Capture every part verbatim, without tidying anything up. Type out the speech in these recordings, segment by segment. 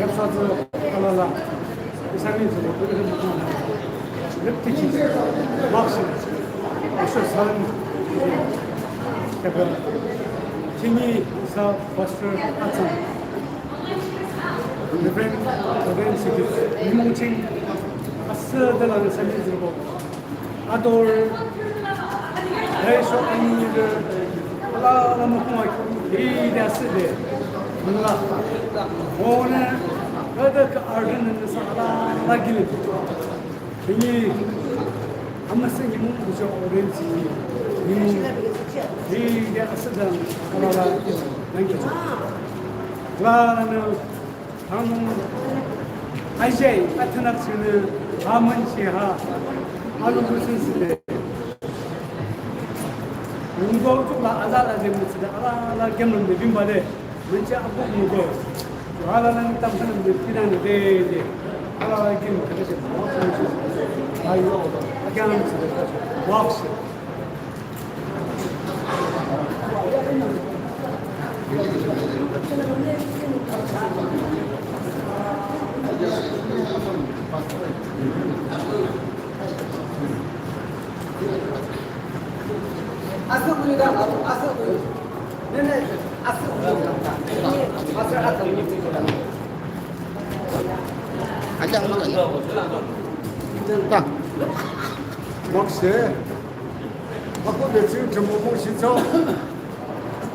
Yapsu atsü alala, isa mihtsürübo, rüptiki, makshe, isa salem, tepe, khihni isa pastor Atsan, Reverend, Reverend Sikis, nimung ching, asüde lang isa mihtsürübo, ador, tüsho anide, alala mukhung a kide asüde, mula. One, küdükhüh arünü nüsa alala kile. Khihni, amüsüh nimung kucho orange, nimung, kide asüde, alala, nangkicho. Alala nü, Hanung, ajay, athanak chini, ha münchi ha, alo müsüsüde. Mungdo chukla azal azem mütsüde, alala kemlumde bimbade, münchi akuk mungdo. Alala ni tamsanamde, pinande, de, de. Alala kem, kemlumde, ayo, akyam mütsüde, wakse. Aja, aja. Bak, se. Ako de ching Thrünpuh mungshi cho.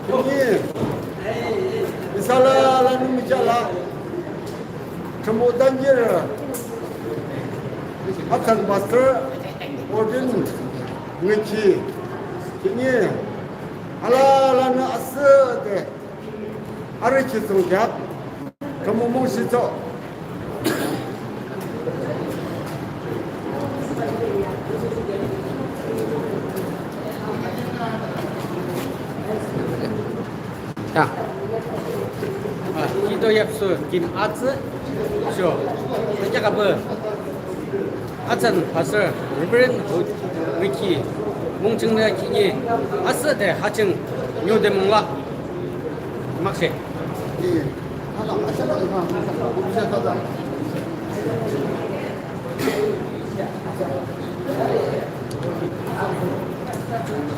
Khihni, isa alala nü michala. Thrünpuh dangkhi, Atsan pastor, ordain ngükhi. Khihni, alala nü asüde. Arü ki tsungkheak, Thrünpuh mungshi cho. Ya. Ah, kido yapsu kim atsü sho. Kya kabe. Atsan pastor Reverend Ricky mungching ne khihni asüde ha ching nyode mungla. Makshe.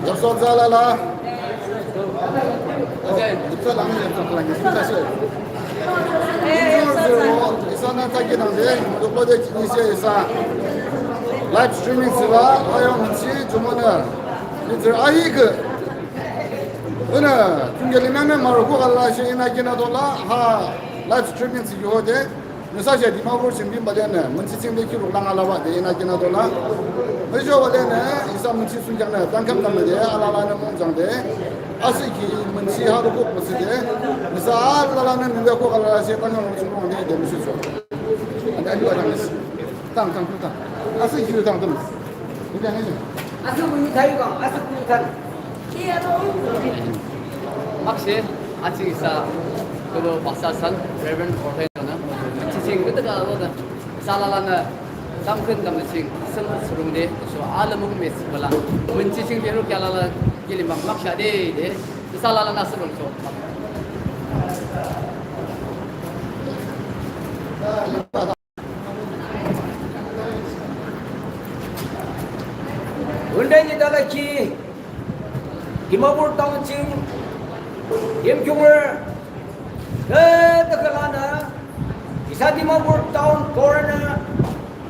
Yapsu atsü alala. Isa nü taki nangde, dokbade kinise isa live streaming thsüla, ayong hansi, jumonü, mihtsürü ahihkhüh. Inü, tümüde limang mero kukala she inü kinadola, ha live streaming thsüki hode. Nüsa she Dimapur ching bimbade nü, münchi ching de kiruk lang alabah de inü kinadola. Mezho bade nü, isa münchi sungkheaknü, tangkam tamde, alala nü mungchangde. Asüki münchi ha rukuk müsüde. Nüsa alala nü münde kukala she tangkam rukuk müsüde, de müsücho. Ane alu adang. Tang, tang, tang. Asüki tang, tang. Asüki tang. Makshe, achi isa, kodo pastor san, Reverend Orthodox na, münchi ching, gitu ka, lo da, isa alala nü, tamkhün tamnü ching, sem surungde, so, ala mung mes, bala, münchi ching, pero kya alala, kilim bang, makshe de, de, isa alala nü surung so. Wünde nyi dala ki, Dimapur town ching, Yimkhiungrü, ke, de ke lanü, isa Dimapur town coroner,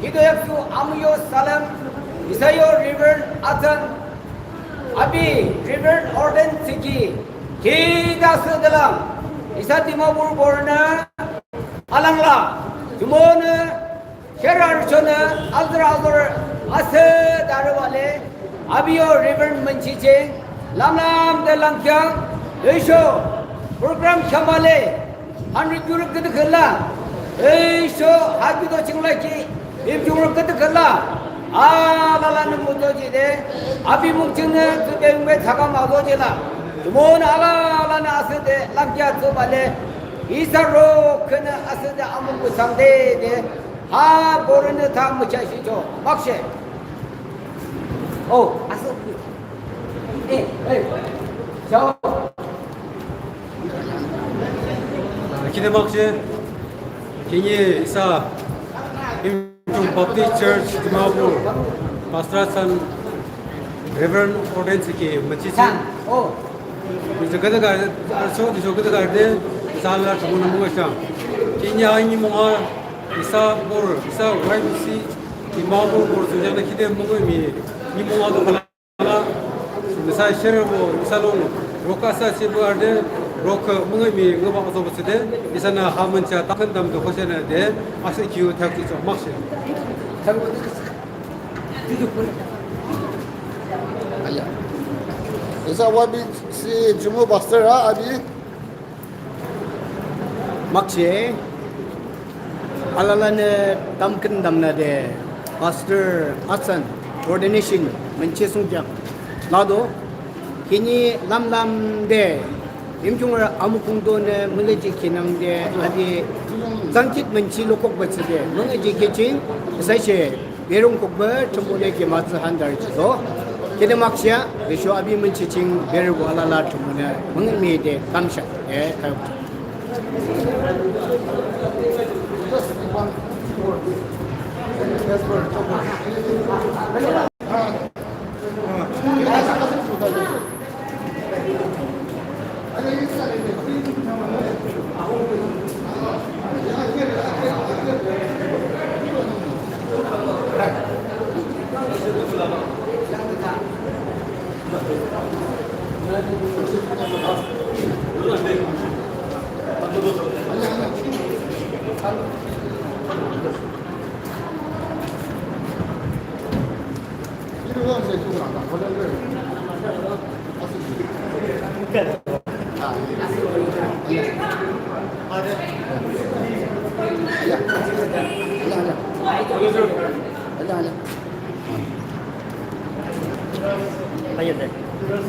kido yapsu amyo salem, isa yo Reverend Atsan, abi Reverend Ordain Siki, kida se delang, isa Dimapur coroner, alangla, jumonü, Kherar chonü azra azor ase darübale, abiyo Reverend Münchicheng, lamlam de langkyang, tüsho program khyamale, hanri gyuruk gede khela, tüsho hagido chinglaki, bim gyuruk gede khela, alala nü muto jide, abi mukchingnü, tübe ungbe thakam azo jela, jumonü alala nü ase de langkya tsubale, isa ro kene ase de amuk bu sangde de, Ha, borünü tha müchashicho. Makshe. Oh, asuk. Eh, eh. Chao. Khide makshe, khihni isa Yimkhiung Baptist Church Dimapur, Pastor Hasan Reverend ordain thsüki münchi ching. Isa küdükhüh, aso isa küdükhüh de, isa alala thsungkheaknü müngühshang. Khihni a nimung a, isa borü, isa Y B C Dimapur borü thsungkheaknü khide müngühmühi nimung a to kala, nüsa sherebo, isa lung, rokü isa shepü arüde, rokü müngühmühi ngübah azo betsüde, isanü ha münchi a tamkhüntamnüde hoshenü de, asühkhi thakhi cho makshe. Aya. Isa Y B C Jumu Pastor a, abi. Makshe, alalanü tamkhüntamnüde Pastor Hasan ordination münchi thsungkheak lado, khihni lamlamde Yimkhiungrü amükhiungtonü müngühjih khinangde, abi tsangkhit münchi lokukbe thsüde müngühjih kheak ching, isa she berung kukbe Thrünpuhnü ki mütsü handarü jihdo. Khide makshe, tüsho abi münchi ching berübo alala Thrünpuhnü müngühmühi de kamshang, e, kayuk.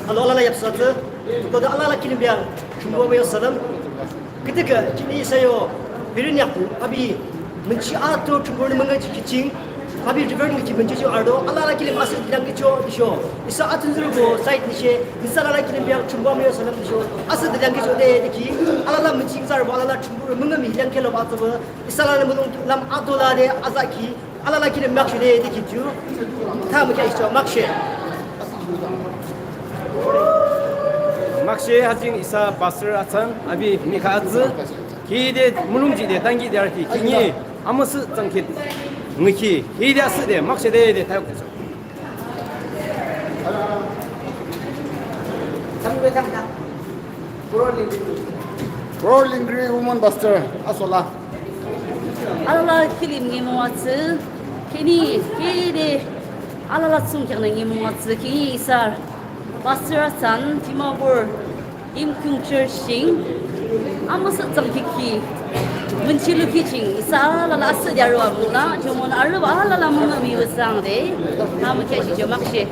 Alo, alala yapsatü. Koda alala kilim biang. Chungwa yo salam. Küdükhüh, khihni isa yo, birin yakpu, abi, münchi ato Thrünpuhnü müngühjih kheak ching, abi Reverend ki münchi cho arüdo, alala kilim asüh dilang kheak cho, tüsho, isa atun zürubo, side nüshe, nüsa alala kilim biang, Thrünpuh amüyo salam tüsho, asüh dilang kheak cho de, de ki, alala münchi tsarbo, alala Thrünpuh müngühmühi lang kheak lo ba ato ba, isa alala mulong lam ato la de, azaki, alala kilim makshe de, de ki ju, tha mükheahshihcho, makshe. Makshe hajing isa Pastor Hasan, abi mükheah atsü, khide mulongjih de, tanki de arüki, khihni, amüsüh tsangkhit, ngükhi, khide asüh de, makshe de, de, tayok de. Pro Lingri Woman Pastor, asola. Alala kilim nimung atsü, khihni, khide, alala thsungkheaknü nimung atsü, khihni isa, Pastor Hasan, Dimapur, Yimkhiung Church ching, amüsüh tsangkhit ki, münchi lukhi ching, isa alala asüh de arübah mung la, jumonü arübah alala müngühmühi wüsang de, tha mükheahshihcho makshe.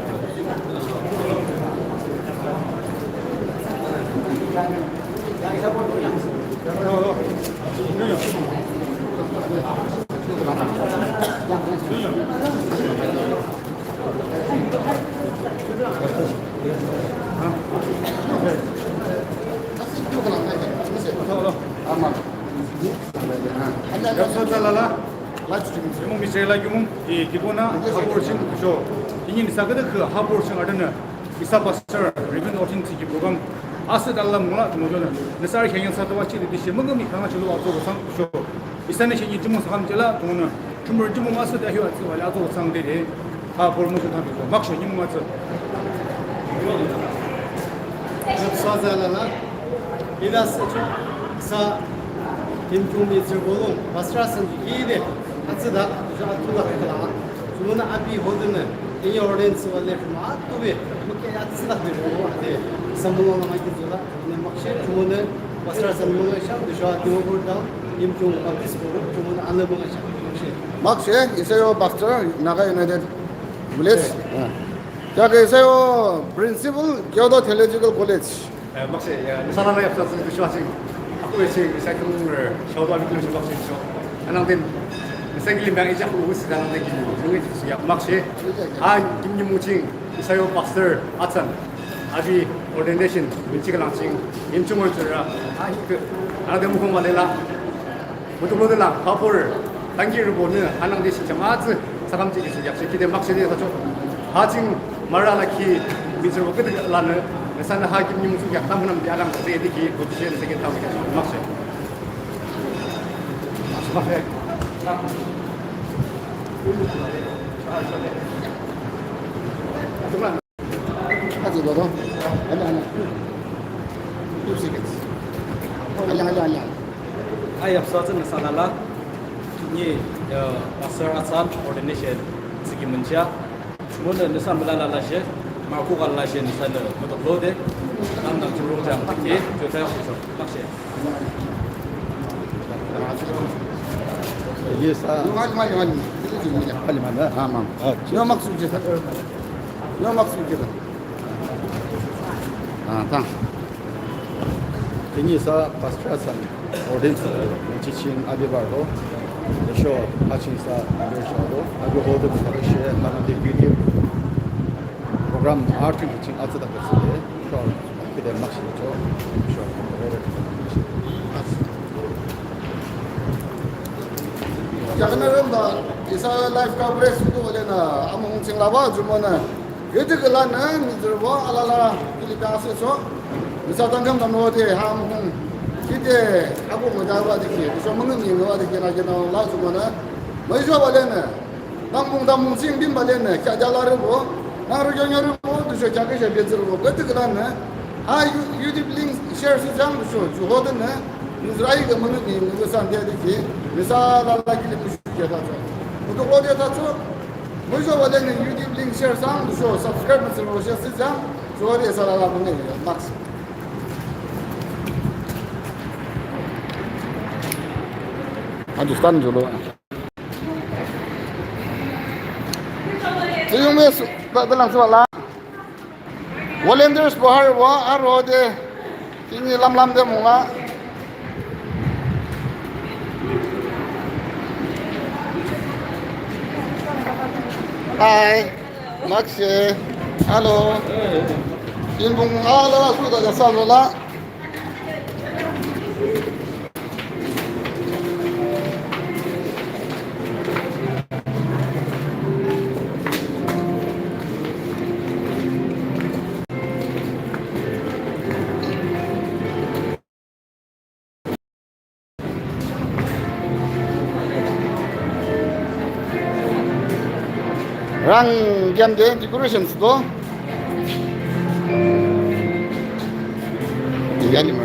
Yapsatü alala, live stream. Yumung michela yumung, i, kibonü, hapor ching, sho. Ini nüsa küdükhüh, hapor ching adünü. Isa Pastor, Reverend Otin thsüki program. Asüh de alala mung la, tümü jünü. Nüsa arü khenyang sa tüwa chili, tüshe müngühmühi khang chilo ato sang, sho. Isanü she ni jumung sakam jela, tümünü. Jumung jumung asüh de hyu atsü wale ato sang de de. Ha, promotion ha, makshe nimung atsü. Yapsatü alala. Ida secho sa Yimkhiung mihtsürü bolung, Pastor Hasan ide, atsüda, ja atsüda kala. Jumonü abi hodünü, ini ordain thsübah le, ma atübe, mükheah atsüda be, ade, samulong la maki zula, ne makshe, jumonü, Pastor Hasan müngühshang, tüsho Dimapur town, Yimkhiung Baptist Borü, jumonü anü müngühshang, makshe. Makshe, isa yo Pastor, Naga United Village. Kya ke isa yo Principal, Kyoto Theological College. Eh, makshe, ya, nüsa alala yapsatü tüsho asing. Ako ese, isa kung, eh, shoto abi kung shoto asing sho. Anang den, nüsa kilim biang ijak ko usi anang den kilim, yung ijak siya. Makshe, a, kim ni muching, isa yo Pastor Hasan. Abi ordination, minchi kalang ching, inchung mo chura, a, ik, Arü de mukhung wale la. Mutuklode la, ha pü. Thank you, rübonü, hanangde shi chama tsü, sakam chiki shi yakshe kide makshe de sacho. Ha ching, mara la ki, mi tsü wokit lanü, nüsanü ha kim nyung tsü yak tam hanam de alang se de ki, bu shi se ki tam ki makshe. Makshe. Ato lang. Ato lang. Ano, ano. Two seconds. Ayan, ayan, ayan. Ay, apsa tsü nüsa lala. Ni, uh, pastor atsan ordination tsiki mencha. Muna nüsa mülala lashe. Maku kala lashe nüsanü mutuklode. Tam tam churung jang tsiki. Chutaya kucho. Makshe. Yes, sir. Ngal, ngal, ngal. Kali mana? Tamam. Acha. Yo maksud je ta. Yo maksud je ta. Ah, tamam. Tini sa pastor san ordain sa, chichin abi bardo. Sho, hachin sa, abi shado. Abi hodo sa, she, hana de beauty. Program art ching atsa da kasi. Sho, kide maksud cho. Sho. Yakınlarında isa life coverage sudu olena amung sing lava jumana. Yedi kılanı mizirbo alala kili kasi so. Isa tangkam tamode ha amung. Kide aku mudava diki. So mungin ni ngava diki na kena la jumana. Maijo balena. Dangpung dangpung sing bimba lenü, kya jala rübo, nang rükyo nyo rübo, dusho kya kya betsü rübo, gıtı kılanü, ha, you-, YouTube link share sü jang dusho, ju hodenü, Israel ke münü ni, münü san diya diki, misa la la kili müşü kya da jang. Kutu klo diya da jang, müşü wa lenü YouTube link share sang dusho, subscribe mısın rübo share sü jang, ju hode sa la la münü ni, max. Hindustan jolo. Tsüyungme su, ba, balang su la. Volunteers bo harbo, harbo de. Tini lamlam de mung la. Hi. Makshe. Hello. Inbung ala su da sa lo la. Rang yam de decorations do. Yalima.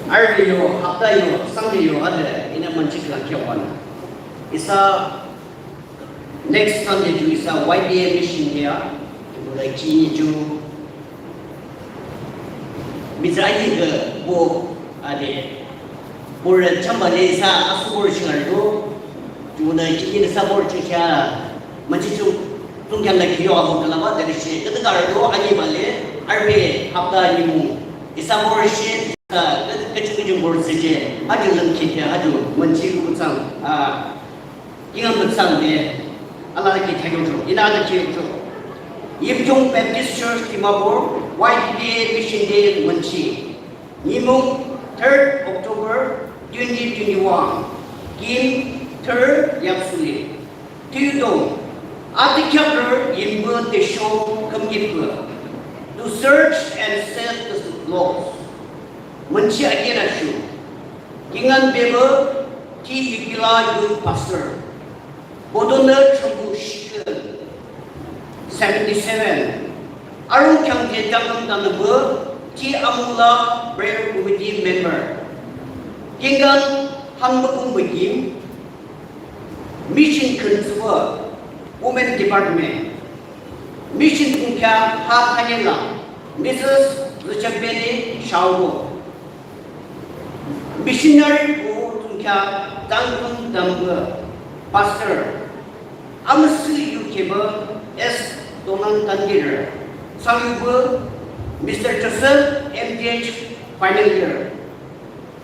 Arü yo, hapta yo, Sunday yo, hade, inü münchi khülang kheahbanü. Isa next Sunday ju isa Y B A mission ya, ju la kini ju. Miza yi ge bo, ade. Borü chamba le isa asu borü chingarü do. Ju na kini isa borü chingkheah. Münchi ju, tungkheah la kiyo abo kalaba, dari shi, kete karü do, ani bale, arü hapta ni mu. Isa borü shi, ka, ka, kachung kachung borü sije, aju lang kheahde, aju, münchi lu kutsang, ah, kingaün kutsang de, alala kheahde kyo cho, inü alala kheahde kyo cho. Yimkhiung Baptist Church Dimapur, Y B A Mission Day münchi. Nimung third October twenty twenty-one. Kim third yapsuli. Tudo, atikhiakrü yimbo tüsho khümkhitpü. To search and save the lost. Münchi akin ashu. Kingaün bebü T. Yukila youth pastor. Bodonü chombo shikün. Seventy-seven. Arung khyang je tangam tanübü T. Amula prayer committee member. Kingaün hanbükung büküm. Mission khün tsübah, Women Department. Mission kungkya ha thanyela, Missus Richard Benny Shaubo. Missionary pu kungkya Tangkung Damga, Pastor. Amüsüh yu keba S. Donan Tangir. Sayubo, Mister Joseph, M D H, final year.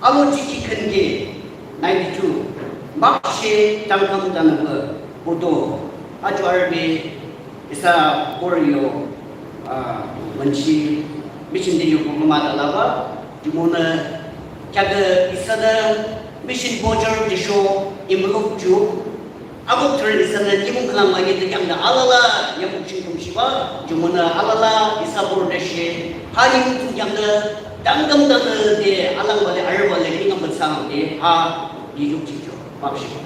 Alo chiki khünke ninety-two. Makshe tangkam tanaba boto. Ajo arbe isa borü yo, ah, münchi mission de yo kumada laba. Jumonü kyaga isa da mission voucher de sho envelope ju. Ako tren isa na nimung khülang lagi tü kyangda alala yamuk chingkum shiba, jumonü alala isa borü de she, ha nimung tü kyangda dangdam dangdam de alang bale, arü bale, kingam batsang de, ha, yiyuk chingcho, bak shiba.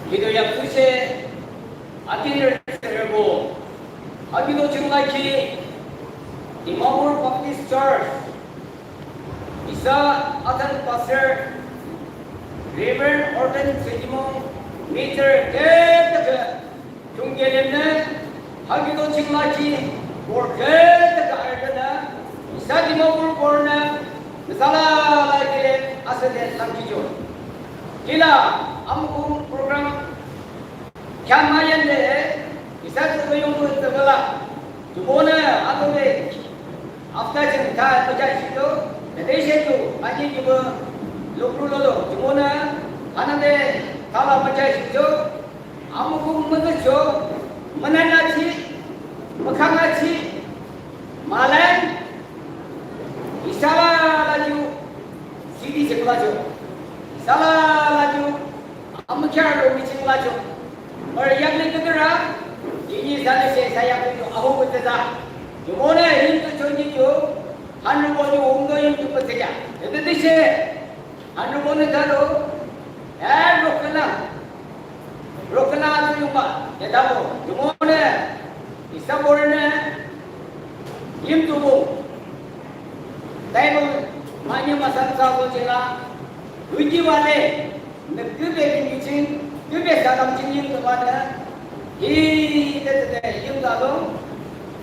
Kido yak tüshe, Atin rebo, ha kido ching lakhi, Dimapur Baptist Church, isa athan pastor, Reverend Ordan Sejimong, Mister Ketaka, chungkelemne, ha kido ching lakhi, bor Ketaka argana, isa Dimapur borna, misala lakile, asade langkijo. Kila, amukung program, Kya mayan de, isa tu yung tu tu bala. Jubona ato de. After jing ta bacha shito, de de shi tu, aji jibo, lukru lolo. Jubona, ana de, tala bacha shito. Amuku mata cho, manana chi, makanga chi, malan, isala laju, sidi sekula cho. Isala laju, Amükhearü lo miching lacho. Or yakli küküra, yinyi sale she sa yakli yo aho kuteza. Yumone yim tu chonji yo, hanrubo yo umdo yim tu pütseja. Tete dishe, hanrubo ne dalo, eh, rokela. Rokela tu yumba, de dalo. Yumone, isa borü ne, yim tu bo. Bible, manye masan sa ko chela, uji wale. Nü kübe bin yuching, kübe salam ching yim tüba nü, hi de de de yim da lo,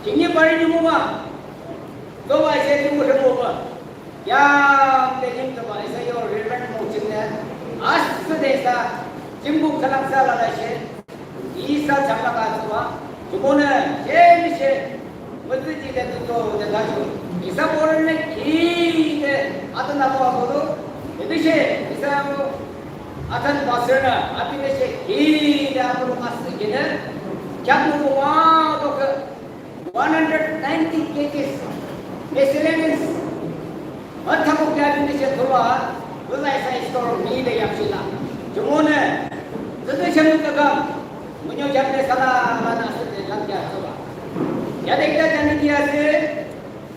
ching yim bari yim ma, to wa she yim mo he mo ba, yam de yim tüba, isa yo Reverend mo ching nü, as de sa, ching bu kalang sa la la she, isa chang la ka tüba, Jubonü, she mi she, mütü ji de tu to de la ju. Isa borü ne ki de, atü na to ato do. Ebi she, isa mo, atü pastor na, abi ne she ki de ato do masü ji ne. Kya mo ko wa to ke, one hundred ninety K Gs. Miscellaneous. Mathamu kya dine she thula, thula isa istor mi de yapsila. Jumone, zede shemu takam, munyo jamne sala, lana sede langya soba. Yade kita jani kiya se,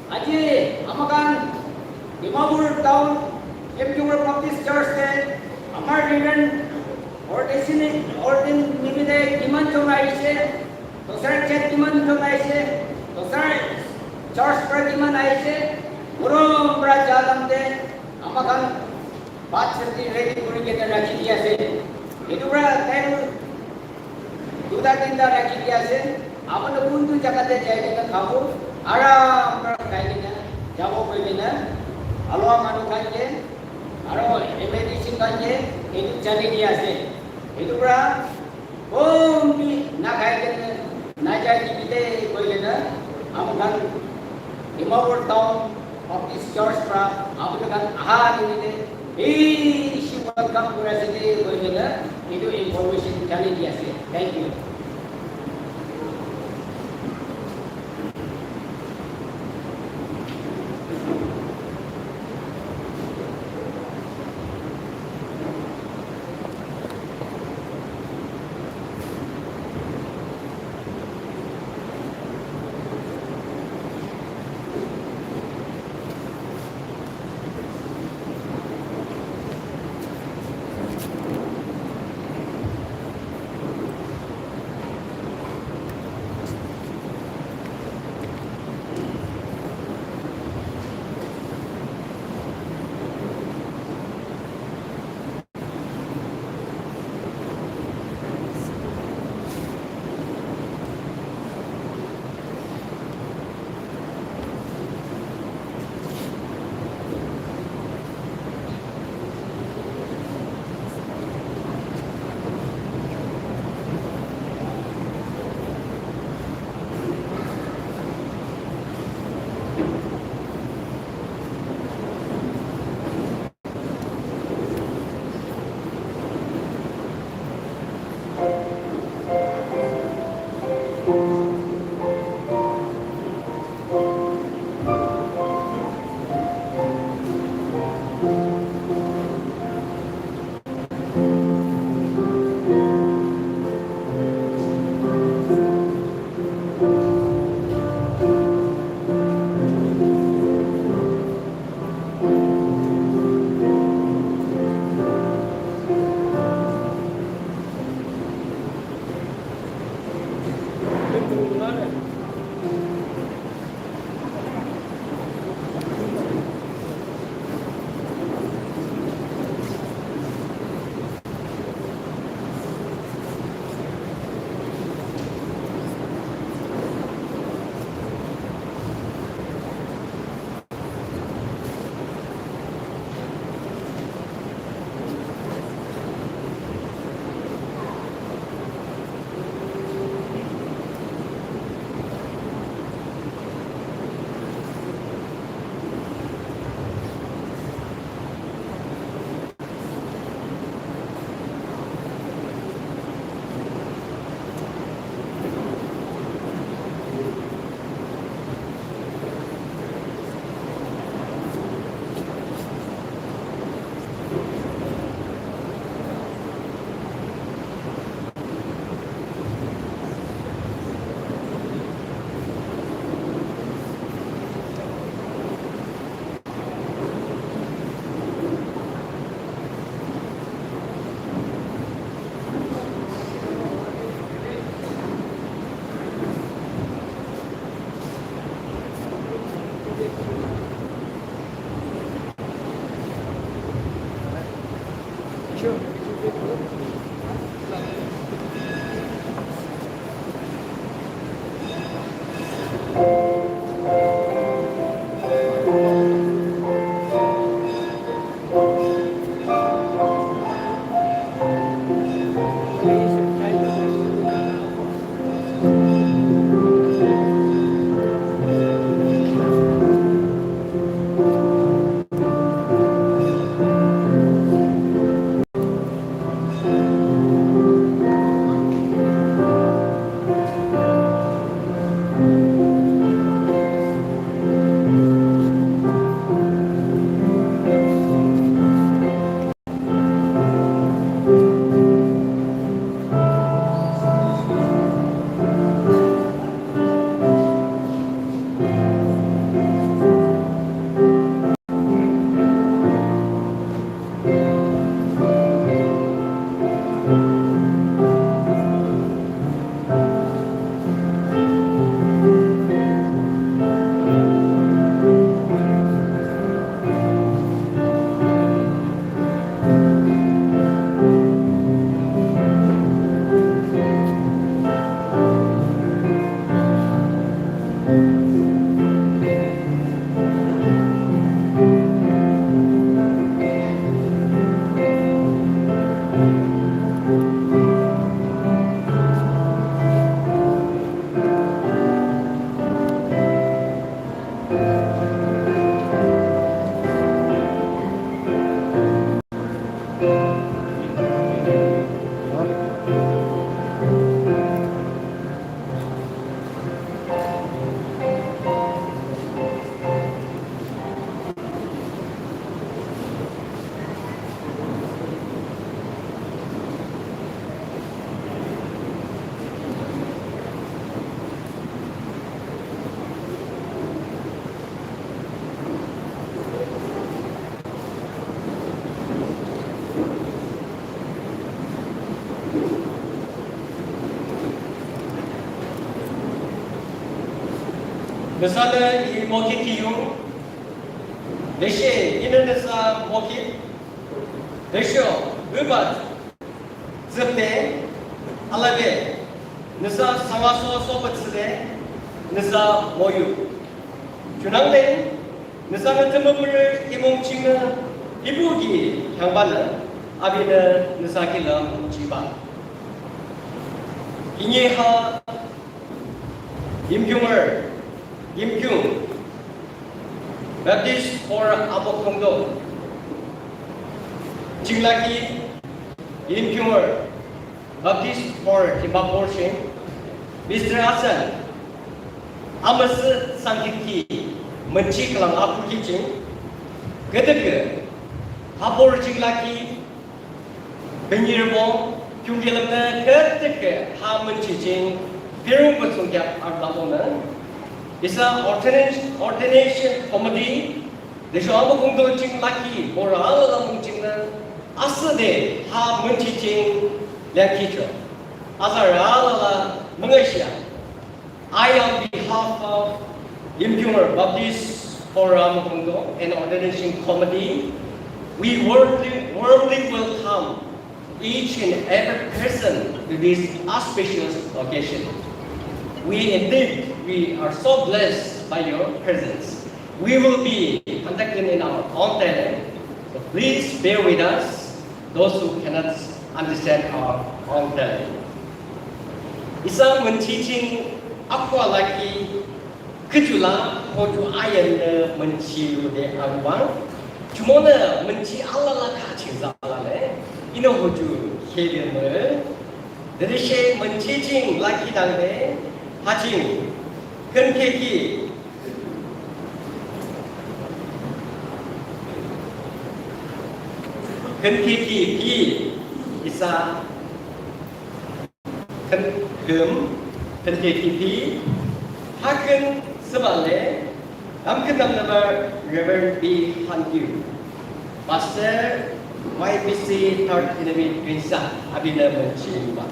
aji amakan, Dimapur town, Yimkhiung Baptist Church se, আমাৰ Reverend ordination, ordain নিমিত্তে কিমানজন আহিছে, দোচাৰ church কিমানজন আহিছে, দোচাৰ church পৰা কিমান আহিছে, ঘৰৰ পৰা যাওঁতে আমাক ভাত চব্জি ready কৰি কেনে ৰাখি দি আছে। এইটো পৰা time দুটা তিনিটা ৰাখি দি আছে। আপুনি কোনটো জেগাতে যাই কিনে খাব, আৰাম পৰা খাই কিনে যাব কৈ কিনে, আলুৱা মানুহ খাই কিনে, আৰু এম এ ডি চি খাই কিনে, এইটো চলি দি আছে। এইটো পৰা কোন বি নাখাই কিনে নাযায় নিমিত্তে কৈ কিনে, আমাৰ ডিমাপুৰ টাউন Baptist Church পৰা আপোনালোক আহা নিমিত্তে বেছি welcome কৰি আছে দেই কৈ কিনে এইটো information জানি দি আছে। Thank you। Nüsanü I mokhitkhi yung, tüshe inü nüsa mokhit, tüsho iba tsüpde, alabe, nüsa sangaso soba tsüde, nüsa moyu. Junangde, nüsanü tümüpürü I mung chingnü, ibuh ki khyangbanü, apinü nüsa kilim jihbah. Khihni ha Yimkhiungrü, Yimkhiung, Baptist Church Amokhongdo. Chinglaki, Yimkhiungrü, Baptist Church Dimapur ching, Mister Hasan, Amüsüh Sangkhitkhi, Münchi khülang akukhi ching, küdükhüh, ha borü chinglaki, Benyirübo, khiungkerübonü küdükhüh ha münchi ching, pirung pütsung kheak arüdakbonü. Isa ordination, ordination committee, tüsho Amokhongdo chinglaki, borü alala mung chingnü, asühde ha münchi ching leangkhichoh. Azarü alala müngühshang. I, on behalf of Yimkhiungrü Baptist Church Amokhongdo and Ordination Committee, we warmly, warmly welcome each and every person to this auspicious occasion. We indeed, we are so blessed by your presence. We will be conducting in our own dialect, so please bear with us, those who cannot understand our own dialect. Isa münchi ching akhuh laki, küchula, hoju ayanü münchi lude arübah. Jumonü münchi alala kaching zalale, inü hoju khede mü. Tütüshe münchi ching laki dangde, ha ching, künkhekhi, künkhekhi pi, isa, kün, küm, künkhekhi pi, ha kün thsübah le, Tamkhüntamnübah Reverend B. Hankyu, Pastor, Y B C Third Anniversary Twinsa, apinü münchi lubah.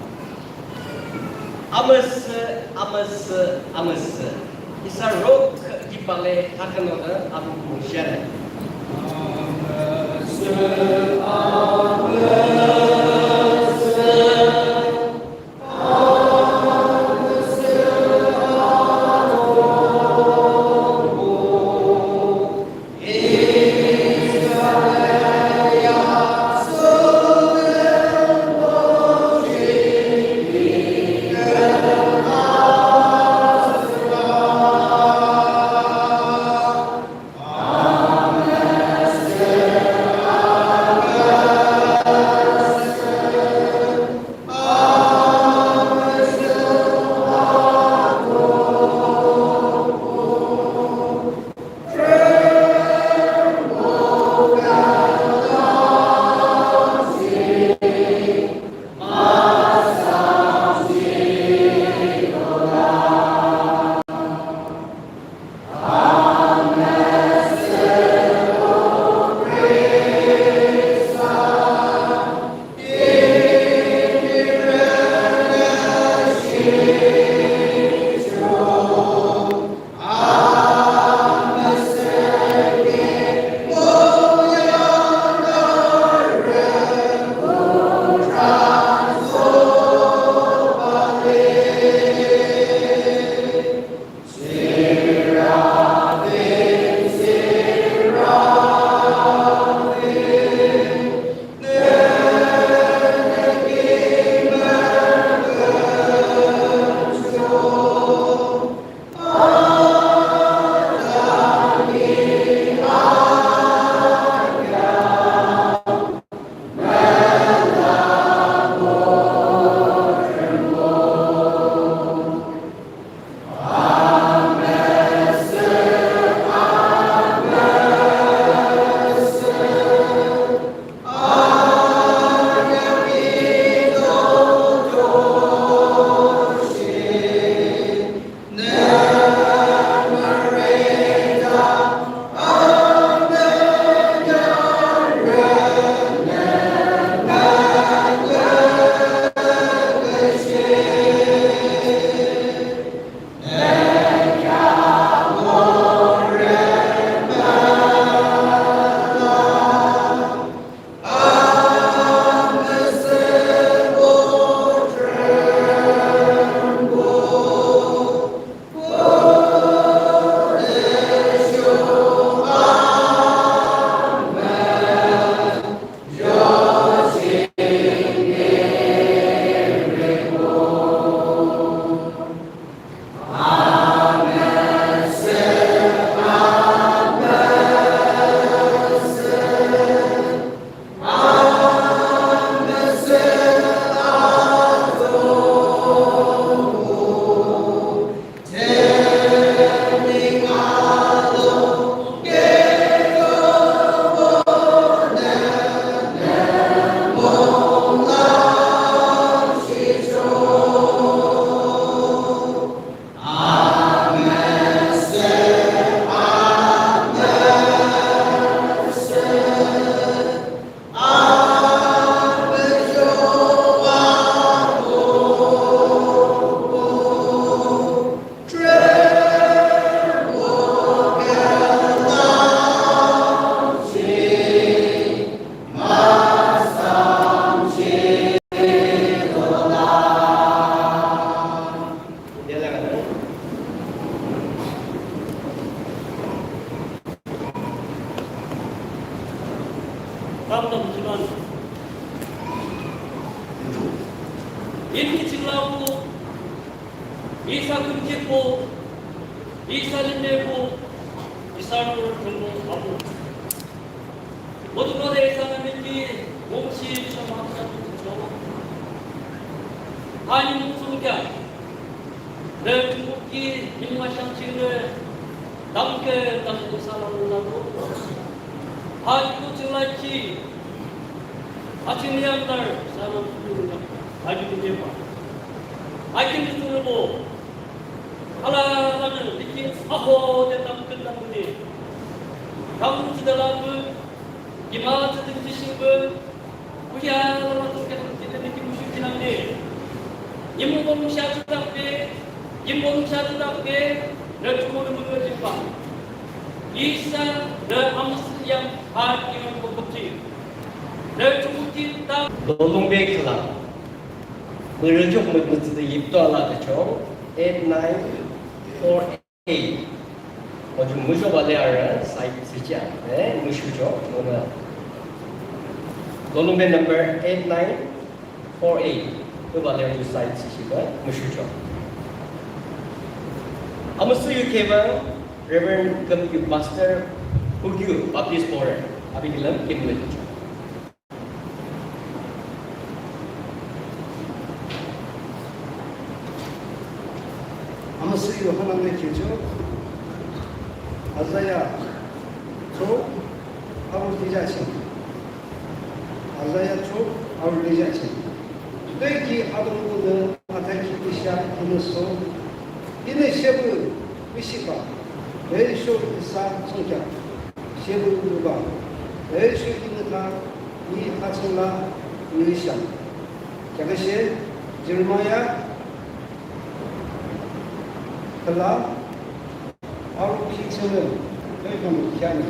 Amüsüh, amüsüh, amüsüh. Isa ruk dipale ha künode abu münchi le. Isa kümkhitbo, isa limnebo, isa roro thsungbo abo. Mothulode isanü miki wongsi shama sa cho. Ani mutsungkya. Nü chungki nimung ashang chingnü. Tamke tamke salam nabo. Ani mutsungki. Achin yamdar salam nabo. Ani mutsungki. Akin mutsungbo. Ala, ala, ala, liki, aho, de tam kün tam kün de. Tam kün de la kün, yima de de de shin kün, kuya la la de de de de liki mushu kinam de. Yim bom sha de tak de, yim bom sha de tak de, ne chumo ne mo de pa. Isa ne amsi yang ha yang ko ko ji. Ne chumo ji ta. Lolong be kala. Mürüchok mü-, mütsütü yipto alakücho, eight nine four eight. Oju müsho bale ara site sicha, eh, müshucho, ona. Lolong be number eight nine four eight. Lo bale oju site sicha, müshucho. Amüsüh yu keva, Reverend Kemkyu Pastor, Kukyu Baptist Border, abigilam kimle. Amüsüh Yohanan ne kecho, Isaiah cho, aur tija ching. Isaiah cho, aur tija ching. Tütüki Atungpuhnü athakhi tüsha inü so, inü shebu mishiba, tüsho isa thsungkheak, shebu luba, tüsho inü tha, I atsüla, I shang. Kheaküshe, Jeremiah, khülang, aru phi tsünü, tüi kang kheanü.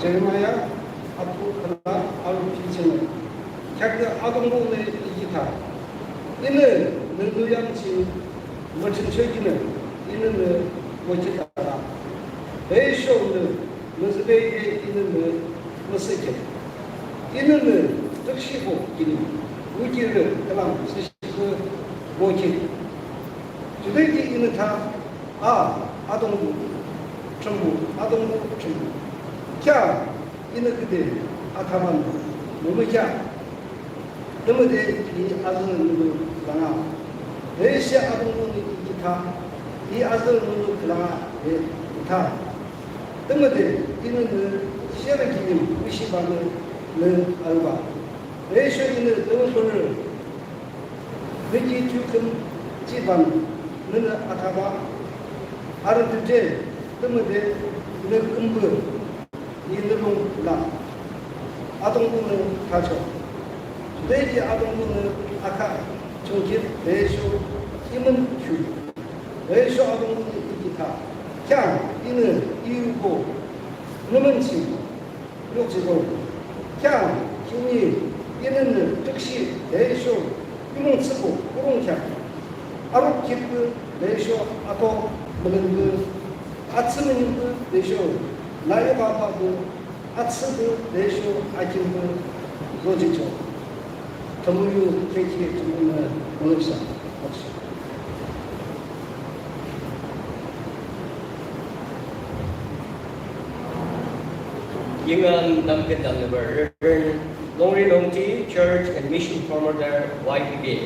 Jeremiah, apu khülang, aru phi tsünü. Kheakü Atungpuhnü I ki tha. Inü, nü nü yam ching, müching chökinü, inü nü, müchi tha. Tüsho nü, Müzübe ye inü nü müsühkhi. Inü nü tükshibo kini. Wukirü klang sishibo mokhi. Judeki inü tha, a, Atungpuh, Thrünpuh, Atungpuh, Thrünpuh. Kheak, inü küde, athaban, mümükheak. Tümüde I azürü nunu khülang a. Tüshe Atungpuhnü I ki tha. I azürü nunu khülang a de I tha. Tümüde inü nü sherü kilim wishibanü nü alba. Tüshe inü tümü pürü. Nü ki tüküm jiban nünü athaba. Arü tüde tümüde nü kümbü. Inü lung la. Atungpuhnü thacho. Tütüki Atungpuhnü akha chungkit tüsho imün shu. Tüsho Atungpuhnü I ki tha. Kheak inü I ko. Nümün ching. Yokchido. Kheak kini inü nü tükshi tüsho imün tsüko kurung kheak. Aruk khitpü tüsho ato mülüngpü. Atsü mülüngpü tüsho. Nayo kapapü. Atsüpü tüsho akhimpü zochicho. Tümüyu keki tümünü mülüpsa. Yingan namkün damnaba Reverend Longri Longti, Church and Mission Promoter, Y P B A.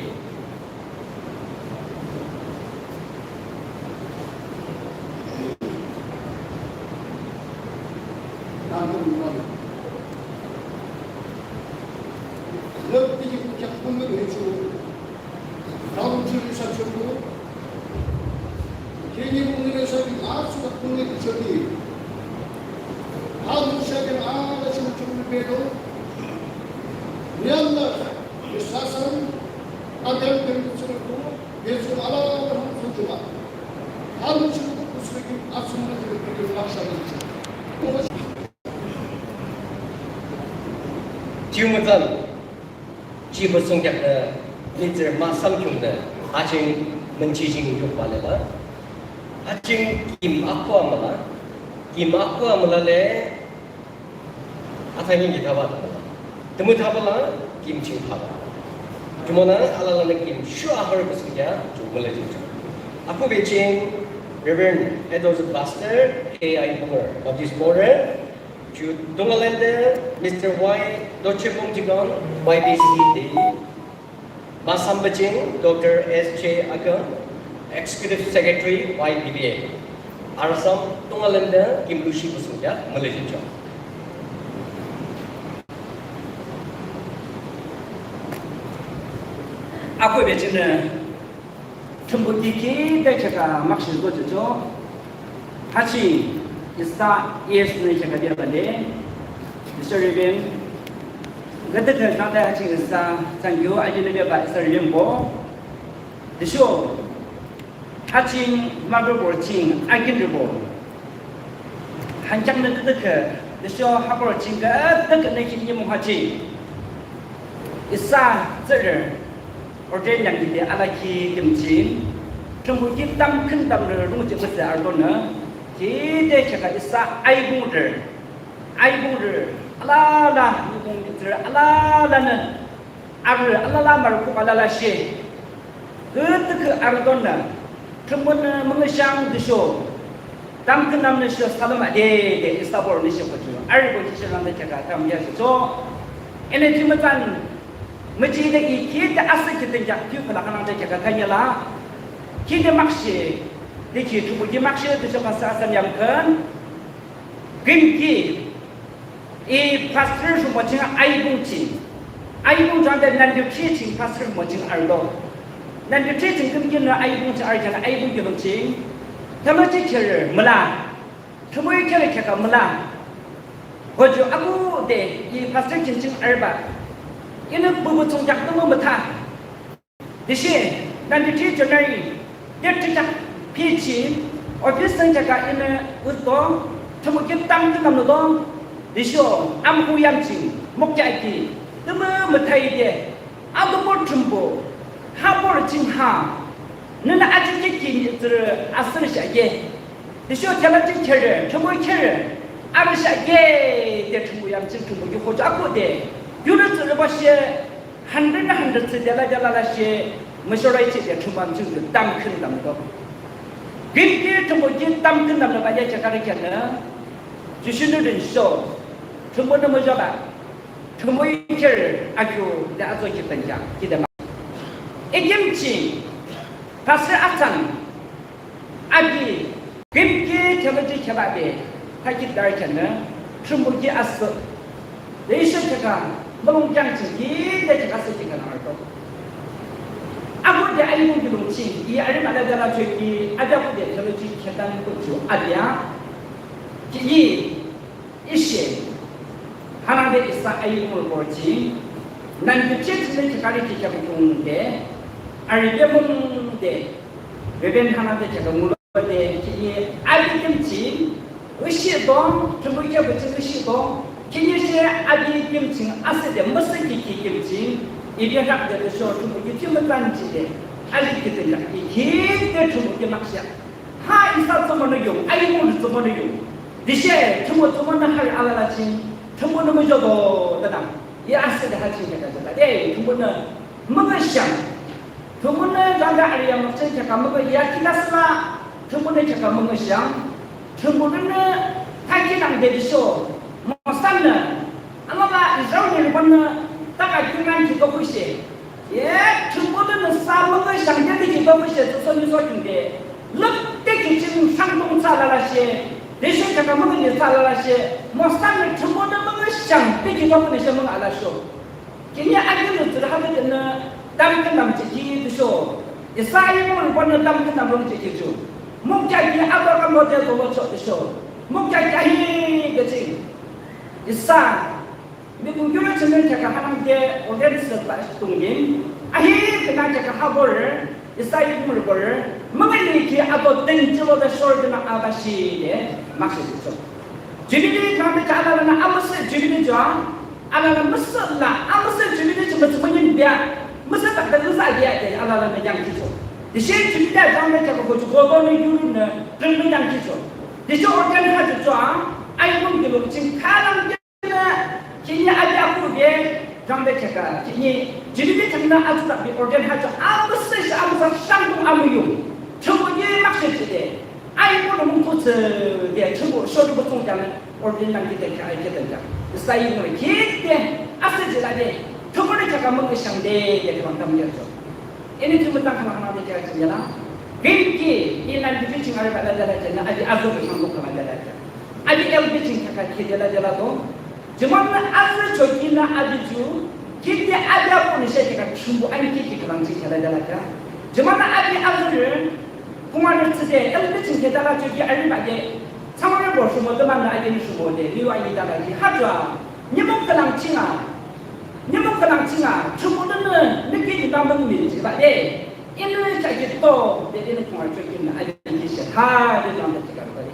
Jiu mütsan, jiu mütsungkheaknü, mihtsürü mahsam khiungnü, ha ching münchi ching yukbah le la. Ha ching kim akua müla, kim akua müla le, atha nyi ki thaba thaba la. Tümü thaba la, kim ching thaba. Jumonü alalanü kim shu ahoripü thsungkheak ju mülejingcho. Akhuhbe ching Reverend Elder Pastor K I Bunger, Baptist Borü, ju tungalemde Mister Y Dochepong Jikon, Y B C D, mahsambe ching Doctor S J Akang, Executive Secretary, Y B B A. Arüsam tungalemde kim lushipü thsungkheak mülejingcho. Akhuhbe chingnü Thrünpuh ki khide kheakü makshe zojihchoh. Ha ching isa E S nü kheakü bebah le, isa Reverend, küdükhüh nangde ha ching isa, thank you, ajinü bebah isa Reverendbo. Tüsho ha ching mother borü ching akinrübo, hankiangnü küdükhüh, tüsho ha borü ching küdükhühnü ki nimung ha ching isa tsührü ordain yangkhi de alaki kim ching, Thrünpuh ki tamkhüntamnü rungji mütsü arüdonü, khide kheakü isa aibungrü, aibungrü alala, nimung tsührü alalanü, arü alala marükhuk alalashe, küdükhüh arüdonü, Thrünpuhnü müngühshang tüsho tamkhüntamnü she salüm ade de isa borünü she kuju arübo ki she nangde kheakü tamkhüntamnü she cho. Ene jimütsan müjide I khide asühkhi dünkheak thiyu khülang nangde kheakü thanila. Khide makshe, de ki Thrünpuh ki makshe tüsho pastor asam yamkhün, küyimki I pastor rhimo ching aibung ching, aibung jande ninety-three ching pastor rhimo ching arüdo. Ninety-three ching küyimkinü aibung ching arü kheakü aibung kiulong ching, theology khearü müla, Thrünpuh khearü kheakü müla. Hoju akhuhde I pastor ching ching arübah, inü püpü thsungkheak tümü mütha. Tüshe ninety-three January, date thirty-one P G, office thsungkheakü inü uto, Thrünpuh ki tamkhüntamnü to, tüsho amhu yam ching mokya ki tümü mütha ide, Atungpuh Thrünpuh, ha borü ching ha nünü ajikhi ki tsührü asürü shake, tüsho theology khearü, Thrünpuh khearü arü shake de Thrünpuh yam ching Thrünpuh ki hoju akhuhde yunü tsührü bashe, hundred nü hundred thsü dela dela lashe, müshorü ichide Thrünpuh yam ching tamkhüntamnü to. Küyimki Thrünpuh ki tamkhüntamnü bade kheakü arü kheanü, jushinü rin sho, Thrünpuhnü müzobah, Thrünpuh khearü akhuhde atsokhi dünkheak khide mah. I kim ching pastor atsan api, küyimki theology kheabah de, thakhi darü kheanü, Thrünpuh ki asüh, tüsho kheakü mulong kheak ching khide kheakü asüh kheakü nü arüdo. Akhuhde aibung kiulong ching I arü müla dela choki api akhuhde theology kheakü nü kuju api a, ki I ishe hanangde isa aibungrü borü ching, ninety-three ching kheakü arü ki kheakü khiungde, arü bemungde, Reverend hanangde kheakü ngulode ki I api kim ching, ishi dong, Thrünpuh kheabah ching ishi dong, ki I she api kim ching asühde müsühkhi ki kim ching, I bebah de tüsho Thrünpuh ki jimütsan jide, alikhi dünkheak I khide Thrünpuh ki makshe. Ha isa tsümonü yung, aibungrü tsümonü yung. Tüshe Thrünpuh tsümonü harü alala ching, Thrünpuhnü müzodo de nang. I asühde ha ching kheakü jada de, Thrünpuhnü müngühshang. Thrünpuhnü jangde arü yam ching kheakü müngüh ya ki lasla, Thrünpuhnü kheakü müngühshang. Thrünpuhnü thakhi nangde tüsho, Mosanü, alala Israelrübonü, taka kingaün ki tokushe, ye, Thrünpuhnü nüsa müngühshang de ki tokushe, tsüsoniuso kinde, lüpde ki ching shangdung thsü alalashe, tüsho kheakü müngühni thsü alalashe, Mosanü Thrünpuhnü müngühshang de ki tokunü she müngüh alasho. Khihni akinrü tsührü ha küdünü tamkhüntamnü jihkhi tüsho, isa aibungrübonü tamkhüntamnü jihkhi ju, mokya ki ato kamode tolocho tüsho, mokya ki ahi küching, isa mihkhung yunü chingnü kheakü hanangde ordain thsübah dunglim, ahi künü kheakü ha borü, isa aibungrü borü, müngühni ki ato dünjilode shorüdünü abashide makshe jihchoh. Jubilee nangde kheakü alalanü amüsüh Jubilee ju a, alalanü müsüh la amüsüh Jubilee ju mütsü müngühbea, müsüh takde müsüh abea de alalanü yangkhichoh. Tüshe Jubilee a nangde kheakü hoju kotonü yurünü rüngnü yangkhichoh. Tüshe ordain ha ju ju a, aibung kiulong ching khülang de nü, khihni api akhuhbe Rangde kheakü, jini, jini de kheakü na atsü tak bi ordain ha ju, amüsüh shi amüsa shangdung amüyung. Thrünpuh ye makshe jide. Ayi mo no mungkutsü de, thrünpuh shodu bosong jang, ordain lang jide kheakü, ayi kheakü jang. Isa yi mo kheakü, asüh jila de. Thrünpuh de kheakü mung shangde, de kheakü bang tam jang jo. Ini thrünpuh tang kheakü kheakü de kheakü jang jala. Gimki, inan di biching ari bala jala jala, aji azu bosong bok bala jala jala. Aji el biching kheakü khe jala jala do. Jumonü azürü chokinü api ju, kide api apunü she kheakü Thrünpuh anikhi ki khülang ching khüla dala kheakü. Jumonü api azürü, kumanü tsüde, el biching khüdala choki arübah de, thsangyurübo rhimo tümünü api ni rhimode, niu ani dala ki, ha ju a, nimung khülang ching a, nimung khülang ching a, Thrünpuhnü, nü ki ni bambang mi chibah de, inü chaki to, de, inü kumanü chokinü api ni she, ha, de, nang de chika bari.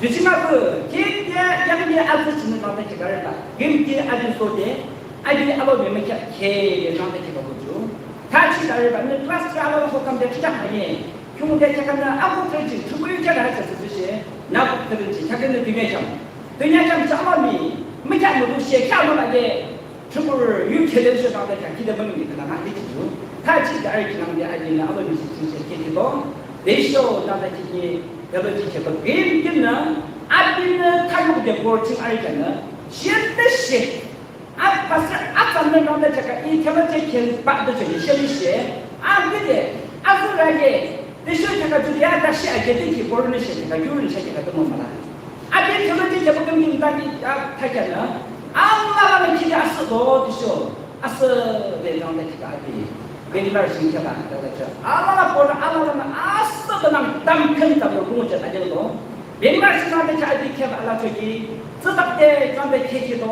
Ju ching a pü, kide, yakde azü chingnü nangde kheakü arübah. Gimki api sode, api alo meme kheakü, khe, nangde kheakü pü ju. Thachi arübah, nü class three alo ko kamde chida hane. Khiungde kheakü nü apu three chin, Thrünpuh yu kheakü ha chasü she, nü apu three chin, kheakü nü dünya cham. Dünya cham cha alo mi, mi kheakü mü du she, kheakü mü la de. Thrünpuh yu khele she nangde kheakü kide bang mi kheakü nangde ki ju. Thachi arü ki nangde api nü alo mi shi chin she khe ki do. Desho nangde ki ni, theology kheakü bang ki nü, api nü thayuk de bor ching arü kheakü nü. Shende she. A pastor a tsanü nangde kheakü i theology khe bak de she shende she. Api de, azürü ye. Desho kheakü ju ya da she a khe de ki bor nü she kheakü yurü she kheakü de mü mala. Api theology kheakü bang ki nü ta ki a ta kheakü nü. Alala nü kide asüh do desho. Asüh de nangde kheakü api. Bangalore sing kheakü da da cha. Alala pon alala nü asüh de nang dam khen ta bor kung cha da de do. Bangalore sing nangde kheakü api kheakü ala choki. Tsütak de nangde kheakü do.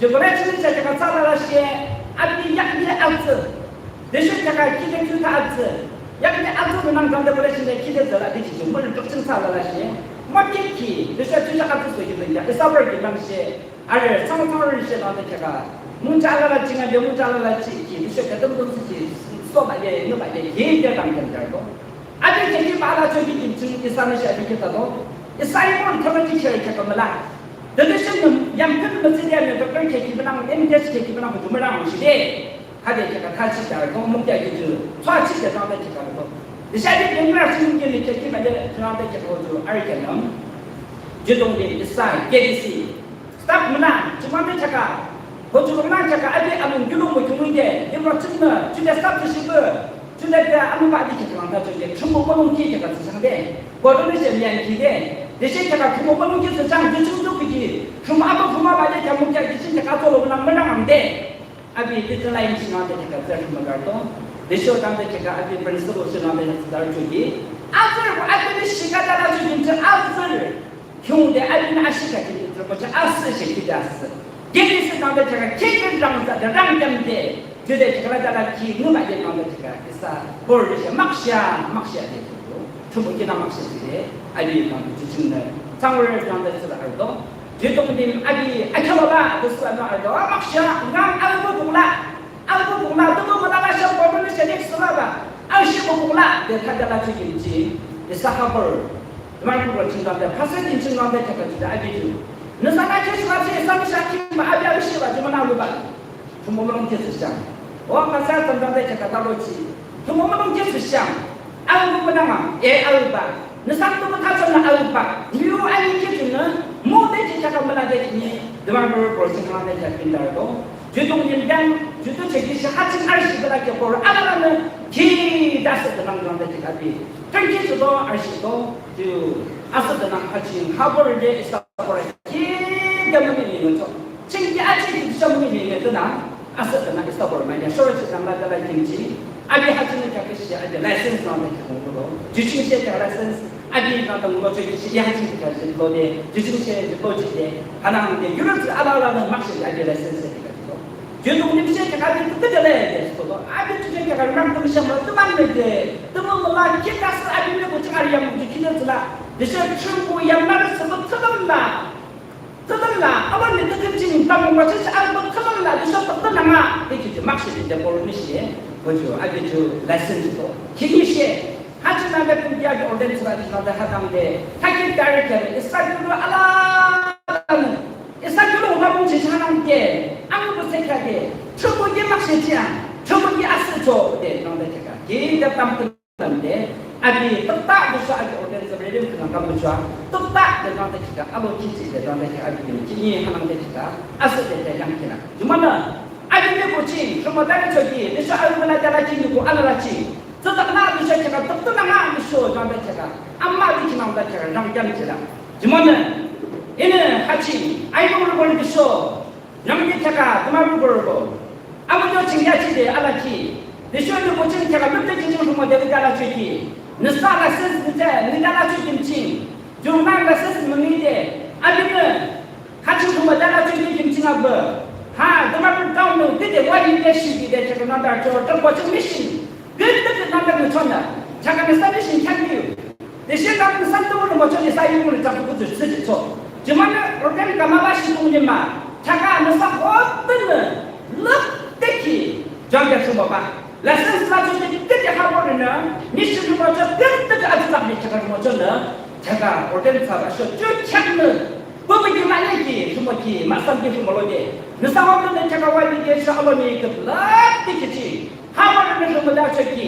Ju bole chini cha kheakü tsala la she. Api yakde azü. Desho kheakü kide tsü ta azü. Yakde azü nang nangde bole chini kide tsala de ki ju. Mülü tuk ching tsala la she. Mükheakü. Desho tsü ta azü so ki de ya. Isa bor ki nang she. Arü, sang sang rü she nangde kheakü. Mungcha alala ching a de, mungcha alala chi ki, she kheakü dum dum si ki, so ba de, nü ba de, ye de dang kheakü do. Api kheakü ba ala choki kim ching isa nü she api kheakü do. Isa i mon kama ki kheakü kheakü mala. Dede shin nü, yam kheakü mü si de nü, doctor kheakü ba nang, M D S kheakü ba nang, ju mala nang shi de. Hade kheakü thachi da do, mung kheakü ju, thachi da nangde kheakü do. Isa de Bangalore sing ki nü kheakü ba de, nangde kheakü ju, arü kheakü nang. Ju dong de, isa, K D C. Staff münü, chuma mü chaka. Ho chuma münü chaka, api alung yulung mü chunung de, yimro chungnü, chunde staff tu shibu. Chunde de anu ba di chaka lang ta chunde, chuma mülung ki chaka tsu chang de. Ko dong de she mian ki de. De she chaka chuma mülung ki tsu chang, de chung tu ki. Chuma ato chuma ba de chaka mung chaka ki chin chaka to lo münü münü am de. Api little line ching nangde chaka zar chuma gar to. De sho nangde chaka api principal ching nangde chaka zar chuki. Azürü, api de shika da la chuki, azürü. Khiungde api nü ashika ki thrübo cha asüh she ki de asüh. Gede sü nangde chaka kiki rang za de rang jam de. Jude chaka la dala ki nü ba de nangde chaka isa. Bor de she maksha, maksha de. Thrübo ki nü maksha de. Api nangde ju chingnü. Sangre nangde sü la ardo. Ju dong dim api akhala ba de sü la ardo. Maksha ngang albo bung la. Albo bung la, tutu mala la sha bor nü she de sü la ba. Ashi bung la de ta dala chi kim chi. Isa ha bor. Mark Robertson nangde, Pastor Vincent nangde kheakü ju de api ju. Nüsa nü kheakü la chi, isa nü sha kim ba, api api shi ba, ju münü lu ba. Tümü mülung kheakü sü shang. O Pastor Vincent nangde kheakü ta lo chi. Tümü mülung kheakü sü shang. Albu münü ma, e alba. Nüsa tümü ta chonü alba. Niu ani kheakü nü, mo de kheakü münü de ni, de Mark Robertson nangde kheakü bin dar do. Ju dong yin dang, ju tu cheki shi ha ching arshi de la khe bor, alala nü, ki da sü de nang nangde kheakü bi. Thank you to do, arshi do. Ju asüh de nang ha ching ha bor de isa bor ki de mü ni ni cho. Ching ki a ching ki cha mü ni ni de nang asüh de nang isa bor ma ni shoro chi nang la de la kin chi. Api ha ching ni kheakü shi api license nangde kheakü do. Ju ching shi kheakü license api nangde lo chi shi ya ching kheakü shi lo de. Ju ching shi lo chi de. Ha nangde yurü alala nü makshe api license de kheakü do. Ju dong nim she kheakü api tu de le de so do. Api tu de kheakü rang tu she ma tu man le de. Tümü mala kheakü sü api le bu ching arü yam ju ki de zü la. De she ching bu yam la de sü bu tümü la. Tümü la, awa ni de ching tam ma chi arü bu tümü la, de she tümü la ma. De ki ju makshe de bor ni she. Bu ju api ju license do. Ki ni she. Ha ching nangde kum ya ju ordain sü la de nangde ha tang de. Ha ki dari khe, isa ju alala nü. Isa kiulong mümung chi chanangde, ang bu se kheakü, Thrünpuh ki makshe jihang, Thrünpuh ki asühchoh de nangde kheaküa. Ki de tamkhüntamde, api tüktah tüsho api ordain thsüpü lim khülang kamchoa, tüktah de nangde kheaküa, alo kiji de nangde kheaküa, api kini kini hanangde kheaküa, asühde de yangkhilang. Jumonü, api mibuh ching, Thrünpuh tanichoki, tüsho api münü tala ching mibuh alala ching. Tütütna tüsho kheaküa, tüktah nanga tüsho nangde kheaküa, ama tüsho nangde kheaküa, nang yangkhilang. Jumonü, inü ha ching, api mibuh tüsho, nangde kheaküa, tümü mibuhrübo. Amuzho ching yachide alakhi. Tüsho nü buh ching kheaküa, lümde ching ching Thrünpuh de tala chokhi. Nüsa license nüte, nü tala chokhi ching. Jurman license münide. Abinü. Ha ching Thrünpuh tala chokhi ching ching abü. Ha, tümü mibuh town nü, tide wa yide shikide kheaküa nangde cho, tümü buh ching mission. Kütükü nangde nü chonü. Kheaküa nüsa mission khyang yu. Tüshe nü nüsa tümü nü mochonü isa yu münü chapü kutu sü jicho. Jumonü program kamaba shi tümü nima. Kheaküa nüsa hotünü lüpdeki jangde sumaba. License la chonü tütü habo nü. Mission nü mocho tütü atsap ni kheaküa nü mochonü. Kheaküa ordain thsüba sho ju kheaknü. Bubü ki mane ki, sumü ki, masam ki sumü lo de. Nüsa hotünü kheaküa wa ni ke sha alo ni ke lüpdeki chi. Habo nü Thrünpuh tala chokhi.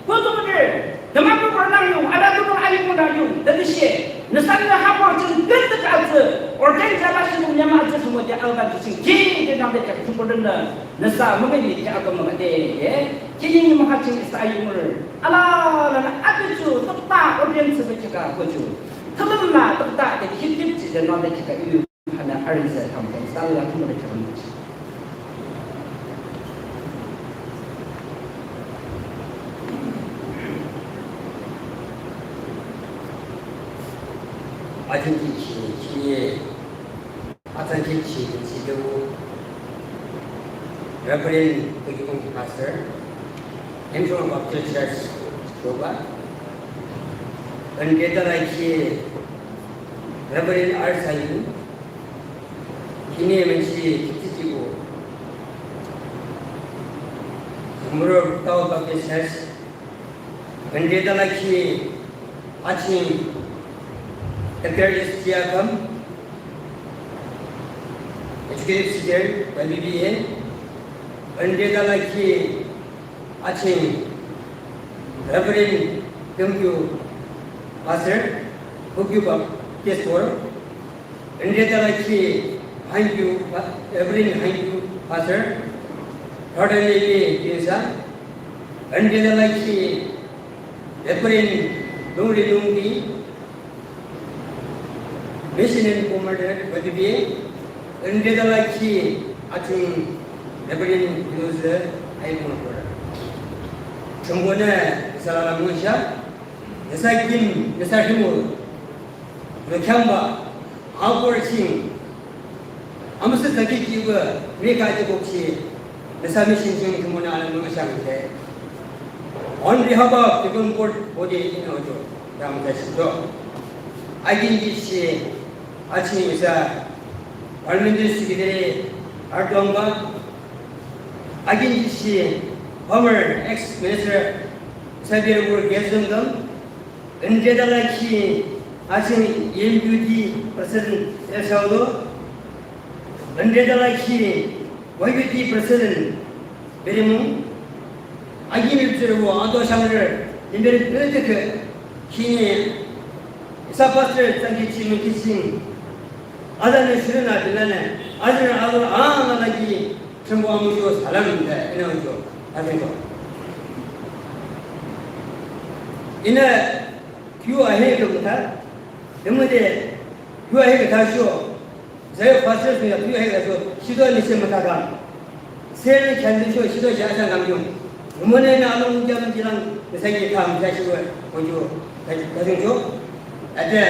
Kutu kutu. Tümü mibuh nang yung, ala tümü ayu nang yung. Tütüshe. Nüsa nü habo ching kütük atsü. Ordain thsüba shi nung yama atsü sumü de alba tu ching. Ki de nangde kheaküa Thrünpuh nü. Nüsa mümüni kheaküa mümüde. Ki ni mü ha ching isa ayu mürü. Ala la na api ju tüktah ordain thsüpü kheaküa kuju. Tümü na tüktah de khip khip ji de nangde kheaküa yu. Hana arisa tamkhün salla tümüde kheaküa. Ajin ki chi, chi ye, atan ki chi, chi de wo. Reverend Kujikong Pastor, Hemsong Baptist Church, Juba. Ande tala ki, Reverend R Sayu, Kine mensi kiti tibo. Muro tau Baptist Church. Ande tala ki aching Doctor S Tiakam, Executive Secretary, Y B B A. Ande tala ki aching Reverend Kemkyu Pastor, Bukyu Baptist Church. Ande tala ki Hankyu, Reverend Hankyu Pastor, Reverend Lily Kinsa. Ande tala ki Reverend Lungri Lungri, Mission and Commander, Y B B A. Ande tala ki aching Reverend Yunus, I Commander. Chungbo ne, nüsa lala mungsa, nüsa kim, nüsa himo. Nü kheamba, ha borü ching, amüsüh thsakhi kiwü, mika ji bokshi, nüsa mission ching kümüna anü münga shang te. On behalf of the board body in Ojo, dam da shi do. Agin ji shi, aching isa, Parliamentary Secretary, Ardongba, agin ji shi, former ex-minister, Sabir Wur Gezundam, Ande tala ki aching M Q D President El Saudo. Ande tala ki Y U D President Berimung. Agi mi tsuru wo ado shangre nimber pete ke kini isa pastor tsangi chi mi kissing. Ada ne shirina bilane. Ada ne ado ana lagi Thrünpuh amuzho salam de, inü amuzho, atenjo. Inü, yu ahe lo kutha, tümüde, yu ahe kutha sho, zayo pastor sho ya, yu ahe kutha sho, shido ni se mata kam. Seri khyandi sho, shido ja sa kam yung. Mümüne na alung jam jilang, misalnya kam, ja shido, kojo, atenjo. Ate,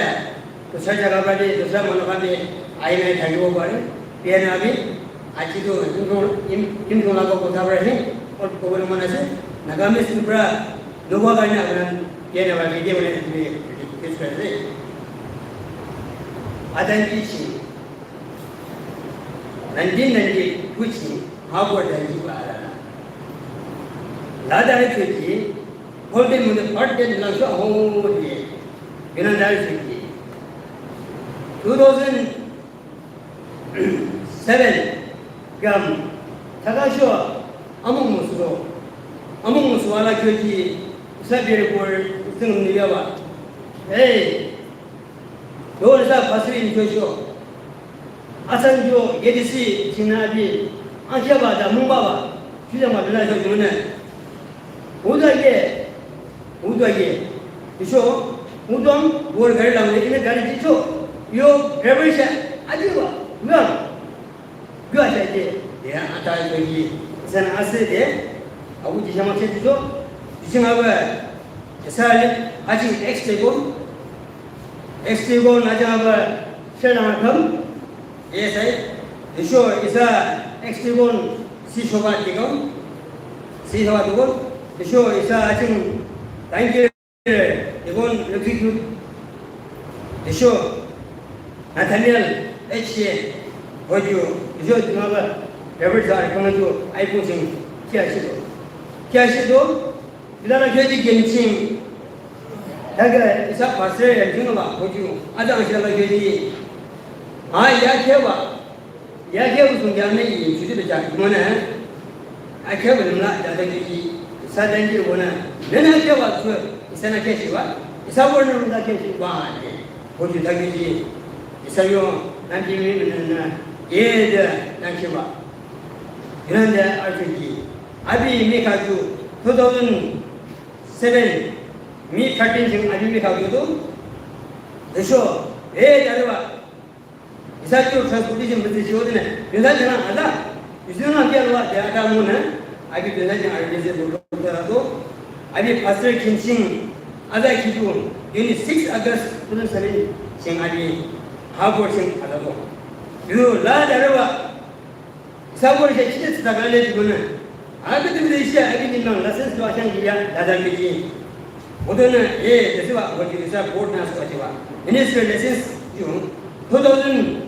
Dusra jaga pade, dusra manu khan de, aina thakibo pare. Pia na bi, aji tu, Yimkhiung, Yim, Yimkhiung laga kotha pare he, or kobo na mana ase. Nagamese tu pura, nobo karne apna, pia na ba, video na tu, request kar rahe. Adan ki chi, nineteen ninety-two chi, ha bo dan ki ba la. Lada re ki, Golden Mune Birthday lang sho hong mo diye. Yunandar siki. Two thousand seven kam Thakasho, amuk musudo. Amuk musu ala kyoki, isa beri bor, zing ni yaba. Hey, yo isa pastor in kyosho. Asan yo, yedisi, chingna abi, ankyaba da mungba ba, shujama bila sho yune. Uda ye, uda ye. Isho, udong, bor gari lang le, ine gari jicho. Yo, driver sha, ajiba, uda. Gua sha je, ya, ata yo ye. Sana ase de, abu jishama se jicho. Jishama ba, isa le, aji X table. X table na jama ba, shela kam. Yes, I. Isho, isa X table, si shoba tikom. Si shoba tikom. Isho, isa ajing, thank you. Yvonne Rodrigue, Yeshua, Nathaniel H. Hojo, Yeshua Dimaba, Robert Zar Kamajo, Aipung Sing, Kiashido. Kiashido, Bilala Kyoji Genching, Taga Isa Pastor and Junaba Hojo, Adam Shala Kyoji, Aya Keva, Ya khebu sung ya ne i chuti be ja mo ne. A khebu lim la ja de ki sa den ki wo ne. Ne na khebu su isa na khe shi ba. Isa wo ne na khe shi ba ne. Ko ju ta ki ji. Isa yo na ki mi ne na. Ye de na khe ba. Yunan de a ju ki. Abi mi ka ju two thousand seven mi thirteen jing abi mi ka ju do. De sho. Eh, ja de ba. Isa kyo transportation business shi odene, yunsa jana ada, yunsa na kya lwa de ada mo na, abi yunsa jana ada se lo lo da do, abi pastor Kim Sing, ada ki ju, yuni six August two thousand seven, sing abi, ha bor sing ada do. Yu la da rewa, isa bor shi chite sa ga le ju na, Abi tümüde işte abi nimang license lo achang giya dadang biji. Odona e desiwa wajibisa board na so achiwa. Minister license yung two thousand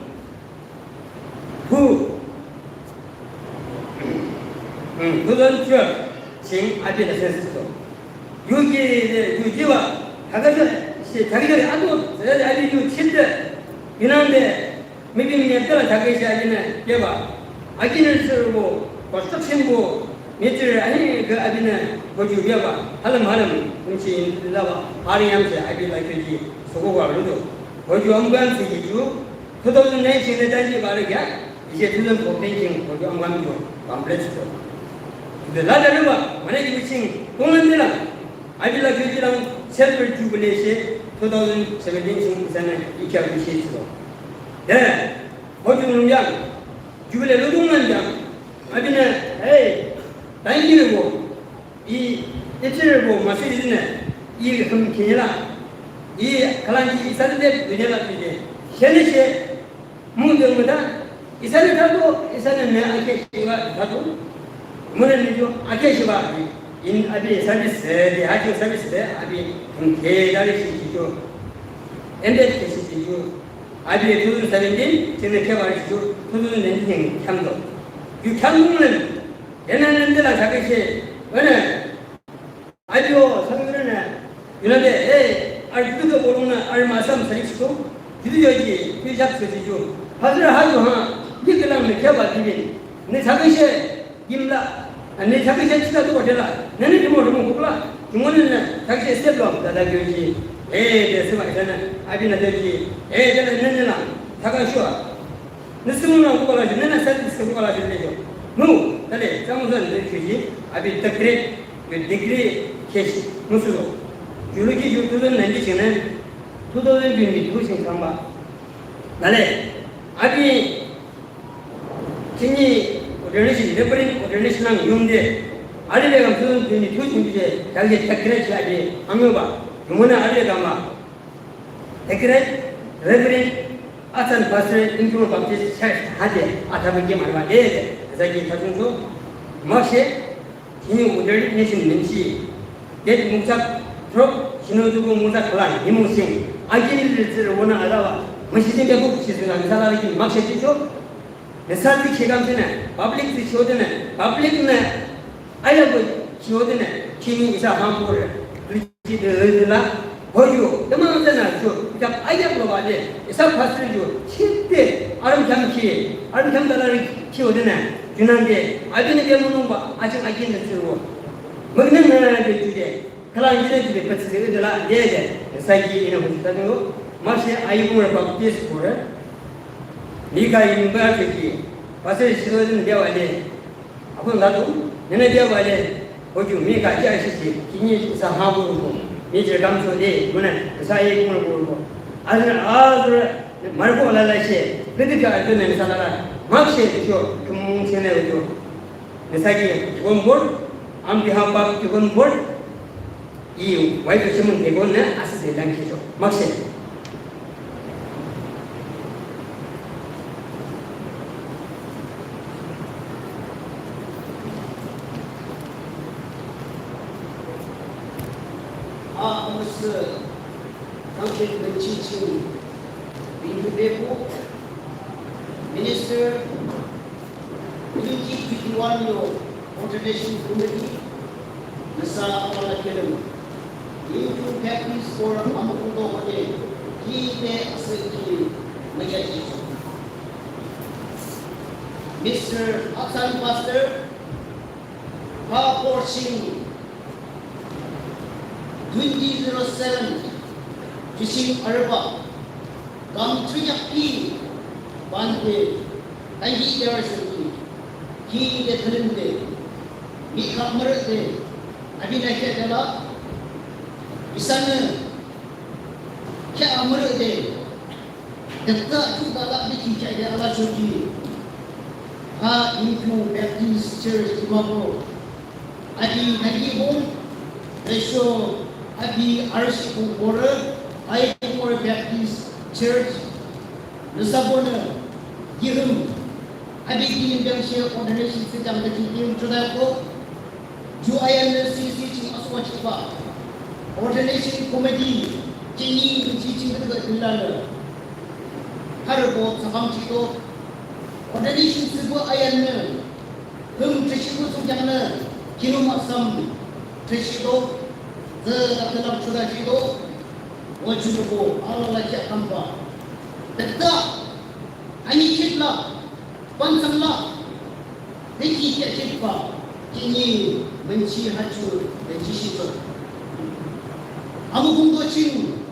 two, hmm, two thousand twelve sing abi license to. Yuki de yujiwa hagaja shi hagaja ato abi yu chinde yunande Maybe mi ne tela thakeshe ajine keba. Ajine sirbo construction bo, nature ani ke ajine boju keba. Halam halam, unchi laba, hari yamshe abi la keji, soko wa ludo. Boju amgan siji ju, two thousand nine sing ne tanji bare kya, ise two thousand fourteen sing boju amgan ju, complete ju. De la de ba, mane ki sing, kung ne la. Abi la kyoji lang silver jubilee she two thousand seventeen sung sana ikya bishe silo. De, hoju nung yang, jubilee ludung ngan yang. Abi na, hey, thank you bo. I, it's bo, masi izine. I hum kinela. I kalanji i sadi de, binela pide. Shene she, Mungde muda, isane tado, isane ne ake shiba tado. Mune nijo ake shiba, in abi service de, ake service de, abi, ke dari shi jijo. Ende ke shi jijo. Abi two thousand seventeen, sene ke bari jijo, two thousand nineteen khamdo. Yu khamdo len, ena nende la sakeshe, ene, Adio, sangrana, yunade, eh, ar dudu bolungna, ar masam sarik sito, dudu yoji, tu jak sito jo. Hazra hajo ha, yikelang ne kya ba dibin. Ne sakishe, gimla, ne sakishe chita tu kotela, ne ne dimo dimo kukla, jumone ne, sakishe step lo, dada yoji, eh, de sima sana, abi na yoji, eh, de ne ne la, sakashua. Nüsümüna kukalashe, nüna sadi sü kukalashe lejo. Nu, tale, samusan le chuji, abi takre, yo degree keshi, nusulo. Julu ki ju two thousand nineteen chene, two thousand twenty-two chene kamba. Tale, abi, chini ordination, Reverend ordination lang yungde, ari le kam two thousand twenty-two chene je, tale takre chi abi, amyo ba, yumona ari le kamba. Tekere, Reverend, Asan Pastor, Imperial Baptist Church, hade, atabe ke marwa de, zaki tajung so, makshe, hini ordination minchi, det muksak, trop, shino dugu muksak kala, himo sing, agin litir wona alawa, masjid ke buk sisuna, misala lagi, makshe chicho, misal di chegam sine, public di chodene, public ne, Aya bo chiodene, chini isa hampur, lichi de la, hoyo, dema zena cho, jak aya bo ba de, isa pastor yo, chite, aram cham chi, aram cham dala ri chiodene, Kinangde, abinü ke mulongba, aching akin de tsürübo. Müknü nü de jude, khülang jide jude, petsü de la de de, sagi ina hoju tanu, makshe Ayukur Baptist Church, Mika yimba keki, pastor shilo din de wale, akun ladu, nene de wale, hoju Mika ja shi shi, kini sa ha bu bu, ni je kam so de, mune, sa ye kun bu bu. Azra, azra, Marko la la she, pete pia ato ne sa la la, mak she sho, kemung she ne yo. Ne sa ki, Deacon Board, on behalf of Deacon Board, i, wai to she mun Deacon ne, asiste lang she sho, mak she. A, amusu, kangke benchi ching, Bindu Bebo, Minister, twenty twenty-one yo Ordination Committee, nüsa apala kelem. Yimkhiung Baptist Church Amukhungdo hode, kide asüki meja jicho. Mister Atsan Pastor, ha portion twenty zero seven, Jising Arba, kam three yakpi, bande, tangi yar senti, ki de thalim de, mi kam mer de, abi na kya dala, isane, kya mer de, Detta tuta la biki kya de ala choki. Ha Yimkhiung Baptist Church Dimapur. Adi nagi home. Resho abi arshi kung kore. Ai kore Baptist Church. Nüsa bone. Yihum. Abi ki yimbiang she ordination sitang de ki yim chodai ko. Ju ayan le C C ching aswa ching ba. Ordination committee ching yi ching ching de de la le. Har bo sakam ching do. Ordination sibu ayan le. Hum trishibu sung jang le. Kinum asam trishido. Ze da kelam chuda ching do. Wa chudo bo ala la kya kamba. Detta. Ani chit la. Pansang la, deki kya chit ba, kini menchi hachu, menchi shito. Amukhungdo ching,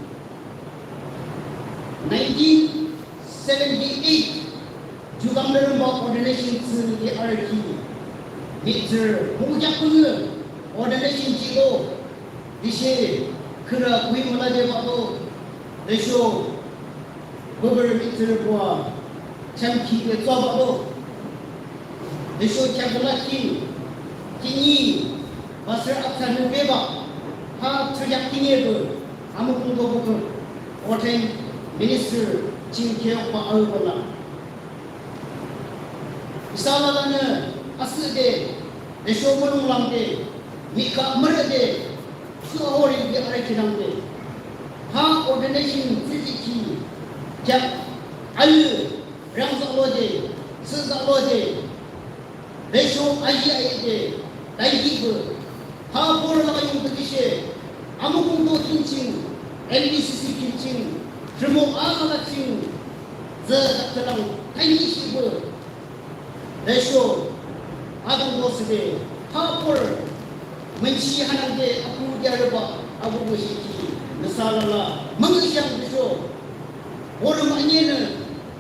nineteen seventy-eight, jugam leremba ordination tsü ni arki, mitsir, mungkyak pengü, ordination chito, dishe, kera kui mala de ba to, desho, Bubur mitsir bua, chamki le tsoba do. Desho kya bula ki, kini, pastor apsa ne beba, ha tsuyak kini bu, Amukhungdo bubur, ordained minister, ching kyo pa au bula. Isa la la ne, asu de, desho mulung lang de, mika mer de, Su ahori di arai kinang de. Ha ordination sisi ki. Kya ayu rang sa lo de, su sa lo de. Resho ayi ayi de, dai ki bu. Ha por la yung de she. Amukhungdo kinching, N B C C kinching, remo a la ching. Ze da lang, kai ni shi bu. Resho, adung bo side, ha por, menchi hanang de, apu dia reba, apu bo shi ki, nüsa la la, mengi siang resho, por manye ne,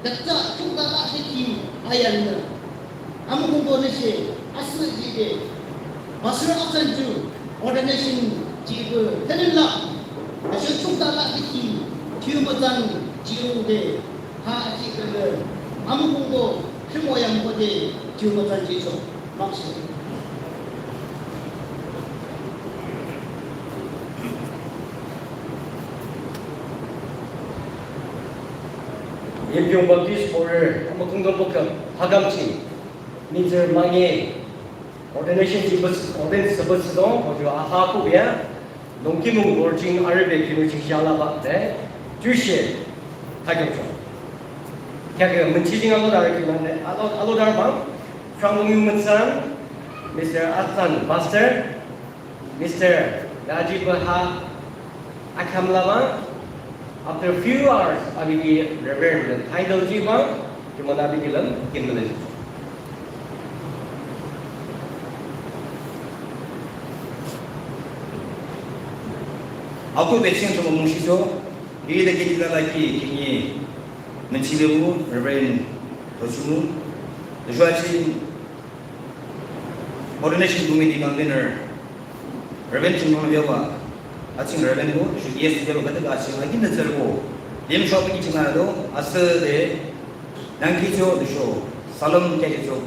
dakta, chukta la shi ki, ayan ne. Amukhungdo ne she, asu ji de, pastor asan ju, ordination ji bu, tenen la, resho chukta la shi ki, kiu matan, jiu de, Ha aji kele, Amukhungdo, shimo yang kode, jiu matan jicho, makshe. Yimkhiung Baptist Church, Amukhungdo bukam, hagamchi, minzer mange, ordination jibus, ordain sebus dong, ojo aha kubia, Nongkimung Lorjing arübe kinu ching shala ba de, jushe, takyong chong. Kya kya menchi jing alo dar kinan de, alo, alo dar bang, Franglong Yung Mensan, Mister Atsan Pastor, Mister Rajiv Baha, Akham Lama, after few hours, abidi Reverend title ji bang, kimana abidi lam, kimana ji. Akhuhbe ching ching mung shiso, ide ki ila laki kini menchile bu Reverend Tosumu, Joshua ching Ordination Committee Convener, Reverend Chungmang Lewa, aching Reverend bu, Joshua yes Lewa kata aching, akin da zerbo, lim shop ki ching ado, asa de, nangkicho, Joshua, salam kecho.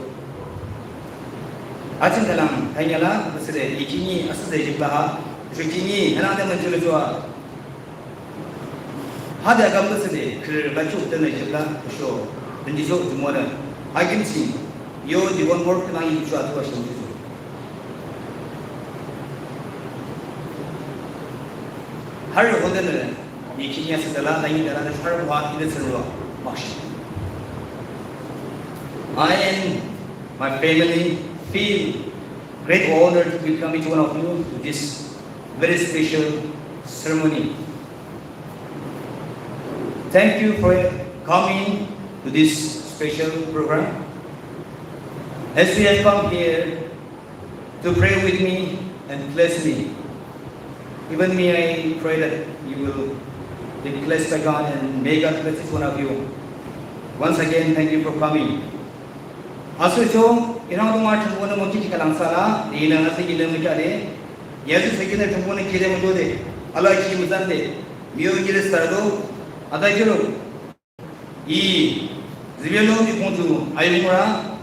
Aching kalang, kanyala, asa de, ikini, asa de, jibla ha, Joshua kini, hanang de menchile Joshua, Hade agam tsüde, khrü la chuk tene jibla, sho, benji so, jumona. Agim si, yo, di one more kena yi chua tua shim jisu. Har yo hoden ne, ni kinya se dala, na yi dala, har wa ide tsürwa, makshi. I and my family feel great honor to welcome each one of you to this very special ceremony. Thank you for coming to this special program. As we have come here to pray with me and bless me, even me, I pray that you will be blessed by God and may God bless each one of you. Once again, thank you for coming. Aso cho, irang tuma Thrünpuhnü mokhi ki kalang sala, ni na nasa ki lem ka de. Yesu seki na Thrünpuhnü ki de mo de. Ala ki mo san de. Miyo ki de sar do. Ada ki ro. I, zibelo mi kong tu, ayu mura.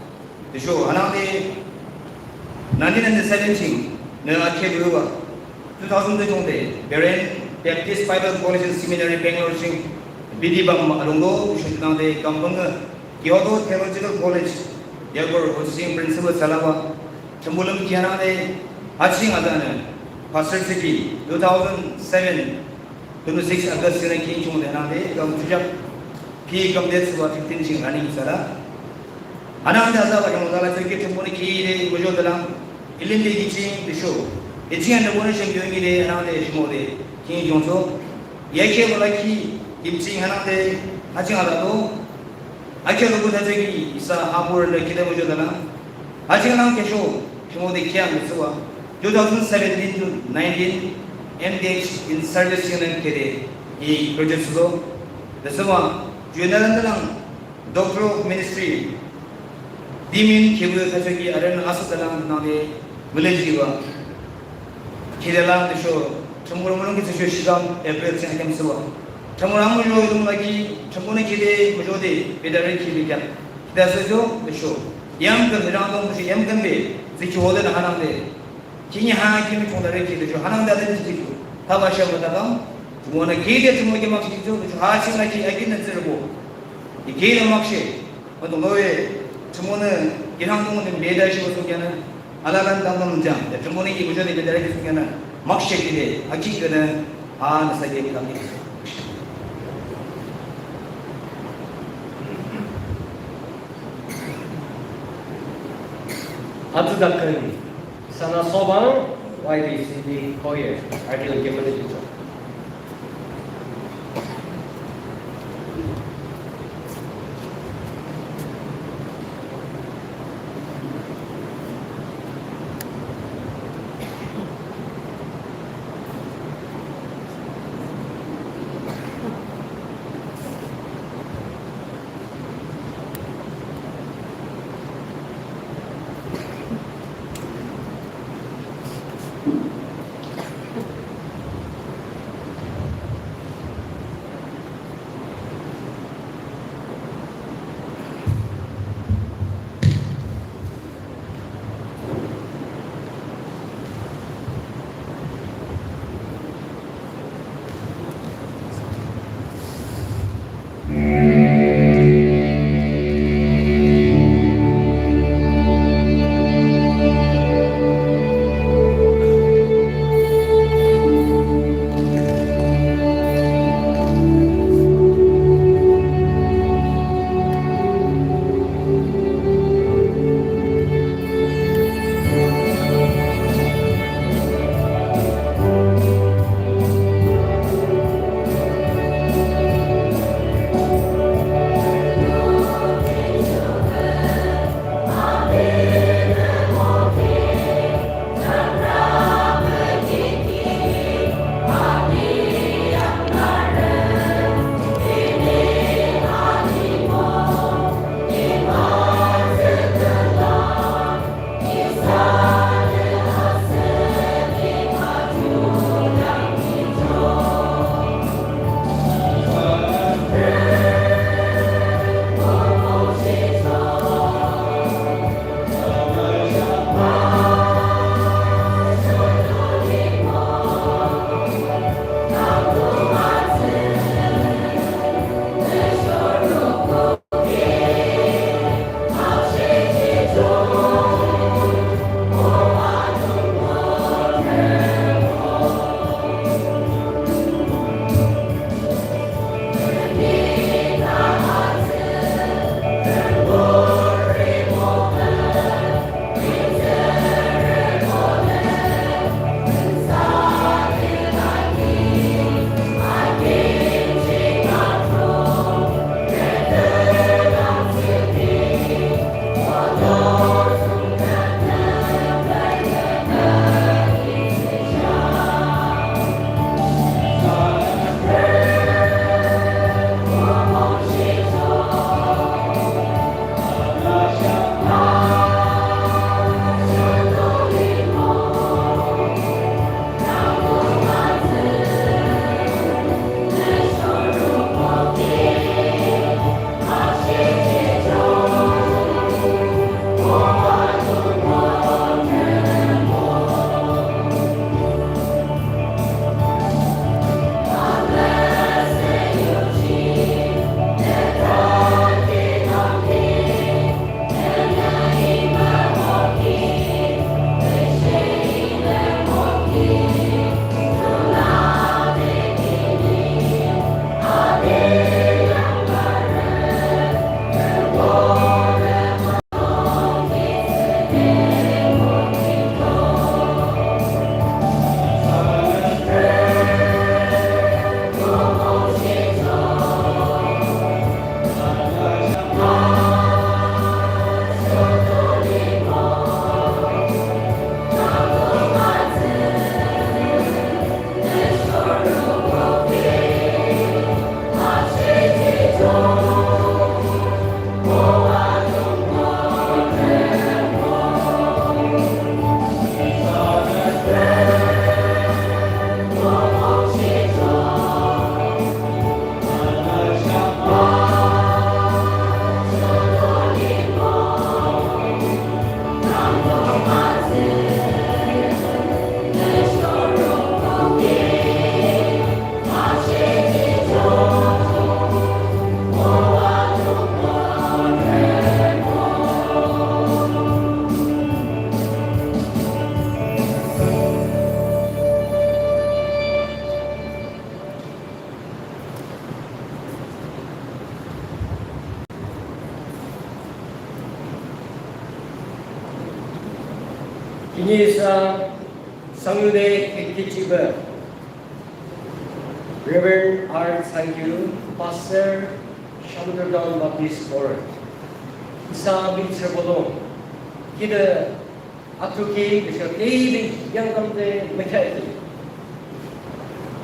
De sho, hanang de. Nineteen ninety-seven ching, na akhe buwa. Two thousand two chungde, Berean Baptist Bible College and Seminary, Bangalore ching, B D bam alungdo, shunang de, Gampang, Kyoto Theological College, Yagor, Hosing Principal Salawa, Chambulam Kianang de, Haching Adana, Pastor City, two thousand seven, twenty-six August, Sina King Chung de Nang de, Gam Tujak, Ki Gam de Suwa, fifteen ching running sala. Hanang da za ba yung dala seke Thrünpuhnü ki de mujo dalang, ilim de ki ching de sho. E ching ande bona shem yung de hanang de shimo de ki yung so. Ye ke bola ki kim ching hanang de haching ala do. Ake lo bona ki isa habur de ki de mujo dalang. Haching nang ke sho shimo de kiang de suwa. Two thousand seventeen to nineteen engaged in service yung ke de i project so. De suwa. Junalan dalang Doctor of Ministry, Dimin Kibu Tachoki Aren Asa Dalang Nang de Village Iwa. Kidala de sho, Thrünpuhnü mulong ki sho shigam April ching akem sewa. Thrünpuhnü amu yo idum lagi, Thrünpuhnü kide mujo de, bedare ki bikya. Kida se jo, de sho. Yam kan hirang dong mushi yam kan be, ziki hode na hanang de. Kini ha kimi kong dare ki de sho, hanang de de ki de sho. Taba sha mata kam, Thrünpuhnü kide Thrünpuhnü ki mak ki de sho, ha ching na ki akin na zerbo. Ikele makshe, mato loe, Thrünpuhnü, kinang tong ne meda shi wasu kyana, alalan tang tong jang, ya Thrünpuhnü ki bujo ne meda shi wasu kyana, makshe kile, aki kene, a, nasa ke kami. Atü dakani. Sana Sobang, Y B C D Choir, Archangel Gabriel Bishop. Ini isa sangyu de kekechibah Reverend R Sangyu, Pastor, Shamator Town Baptist Church. Isa mihtsürü bolung, kide atoki, tüsho kede yangdam de mekhaiki.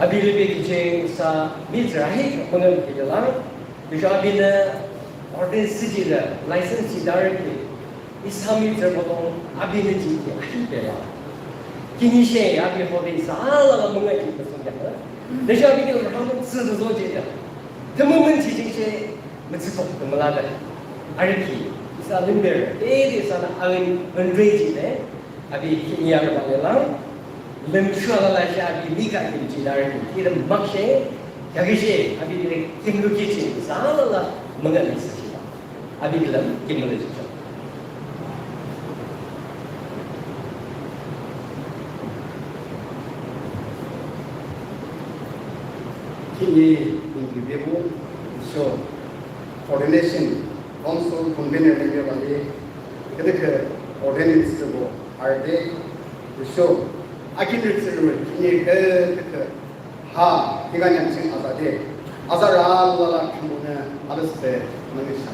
Abi libe kiching isa mihtsürü ahi, konam kide lang. Tüsho abinü ordain thsüjide, license jidarüki. Isa mihtsürü bolung abinü jingki ahihbela. Kinishe abi hode isa alala müngühjihbah thsungkheaknü. Tüsho abi ki rhangdung thsüde zojihde. Tümü mün jijingshe mütsütok tümülade. Arüki isa limberü. Ede isanü ain ünrejihde. Abi kini arübah lelang. Lümshuwa lalashe abi mika kim jidarüki. Ede makshe. Yakishe abi de kimlu kiching. Isa alala müngühjihbah thsungkheak. Abi kilim kimlu kiching. Kini nungki bebo, so, ordination, council convener nengyo bali, kedeke ordinance bo, arde, so, akin ritsirwe, kini kedeke, ha, kiga nyamching azade, azara alala kimbune, abeste, manisha.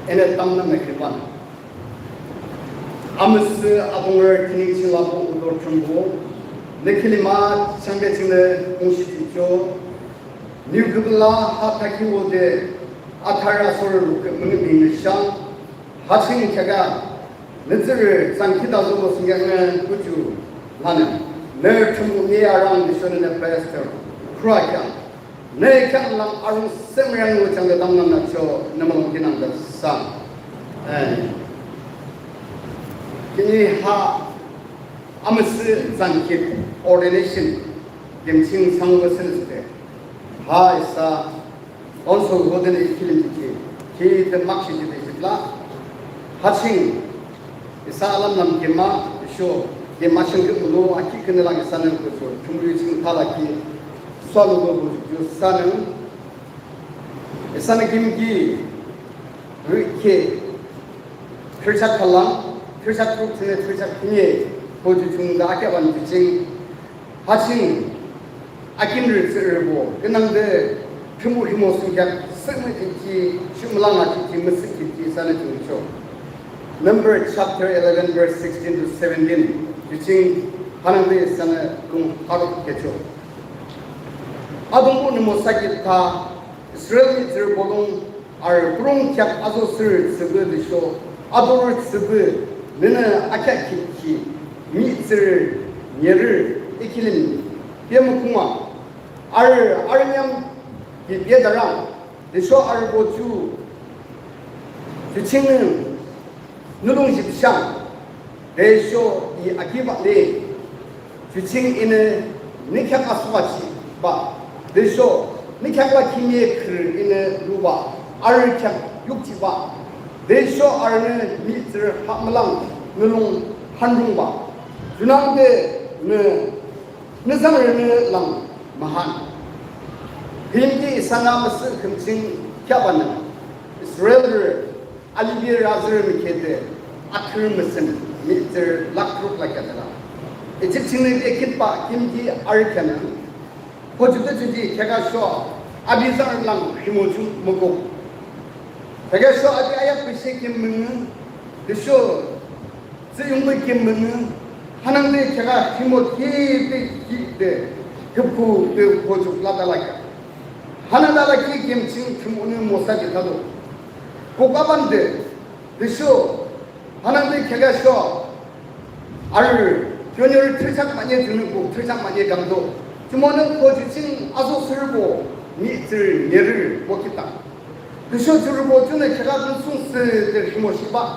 Ene tamna mekriban. Amüsüh abungre tini ching labo udo Thrünpuh, nü kilim achangbe chingnü mungshi jihchoh, nü gibla ha thakhi wode athar asor lukhe münü münü shang, ha ching khaga, nü tsührü tsangkhi dazo lo singyangnü kuju lanü, nü Thrünpuh nü arang dishonü nü pastor, khura kya, nü khyang lang arung semrang lo changde tamnang nacho nü mulong kinang de sa. Eh. Kini ha amüsüh tsangkhi ordination kimching sangwa sensite. Ha isa council hodenü kilim ki, ki de makshe jide jibla. Ha ching isa alam nam kima, isho, kima ching ke ulo, aki kene lang isanü kujo, chumri ching thala ki, swalo go go ju sanü, isanü kim ki, rike, thirchak khalang, thirchak truk chine, thirchak kine, go ju chung da aki aban ju ching, ha ching, akin ritsirbo, kenang de, Thrünpuh himo singkheak, seme ki, shumlang aki ki, mesik ki, ki, isanü chung cho. Number chapter eleven, verse sixteen to seventeen, ju ching, hanang de isanü kung harok kecho. Atungpuhnü Mosa ki tha, Israel mihtsürü bolung, arü purung kheak azo sürü thsübü tüsho, atorü thsübü, nünü akheak khipkhi, mihtsürü, nyerü, I kilim, pemukuma, arü, arü nyam, ki pedarang, tüsho arübo ju, ju chingnü, nulung jipshang, tüsho I akibah le, ju ching inü nü kheak asübah jihbah, tüsho nü kheak la kime khürü inü lubah, arü kheak yukjihbah, tüsho arünü mihtsürü ha mülang nulung hanrungbah, junangde nü, nü zangrünü lang mühan. Himki isanü amüsüh khümching kheahbanü, Israelrü aliberü azürü mükhede, athrürü müsüm, mihtsürü lakh truk lakheah de la. Egypt chingnü de khitbah kimki arü kheanü, hojüde judi kheaküsho, api zangrü lang rhimo ju mükuk. Kheaküsho api ayakpü she kim münü, tüsho tsühyungbe kim münü, hanangde kheakü rhimo kide kide, küpku de hojü lade lakheah. Hanangde lakhi kim ching Thrünpuhnü Mosa ki thado. Kukabande, tüsho, hanangde kheaküsho, arü, kyonyorü thirchak manye junü kuk, thirchak manye kamdo. Jumonü ko ju ching azo sürübo, mihtsürü nyerü bo kita. Tüsho jurübo junü kheakü dun sungsüde rhimo shibah.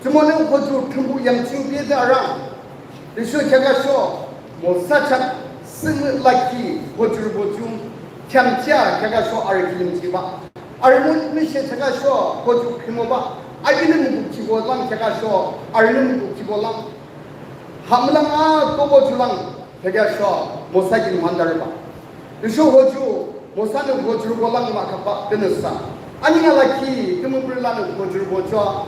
Jumonü ko ju Thrünpuh yam ching bede arang. Tüsho kheaküsho, Mosa chak sünü lakhi ko jurübo ju, kheamkhea kheaküsho arü kilim jihbah. Arü mün mishe kheaküsho ko ju rhimobah. Akinü mükuk kibo lang kheaküsho, arünü mükuk kibo lang. Ha mülang a kobo ju lang kheaküsho, Mosa ki mühandarübah. Tüsho hoju, Mosanü hojurübo lang mahkhapbah tünüsa. Aninga lakhi, tümüpürü lanü hojurübo cho.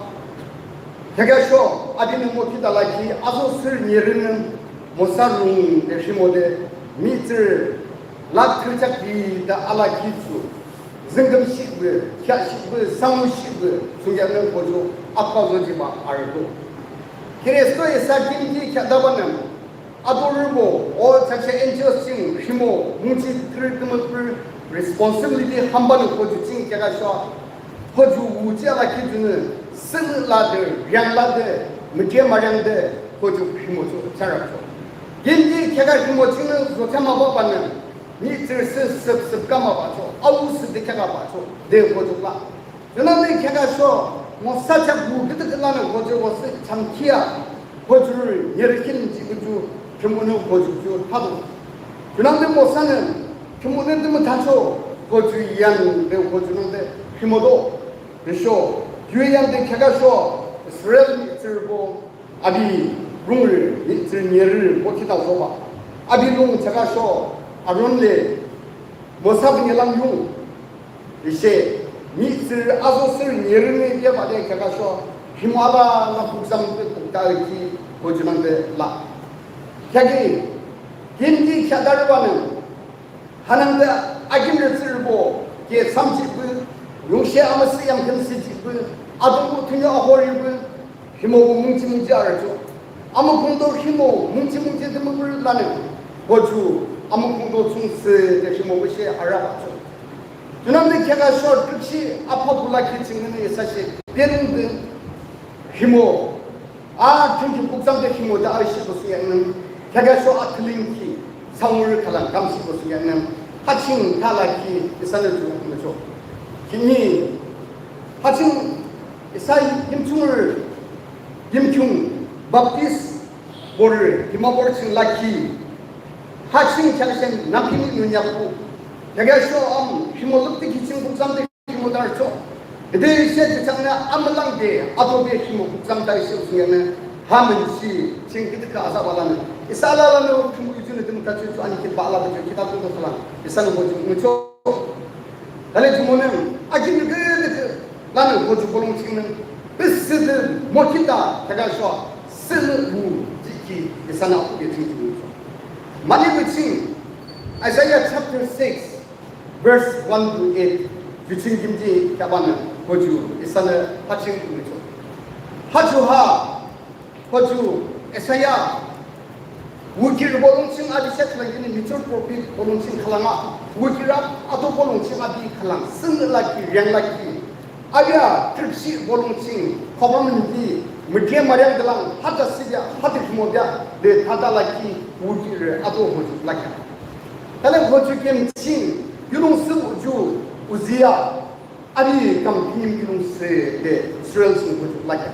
Kheaküsho, Abinü mokhita lakhi azo sürü nyerünü Mosa rungde rhimode mihtsürü lakh thürükheak ki de alakhi ju züngkümshihpü, kheahshihpü, sangmushihpü thsungkheaknü koju akhuhdo jihbah arüdo. Khristo isa kimki kheahdabanü atorübo, o church angels ching rhimo mungji thürü tümüpürü responsibility hambanü koju ching kheaküsho, koju wuji alakhi junü sünü lade, riang lade, müje mariangde koju rhimo ju charapcho. Kimki kheakü rhimo chingnü zokheamabah banü mihtsürü sü süp süp kamabahcho, alu sü de kheakübahcho de koju la. Junangde kheaküsho, Mosa chak bu küdükhüh lanü koju wosü chamkhia, koju nyerükhin jihbah ju, rhimonü koju ju hado. Junangde Mosanü rhimonü tümü thacho, koju yande koju nangde rhimodo. Tüsho, yu yande kheaküsho, Israel mihtsürübo, api rungrü, mihtsürü nyerü, mokhita zobah. Api lung kheaküsho, Aron le, Mosa binyelang yung. Tüshe, mihtsürü azo sürü nyerünü yebah le kheaküsho, rhimo alala pukzam de pukta ki, koju nangde la. Kheakü, kimki kheahdarübanü, hanangde akinrü tsührübo, ke samjihpü, rungshe amüsüh yamkhün süjihpü, Atungpuh thünio ahoripü, rhimobo mungji mungji arücho. Amukhungdo rhimo mungji mungji tümüpürü lanü, koju amukhungdo thsungthsü de rhimobo she arübahcho. Junangde kheaküsho trükshih apha bulakhi chingnü isa she, berungde rhimo, a thünkhi pukzam de rhimo de aishihpü thsungkheaknü, kheaküsho athülünkhi, sangmurü khülang kamshihpü thsungkheaknü, ha ching thalakhi isanü ju mücho. Khihni, ha ching isa Yimchungrü, Yimkhiung Baptist borü, Dimapur ching lakhi, ha ching kheaküshe nangkhinü nyunyakpü, kheaküsho am, rhimo lüpdükhi ching pukzam de rhimo darücho. Ide isa jihchangnü amülangde adobe rhimo pukzam de isa thsungkheaknü, ha münchi ching küdükhüh azabah lanü, isa alalanü Thrünpuh yu junü tümü kachihcho, anikhinbah alabah ju khita tungto khülang isanü koju mücho. Thale jumonü, akinrü küdükhüh lanü koju bolung chingnü, püsüde mokhita kheaküsho, sünü wu jihkhi isanü apuke ching ju mücho. Manibuh ching, Isaiah chapter six, verse one to eight, ju ching kimji kheahbanü, koju isanü ha ching ju mücho. Ha ju ha, koju Isaiah, wukirü bolung ching api she khülang, yini mature prophet bolung ching khülang a, wukirü ato bolung ching api khülang, sünü lakhi, riang lakhi, api a trükshih bolung ching, government ki, müke mariang khülang, hade sibia, hade rhimobia, de thade lakhi, wukirü ato koju lakhi. Thale koju kim ching, yulung sü ju, Uzziah, api kam kinim kiulongthsü de Israel ching koju lakhi.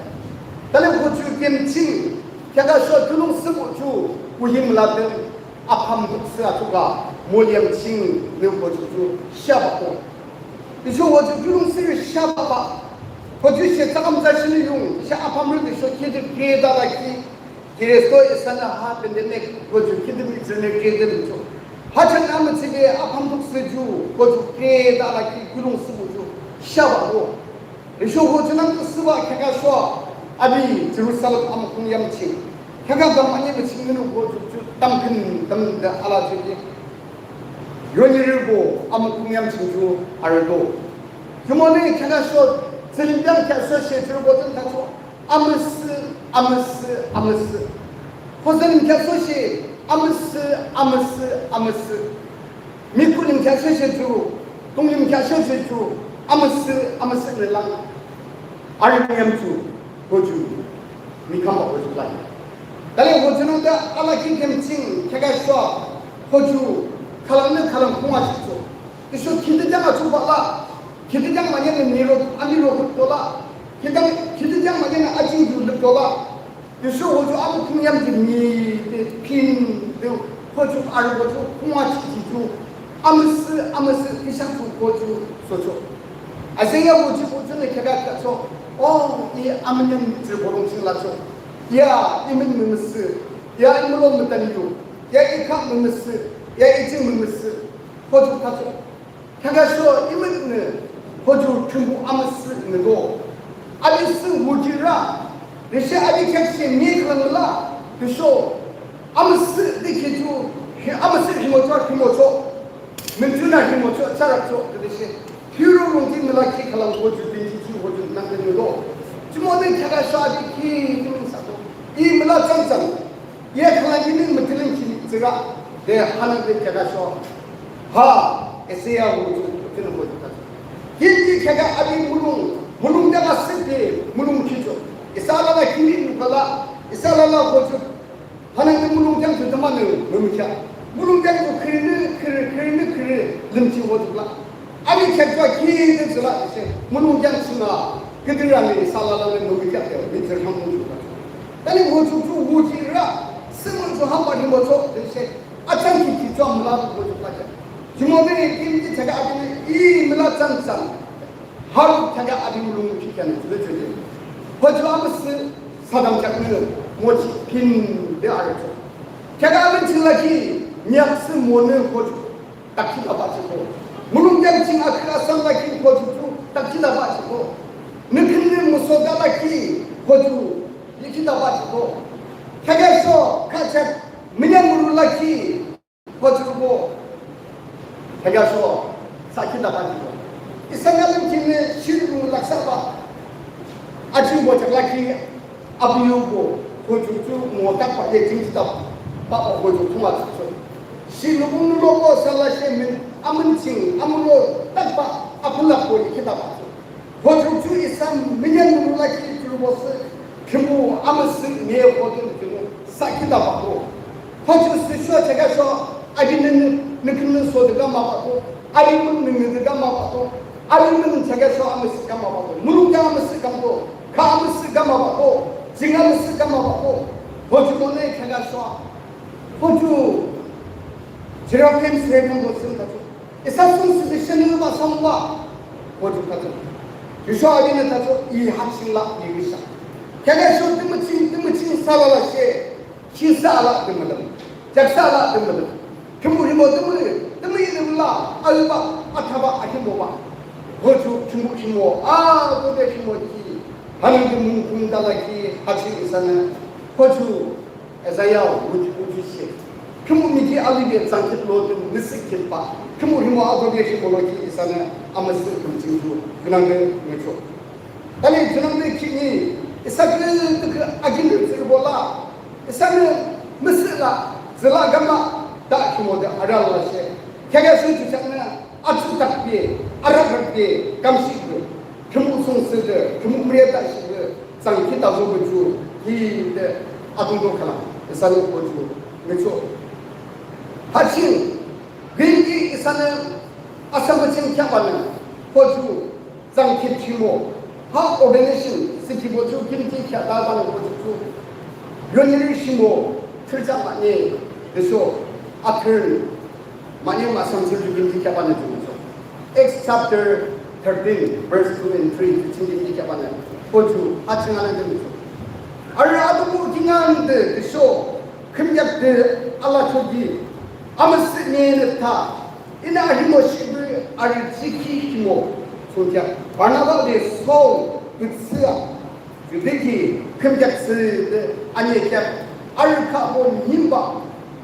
Thale koju kim ching, kheaküsho kiulongthsübo ju, kuhi müladen, apham duksü achoka, molyang chingnü koju ju shabah ko. Tüsho koju kiulongthsü shabah ba. Koju she tsakam tsashinü yung, she aphamrü tüsho khide keda lakhi, Khristo isanü ha pandemic koju khide mihtsürünü kede micho. Ha chang amütsüde apham duksü ju koju kede alakhi kiulongthsübo ju shabah ko. Tüsho koju nangde thsübah kheaküsho api Jerusalem amukhung yam ching. Kheakü kam ane müching nünü koju ju tamkhün tamde ala ju ki. Yonyirübo amukhung yam ching ju arüdo. Jumonü kheaküsho tsülimbang kheaküsho she jurübo jün thacho. Amüsüh, amüsüh, amüsüh. Hozanü kheaküsho she, amüsüh, amüsüh, amüsüh. Mikulim kheaküsho she ju, tunglim kheaküsho she ju, amüsüh, amüsüh nü lang. Arü yam ju, koju, mikhamba koju lang. Thale koju nangde alakhi kim ching, kheaküsho, koju, khülangnü khülang khunga ching cho. Tüsho khide jang achobah la, khide jang manyang niro, aniro hüpdo la, khide jang, khide jang manyang ajing ju lüpdo la. Tüsho koju amukhung yam ju mide pin de koju arü koju khunga ching ching ju, amüsüh, amüsüh, tüsho ju koju socho. Isaiah koju koju nü kheakü kheahcho, o, I amünean mihtsürü bolung ching lacho. Ya, I mün mümüsüh, ya, I mülung mütan yu, ya, I khah mümüsüh, ya, I jing mümüsüh, koju thacho. Kheaküsho I mün nü, koju Thrünpuh amüsüh nü do. Api sü wukirü a, Tüshe api kheak she mi khülang la, tüsho amüsüh de ki ju, amüsüh rhimochoh, rhimochoh. Münchunü rhimochoh, charapchoh, tüshe Pharaoh lungki müla ki khülang hoju, binti ju hoju nangde nülo. Jumonü kheaküshe api ki, jumonü sado. I müla changchang. I khülang ini müthiling ki tsüra. De hanangde kheaküshe. Ha, Isaiah hoju, hoju nangde nülo. Kinti kheakü api mulong, mulong de asüh de, mulong kicho. Isa alala kini nukala, isa alala hoju. Hanangde mulongkeang ju tümünü mümükheah. Mulongkeang ju khürünü, khürü, khürünü, khürü lümkhi hoju la. Api kheak ju akhi de ju la she. Mulongkeang ju na. Küdüranü isa alalanü mümükheah de. Mitsü khang hoju la. Tani hoju ju hoji ra. Sümün ju hamba ni hoju de she. Achang ki ki ju müla hoju la. Jumonü kinti kheakü api ni i müla changchang. Haruk kheakü api mulong ki kheakü nü, tüle tüle. Hoju amüsüh sadam kheakü nü, mochi pin de arücho. Kheakü api ching laki, nyaksü monü hoju, takhi taba chiko. Mulong kheakü ching akhi asam laki hoju ju, takhi taba chiko. Nükhin nü musoda laki, hoju, yikhi taba chiko. Kheaküshe, kachak, minya muru laki, Hoju bo, kheaküshe, sakhi taba di bo. Isa nga lümkhi nü shirung laksaba. Ajing bo chak laki, abiyo bo, hoju ju mo takba ye jing taba, baba hoju thuma ju. Shi lubung nulo bo sala she min, amün ching, amülo takba, apulak bo ye kitaba. Hoju ju isa minyan nulu laki ju bosü, Thrünpuh amüsüh ne hoju ju sakhi taba ko. Hoju sisho chakasho, api nü, nü, nü kümnü so de kama ba ko, api mün nü nü de kama ba ko, api mün chakasho amüsüh kama ba ko, mulung ka amüsüh kam ko, ka amüsüh kama ba ko, jing amüsüh kama ba ko. Hoju ko ne chakasho, hoju, Jeroboam sürü kam bosü ka ju. Isa sung sü de shenü ba song ba. Hoju tato. Yusho abinü tato i haching la i wisha. Kene shu tümüching, tümüching salala she. Shinsa la tümülüm. Jaksa la tümülüm. Tümü himo tümü, tümü inü la, alba, ataba, ahimo ba. Hoju, tümü himo, a, tode himo ki. Hangi mungkung dala ki, haching isanü. Hoju, Isaiah, uji, uji she. Tümü miki alibe tsangkit lo tümü müsik kitba. Tümü himo adobe shi bolo ki isanü amüsüh tümü chingju. Künangde mücho. Tali künangde kini isa kü tükü agin tsürü bola. Isanü müsik la zila gama da himo de arala she. Kaya shu ju chakna. Atsutakbe, arabrakbe, kamshikbe, tümü sungsüde, tümü mreda shide, tsangkit azo beju, hide, adungdo khala, isanü boju, mücho. Haching, gindi isanü, asam baching kyabanü, boju, tsangkit chimo, ha ordination, siki boju, gindi kyada banü boju, yoniri shimo, thirja mane, beso, atern, Mane ma samsir ju gimji kyabanü ju. Acts chapter thirteen, verse two and three, ju ching gimji kyabanü. Koju, ha ching alangde ju. Arü adubu kingande, de sho, khimyakde, ala chogi, amüsüh ne ne ta, inü ahimo shibu, arü jiki himo, songkya, Barnaba de Saul, Bitsia, Judüki khümkheak thsüde ane kheak arü khah bo nimba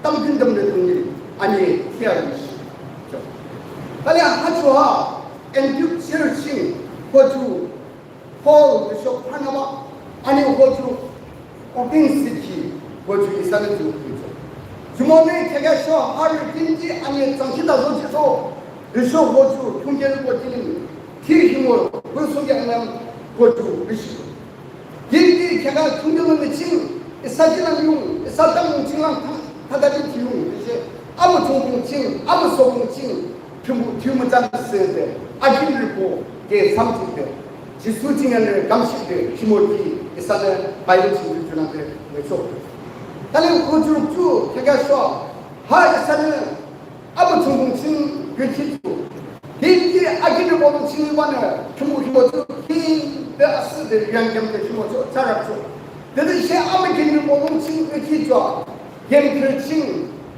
tamkhüntamnü tunglim ane kheak arüshi. Tale ha ju ha Antioch church ching hoju Paul tüsho Barnaba ane hoju Athens city hoju isanü ju hoju. Jumonü kheaküsho harü kimji ane tsangkhi tazo jiso tüsho hoju thungkerü ko kilim ki himo hoju songkheak nang hoju rishi. Yinti kheakü thungde lung ching, isa jilang yung, isa tamung chinglang tha-, thadadi thiyung, tüshe, amüthsungpung ching, amüsopung ching, thiyu, thiyu mütsan sede, akin ripo, ke samchukde, Jisu ching yanre kamshikde, shimoti, isanü Bible ching junangde, mücho. Tale kujuruk ju, kheaküsho, ha isanü, Amüthsungpung ching yukhitu. Hiki akinrübo lung ching banü, tümü himocho, hide asühde yangkhamde himocho, charapcho. Tütüshe amükinrübo lung ching yukhitu. Yangkhamde ching,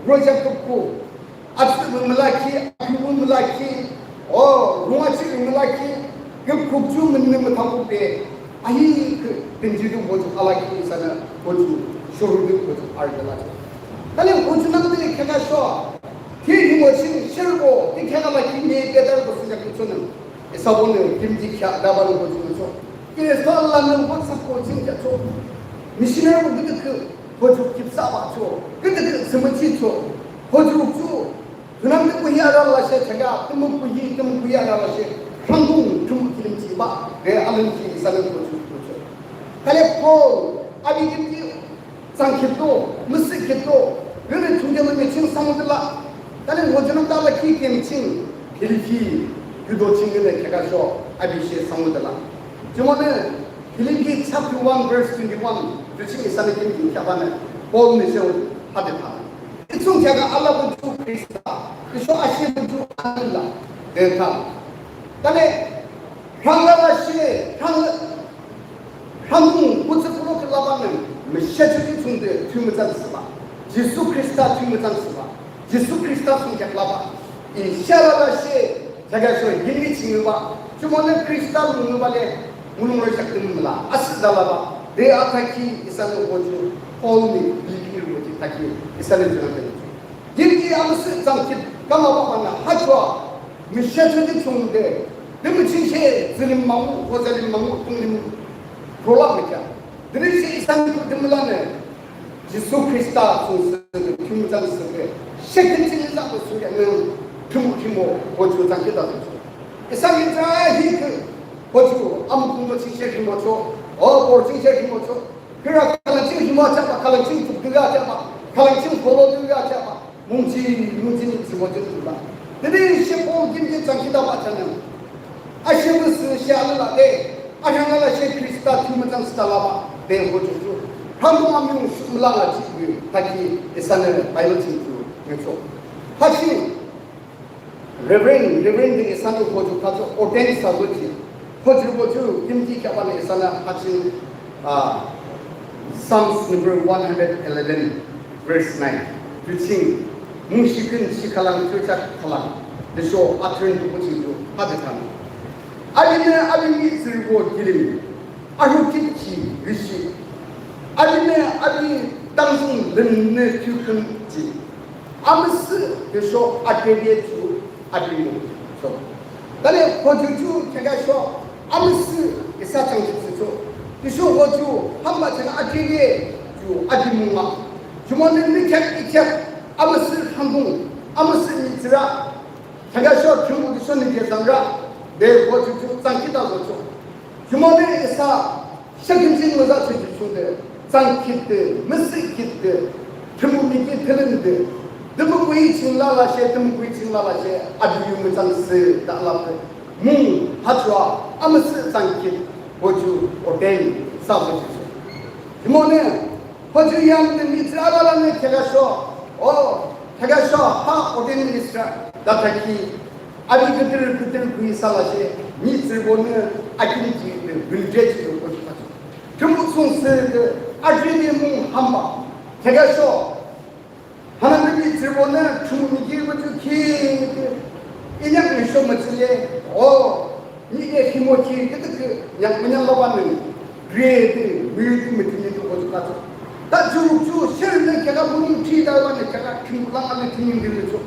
roja kuku. Asüh mülaki, akibu mülaki. O, rungachi mülaki. Kükukchu münü müthakupe. Ahi kü. Tümji du hoju alaki isanü hoju shorü du hoju arü de lachoh. Tale hoju nangde kheaküsho. Thi rhimo ching sherbo, thi kheakü laki ne bedar bo sünyak ichonü. Isabonü tümji kheak dabanü hoju nangchoh. Khrista lanü WhatsApp ko ching kheakchoh. Missionary bo gidi khe hoju kipsa bachoh. Gidi khe sümüchichoh. Hoju ju Tunam tümü kuhi ara lashe chaga, tümü kuhi, tümü kuhi ara lashe, rhangdung tümü kilim chiba, de alem ki isanü kuchu kuchu. Kale Paul, abi kimki, sang kito, müsü kito, yunü tungde mü ching samudela. Kale wajunam dala ki kim ching, Philippi, yudo ching yunü kekasho, abi she samudela. Jumane, Philippi chapter one verse twenty-one, yuching isanü kimki kyabanü, Paul ni sheo, hadi tha. Ichung kheakü alabun ju Khrista, isho ashibun ju anila, de tha. Tale, rhangla lashe, rhang, rhangdung, kutsü kulo ke labanü, müshe ju ichung de, tümü chang siba. Jisu Khrista tümü chang siba. Jisu Khrista sung kheak laba. Ishara lashe, Jaga sho yinmi ching ba, chumone Khrista lung ba le, mulung ro shak tum la, asi da la ba, de ataki isanü hoju, Paul ni, Philippi ro ji taki, isanü jina de. Yinmi amsi zang kit, kama ba mana, hajwa, mi she chu di chung de, de mi ching she, zilim mamu, ho zilim mamu, tung lim, prola mi kya. De mi she isanü de mi la ne, Jisu Khrista sung sü, tümü chang sü, shekin ching isanü sü ya ne, tümü tümü, hoju zang kit da sü. Isa ngi tsa hi kü, hoju, am kung do ching she himo cho, o, bor ching she himo cho, kira kalang ching himo cha ba, kalang ching tuk duga cha ba, kalang ching polo duga cha ba, mungji, mungji ni ching hoju duga. Dede she Paul kim je zang kit da ba cha ne. Ashe bu sü she ala la de, a hang ala she Khrista tümü chang sü da la ba, de hoju ju. Hamu am yung shu la la chi bu, taki, isa ne, Bible ching ju, ne cho. Hashi, Reverend, Reverend de isanü hoju kacho ordain sa zoji. Hoju hoju kimji kyabanü isanü hachin, ah, Psalms number one hundred eleven, verse nine. Yuching, mung shikin shikalang churchak kalang. De sho atern tu kuching tu hadi kan. Abinü abi mi zirbo gilim. Aru kipki rishi. Abinü abi tangzung limnü tukun ji. Amüsü, de sho, adrede ju, adrede. So, dale, hoju ju, kekasho, amüsü, isa chang ju so. De sho, hoju, hamba chang adrede ju, adrede muma. Jumane mi kek ikek, amüsü hambung, amüsü mi zira. Kekasho, tümü de sho ni de zangra. De hoju ju, zang kit da so. Jumane isa, Shakimsin müza chöji chungde, zang kitte, müsü kitte, tümü miki tülünde, tümü kuyi ching la la she, tümü kuyi ching la la she, abi yu müzang sü da la pe. Mung, hachua, amüsü zang kit, hoju, ordain, sa hoju. Jumane, hoju yam de mi zira la la ne kekasho, o, kekasho, ha, ordain minister, da taki, Abi kütür kütür kuyi sa la she, mi zirbo nü akin ki de bünce ki de kochi kachi. Tümü sung sü de, aji de mung hamba. Kekasho. Hanang de mi zirbo nü, tümü mi ki bu ju ki de. Inyak mi sho mütsile, o, ni de himo ki de de nyak mi nyak la ba nü. Gre de, mi de mi de mi de kochi kachi. Ta juruk ju, sher nü keka mung ki da ba nü keka kim lang ale kim de ju.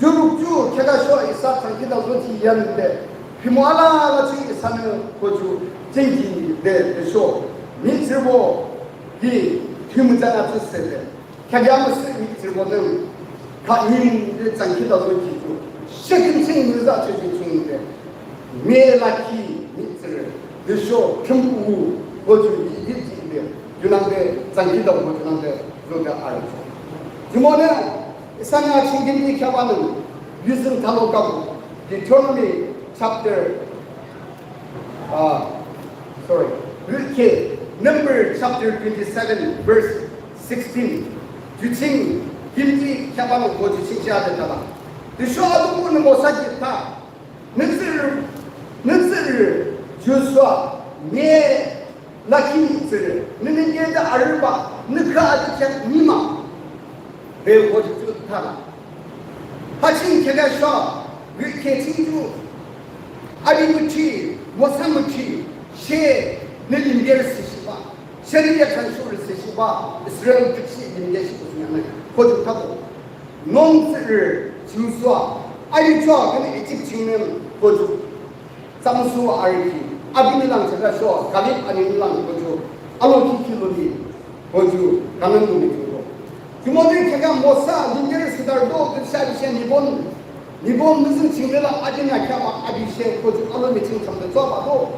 Juruk ju, kekasho isa zang kit da zoji yande. Himo ala ala ju isa nü hoju, jengji de, de sho. Mi zirbo, di, himo zang a ju se de. Keke amüsü mi zirbo nü. Ka nim de zang kit da zoji ju. Shekin ching mi za ju ji chung de. Mi laki, mi zir. De sho, kim u, hoju, di, di, di, de. Yunang de, zang kit da hoju nang de, zo de a. Jumone, Isana chingkini kyabanung, using talo kabu, Deuteronomy chapter, uh, sorry, okay, Number chapter twenty-seven, verse sixteen. Ju ching, kimki kyabanung ko ju ching cha de tala. Ju sho adumu nung osa kita. Nütsür, nütsür, Joshua, ne, laki nütsür, nünü ne de arüba, nükha adi kyak nima. Be ko ju tala. Hachin kega sha, wi ke chinju, adi müchi, mosa müchi, she, nü limger sishiba. Sheni yakhan shuh risi shuhba, Israel trükshih limde shuh sinyanü. Koju thado. Nong tsührü, chiusua, ayi chua, kani Ijip chingnü, koju. Samsu ariki, abinü lang chaka shuh, Kaleb anini lang koju. Alo kiki luni, koju, Kanan luni koju. Jumonü kaka Mosa, lingeri sidar do, kisa bishe nibon, nibon nüzün chingnü la, abinü kama, abishe, koju, alo miching chamda chua ba do.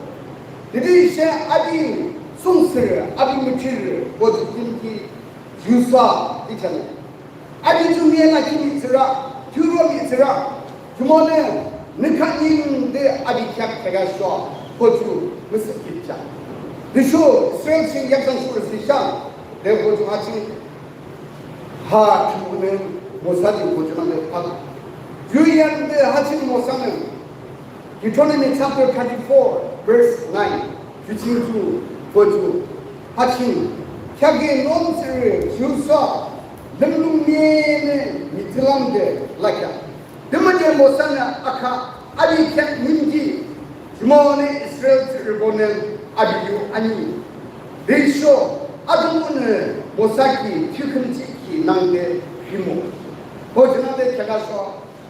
Didi she abi sungsürü, abi müchirü, koju kimki yusa ichane. Abi ju miye na kimi tsüra, turo mi tsüra, jumonü nükha nim de abi kyak kyaga shua, koju müsü kipcha. Disho Israel ching yaksan shur sisha, de koju ha ching Ha Thrünpuhnü Mosa ju koju nangde pala. Ju yande ha ching Mosanü Deuteronomy chapter twenty-four, verse nine. Ju ching ju koju ha ching. Khyake nong tsührü chiusua lümlung mienü mitülamde lakya. Tümüde Mosanü akha, abi kyak nimki, jumonü Israel tsührübonü abi yu ani. Tüsho Atungpuhnü Mosa ki thiyukhüm jihkhi nangde rhimo. Koju nangde khyakasho,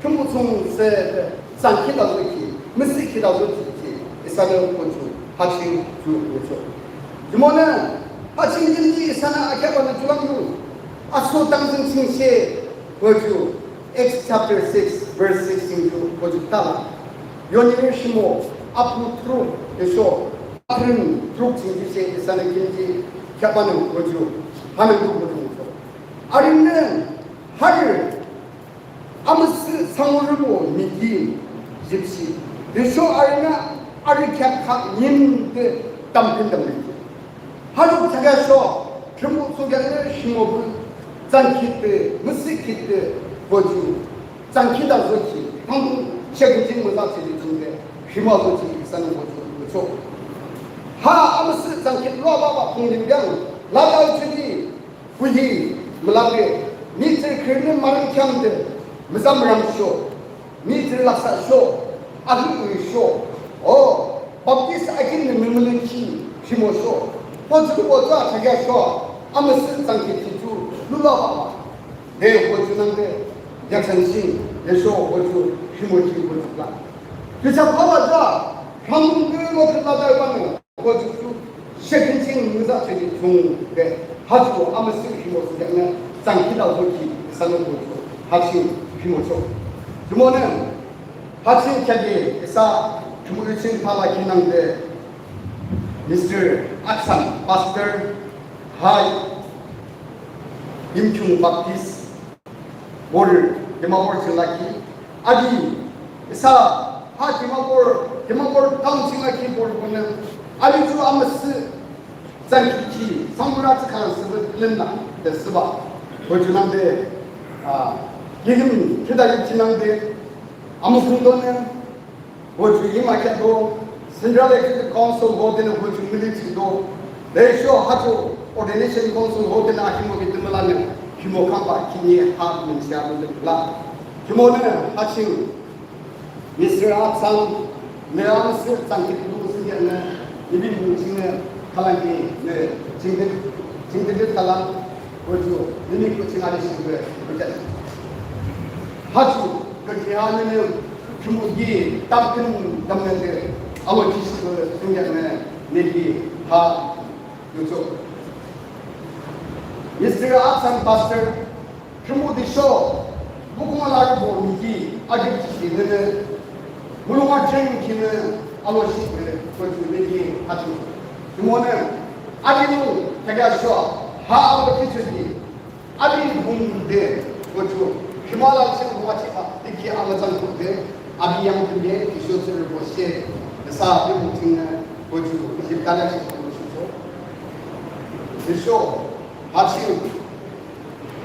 Thrünpuh thsungse, sangkhi lazoki, müsühkhi lazoki, isanü koju, ha ching ju koju. Jumonü, ha ching jimji isanü akhebanü julang yu. Aso tangzüng chingshe, koju. Acts chapter six, verse sixteen to, koju tala. Yoni shimo, apu truk, esho, atrün truk ching jise, isanü kimji, kyabanü koju, hanang koju. Arinü, hari, amüsüh sangurübo miki, jipsi. Esho arinü, ari kyak kak nyin de, tamkin tamkin. Hanu thakasho, Thrünpuh thsungkheaknü shimobuh, tsangkhitpü, müsühkhitpü, koju, tsangkhit azoki, hanu, shekijing müzah chili thsungkheak, shimo azoki, isanü koju, koju. Ha, amüsüh tsangkhit lo baba punglim yang, lada uchidi, kuhi, mülangre, mihtsürü khürünü marang khyangde, müzam ramsho, mihtsürü laksahsho, ahi uisho, o, Baptist akinü mümülüki, shimosho, koju koju athakasho, amüsüh tsangkhit kichu, lula baba. De koju nangde, yaksan sing, esho koju, shimoki koju la. Kicha baba ja, rangmung kürü lo kürü la dai bang. Koju, shekijing müzah chili thsungkheak, ha ju amüsüh shimo thsungkheaknü, tsangkhit azoki, isanü koju, ha ching, shimocho. Jumonü, ha ching khyakde, isa, Thrünpuh yu ching pala kinangde, Mister Atsan, Pastor, ha, Yimkhiung Baptist, Borü, Dimapur ching laki, adi, isa, ha Dimapur, Dimapur town ching laki borü konü, adi ju amüsüh, tsangkhit ki, sangura tsü khalang sübü lümna, de süba. Koju nangde, a, yihim, kida yip chinangde, amüsüh donü, Koju yima kya do, Central Executive Council ho dene koju military do. Tüsho ha ju ordination council ho dene ahimo ki tümülanü, himo kamba kini ha minsia do la. Himo ne ha ching, Mister Atsan, ne amüsüh tsangkhit du sünye ne, ibi mu ching ne, khalang ki ne, ching de, ching de khalang, koju, nini ko ching ali shing de, koju. Ha ju, Kaki ha nene, Thrünpuh ki tamkhüntamnüde, alo ki shi ko tungya ne, neki ha yucho. Mister Atsan Pastor, Thrünpuh tüsho, bukunga la bo miki, agip ki nene, mulunga chen ki ne, alo shi ko, ko neki ha ju. Tumone, adi lu, kaya sho, ha alo ki chudi, Abi bung de, koju, Himala ching wa chi pa, tiki ala zan ko de, abi yang de, ki sho zero ko she, sa abi bung ching ne, koju, ki dala chi ko sho. De sho, ha chi,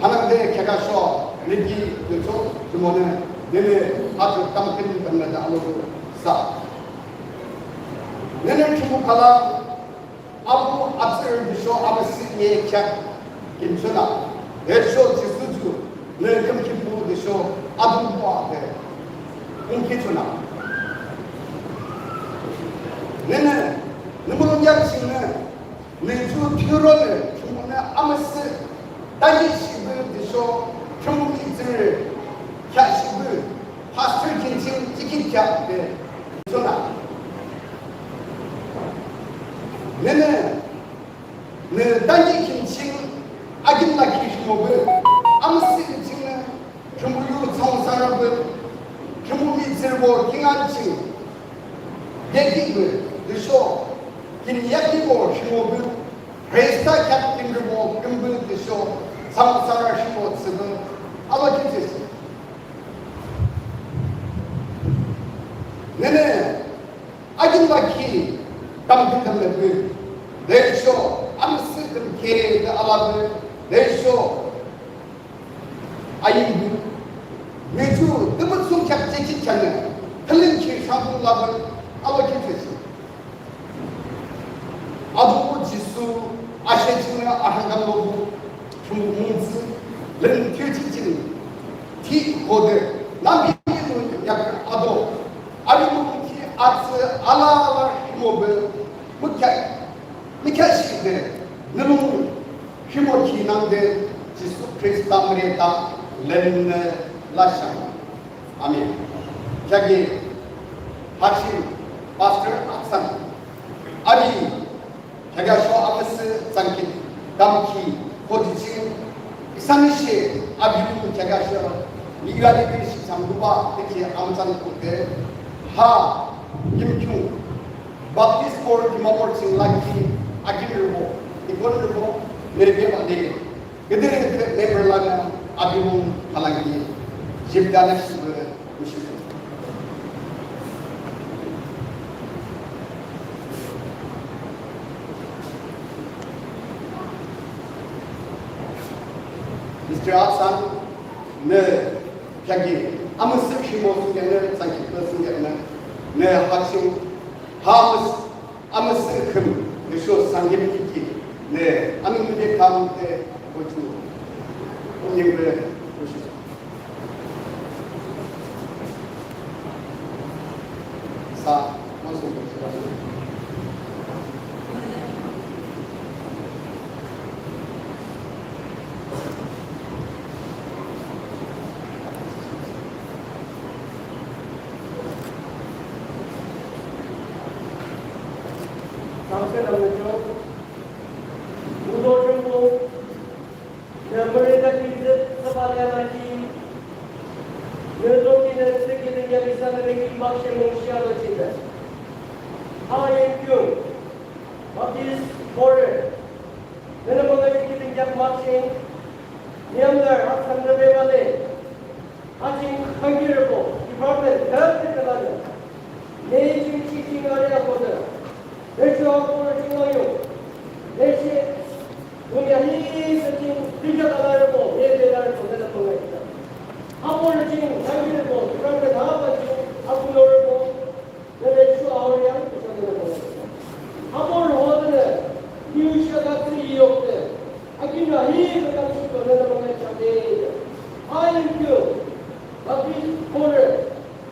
hanang de, kya ka sho, ne ki, de sho, chi mo ne, de ne, ha ju tam kin tam na da lo sa. Ne ne chu kala, Abu atsir de sho abu si ye chak kim chuna. De sho Jisu ju ne kim ki pu de sho abu mo a de. Kum ki chuna. Ne ne, ne mo lo yak ching ne. Ne ju thiyuro le, Thrünpuhnü amüsüh, tankihshihpü tüsho, Thrünpuh mihtsürü, kheahshihpü, pastor kinching jihkhi kheahde, tüsho na. Nünü, nü tankih kinching, akin lakhi rhimopü, amüsüh kinching nü, Thrünpuh yu thsungsangrübo, Thrünpuh mihtsürübo kingaün ching, yekhibo, tüsho, kin yekhibo rhimopü, Khrista kheak kinrübo, kümbo tüsho, thsungsangrü rhimo thsüpü, alokhi thsüshe. Nünü, akin lakhi, kam küm kam le pü, tüsho, amüsüh küm khe de alapü, tüsho, ayimbu, mihtsü, tümütsung kheak jihkhi kheanü, thülün ki shangpung lapü, alokhi thsüshe. Atungpuh Jisu, ashe chingnü arhangdung lobuh, Thrünpuh mungtsü, lün thiyuchihchim, thi khode, nangde nü yak ato, arhimopung ki atsü alala rhimopü, mükheah, mükheahshihde, nü lung, rhimokhi nangde, Jisu Khrista müreda, lünnü lashang. Amen. Kheakü, hachi, Pastor Atsan. Api, kheakü sho amüsüh tsangkhi, kamkhi, kodichi, isanüshe, api lung kheakü sho, ni yuani bin shi changduba, tiki amütsan kude, ha, Yimkhiung, Baptist Church Dimapur ching lakhi, akin rübo, ikon rübo, merebe bande. Gede gede member lanü abimung halangki jipdana shibe mission. Mister Atsan, nü kheakü, amüsüh rhimo thsungkheaknü, tsangkhi thsungkheaknü, nü hachi, ha amüsüh Amüsüh khüm, nüsho sangem iki, ne, anung müde kam te, kochu, onyemre, kochu. Sa, masu, kochu. Samse namnyo, Udo Jumbo, Namrita Kizit, Sabalia Naki, Nildo Kine, Sikit, Yabisa, Niki, Makshe, Mungshia, Lachita. Hi, Yimkhiung, Baptist, Foreign, Nildo Kine, Sikit, Yab, Makshe, Niamdar, Aksam, Nildo Valley. Ajing kangkirübo, department, kangkir kangkir. Nejing chijing ari akoda. Necho akor jing ayo. Neche, dunya hi sejing, dija kalarübo, ne de larübo, ne la pangai. Akor jing, kangkirübo, department, ha pa jing, akunorobo. Nene shu aoriang kusa nene bole. Amor hodene, niu shaka tri yokte. Akin na hi kaka shu ko nene bole chate. Ayin kyo. Baptist kore.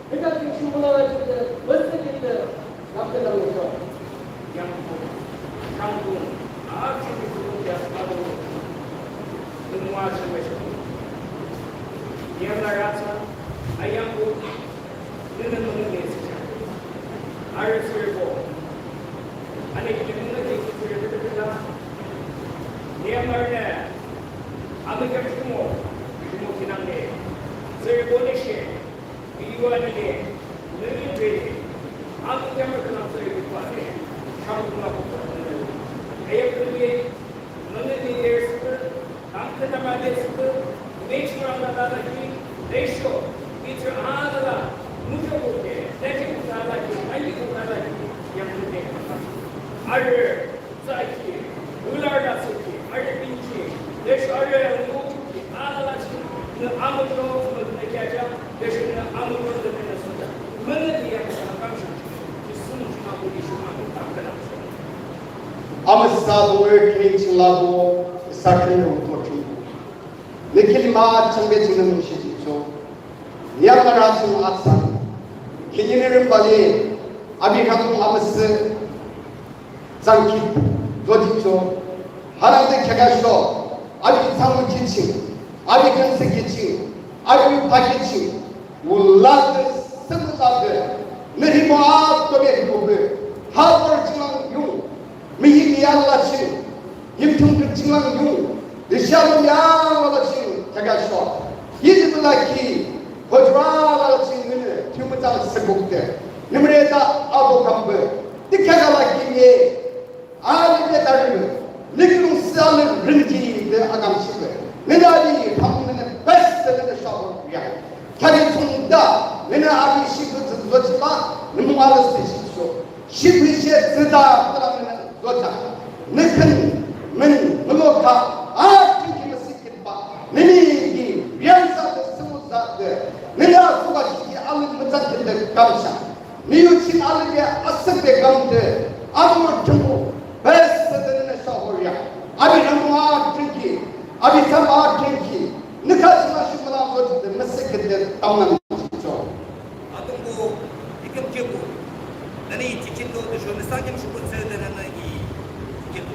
Kaka shu mula chate. Basta kite. Kapte na lo. Yang ko. Yang ko. Akin ko ya ko. Nua chate. Yang la rasa. Ayang ko. Nünü nünü nesi. Arü sürübo. Ani ki nünü nesi sürübo. Ne amarnü. Ami kya kumo. Kumo kinang ne. Sürübo ne she. Biwa ne ne. Nünü ne. Ami kya kumo sürübo ne. Kamu kuma kumo. Aya kumo. Nünü ne sürübo. Tamkhüntamade thsüpü, mechurangdada laki, tüsho, mihtsürü alala, muzho kuke, tüsho kuke alaki, ayi kuke alaki, yamkhüntamade. Arü, tsaki, ularü thsüki, arü pinki, tüsho arü nguki, alala chi, nü amuzho, nü kyaja, tüsho nü amuzho, nü nü soja. Münü di yamkhüntamade kamsho, Jisu nü chuma kuli shuma, tamkhüntamade. Amüsa doğru kilim ching labo, isa kilim utochum. Nü kilim a changbe ching nü mungshi jihcho. Niyam ara ching atsan. Kinyi nü rim bali, abi khatung amüsü, zangkit, dodicho. Harangde kheaküsho, api thsangyuthsü ching, api kheaküsü ching, api thakhi ching, wulade, sümlade, nü rhimo ato be rhimobe, ha borü ching lang yung, mihi miya la ching, yimchung kü ching lang yung, de shalom ya la ching, kheaküsho, yidi la ki, hojra la ching nü, tümü chang sebukde, nimre ta abo kambe, de kheakü la ki ye, Alibe taribe, nü kiulongthsü alibe rhimji de akamshihbe. Nünü alibe pang nünü best de nünü shahor ya. Kari tsungda, nünü alibe shibe tsü zochiba, nü mung alibe shi sho. Shibe shi tsüda, tara nünü zocha. Nü kün, mün, nü loka, a, tiki masi kitba. Nünü ki, riyan sa de, semu sa de. Nünü asuba shi alibe mütsa de kamsha. Nü yu ching alibe asübe kamde, ato mo chungko, best de nünü shahor ya. Abi rhimo a tiki, abi thsam a tiki, nü kha ching a shimla mo de, müsühde tamnang cho. Atungbo, ikem kebo, nünü i chichin do de sho, nü sa kim shuko tsü de nünü i kebo.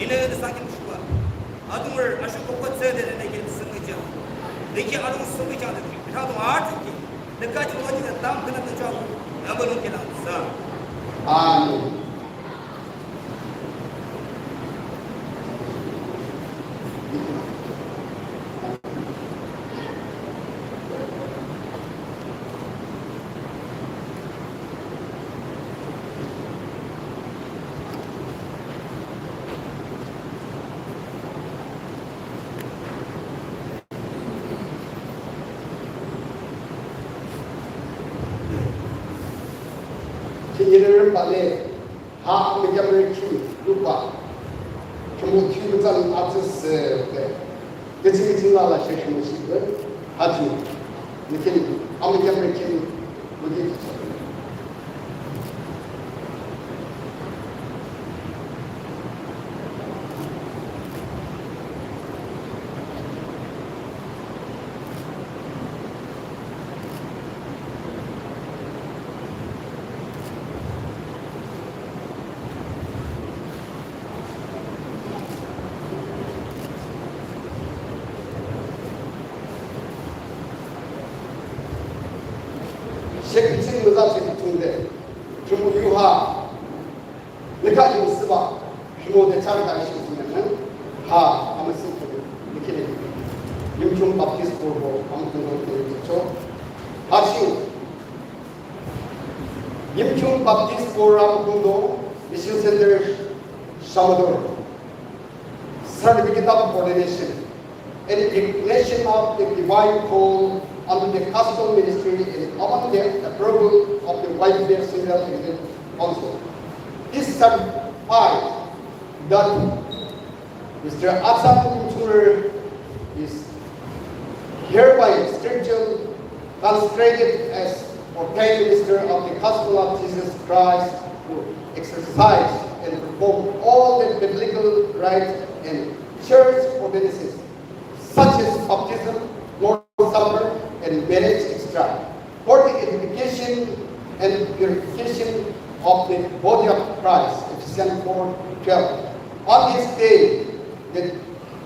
Inü nü sa kim shuko. Atung er, asho koko tsü de nünü i kim süngi cho. Nü ki atung süngi cho de, atung a tiki. Nü kha ching mo de tam kena de cho, nü bo nung kena sa. Amen. Chingilerin bale, ha, amükheamrü ki, lupa. Kümü ki mütsan atsüsü, be. Geçi geçi la la şey kümü shi, be. Ha, ju. Nükeni, amükheamrü ki, bu ki. Shekichin müza shekichin de. Chumu yuha. Nü kha yimsüba, rhimo de char ta shi zunenü, ha, amüsüh kule, nü kile, Yimkhiung Baptist Borü, amükhungdo kile cho. Ha shi, Yimkhiung Baptist Borü amükhungdo, Mission Center, Shamator. Certificate of ordination, an recognition of the divine call under the gospel ministry and upon the approval of the Y B F Central Executive Council. This certifies that Mister Atsan Yimchunger is hereby sternly consecrated as ordained minister of the gospel of Jesus Christ, to exercise and perform all the biblical rites and church ordinances, such as baptism, Lord's Supper, and marriage, et cetera, for the edification and purification of the body of Christ, Ephesians four twelve. On this day, the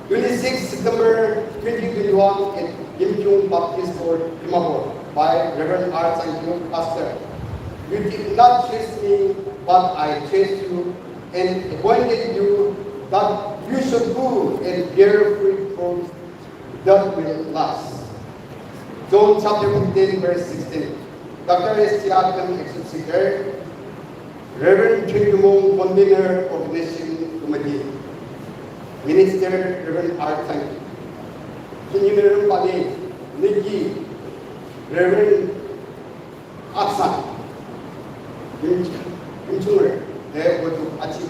twenty-sixth September twenty twenty-one at Yimkhiung Baptist Church, Dimapur, by Reverend R Sangkyo, Pastor. You did not choose me, but I chose you and appointed you that you should go and bear fruit for that will last. John chapter fifteen, verse sixteen. Doctor S T Atkan, Executive Secretary, Reverend Chun Yumong, Convener, Ordination Committee, Minister Reverend R Sangkyo. Chun Yumong Reverend Pade, Niki, Reverend Atsan, Yim, Yimchunger, de, Boju, Achi,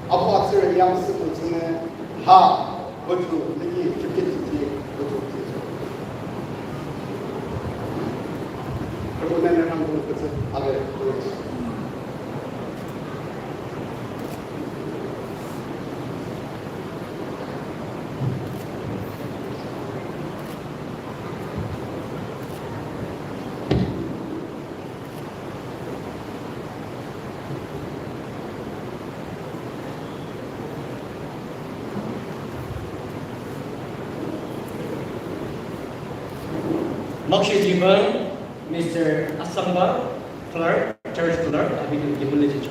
Apo Atsir, Yam Sipun Chune, Ha, Boju, Niki, Chukit, Chukit, Boju, Chukit. Kamu nene nang kung kutsu, ale, Boju. Shijibang, Mister Asangba, Clerk, Church Clerk, api tu kimule jicho.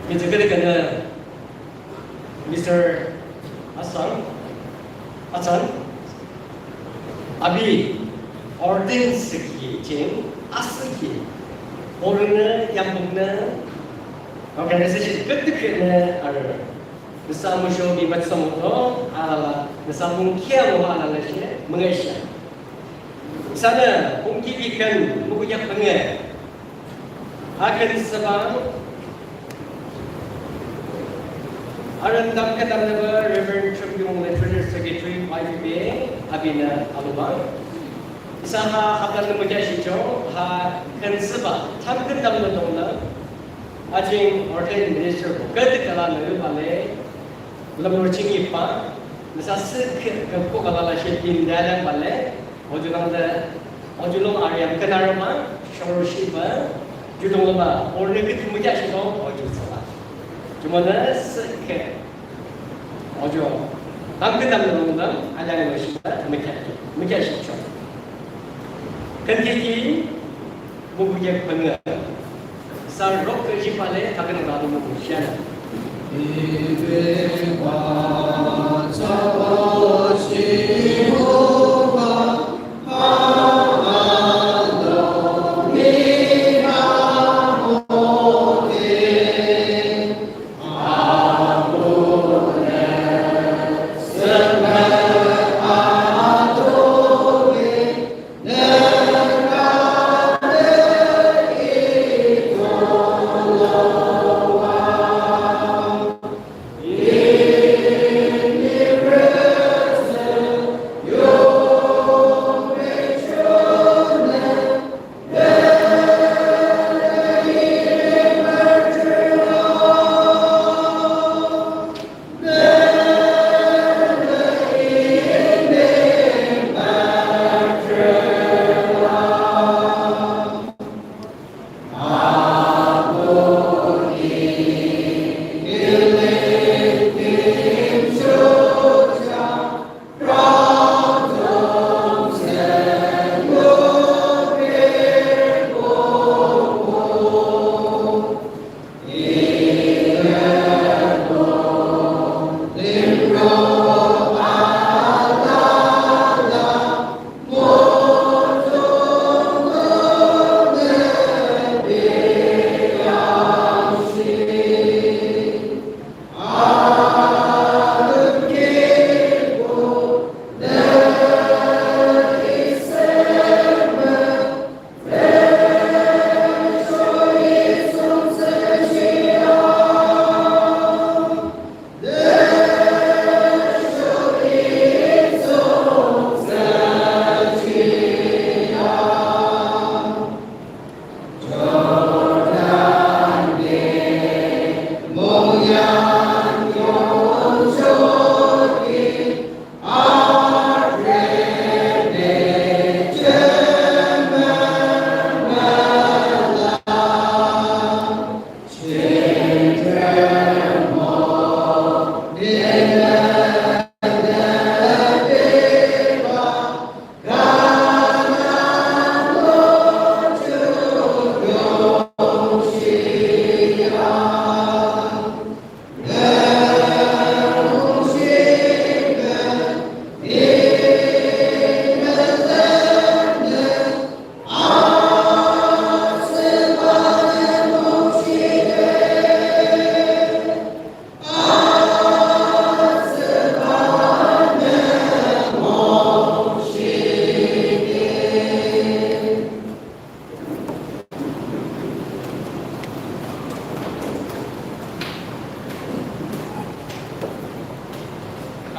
Mister Kene Kene, Mister Asang, Asang, api ordain thsükhi ching asühkhi, borünü, yambuknü, organization küdükhühnü arü. Nüsa muzho mi mütsang to alala, nüsa mungkhi mo alala she müngaishe. Isanü mungkhi bikhan mukhu yak penge. Akin seba, aründam kadam neba Reverend Chum Yung le Treasurer Secretary Y P B apinü alubang. Isa ha akan nü mukya shicho, ha kan seba, tam kadam nü dong na. Ajing ordained minister ko, kati kala na yu bale, lamur chingi pa, nüsa sik ke ko kala la she bin dalang bale, ojulong de, ojulong ariam kenarama, shoro shi ba, judong lama, orne kiti muja shi dong, oju sala. Jumana sik ke, oju, tam ke tam lama, alang lo shi ba, muja, muja shi cho. Kan kiki, muja panga. Sa rock ke ji pale, takan na dadu mo siya na.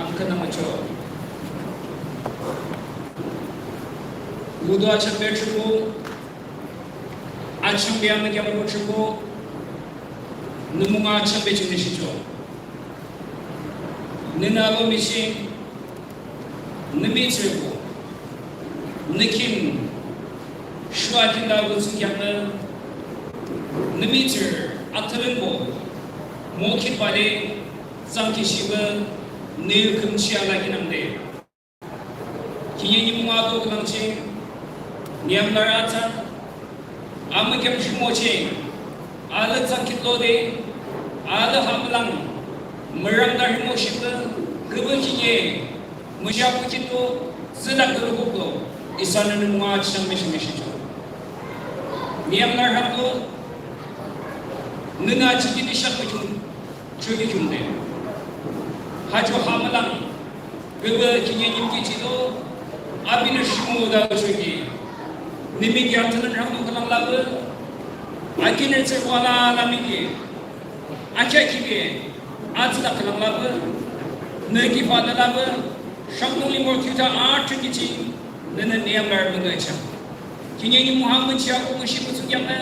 Amükhüntamnücho. Wuto achangbe Thrünpuh, achangbe amükeambo Thrünpuh, nü mung achangbe chingnü shichoh. Nünü alomi ching, nü mihtsürübo, nü khim, shuwa kinda wüntsü kheaknü, nü mihtsürü, atülümbo, mokhitbah le, tsangkishihbah, nü khümchi alakhi nangde. Khihni nimung ato khülang ching, nü yamlarü atsang, amükeamrhimo ching, alü tsangkhitlode, alü hamülang, mürangdarhimo shihbah, küpü khihni, müsha pukitlo, tsüdak lukuklo, isanü nü mung achang mishi mishichoh. Nü yamlarü haplo, nünü achiki nü shak müchung, chukikhiungde. Ha ju hamülang, küpü khihni nimkhi jihdo, apinü rhimode choki. Nü miki atülün rhangdung khülang lapü, akinrü tsührübo alala miki, akhakhibe, atsüdak khülang lapü, nü kibade lapü, sangdung limro tuta atrükhi ching, nünü nü yamlarü müngühjihang. Khihni nimung ha münchi aku müshi mütsü kheaknü,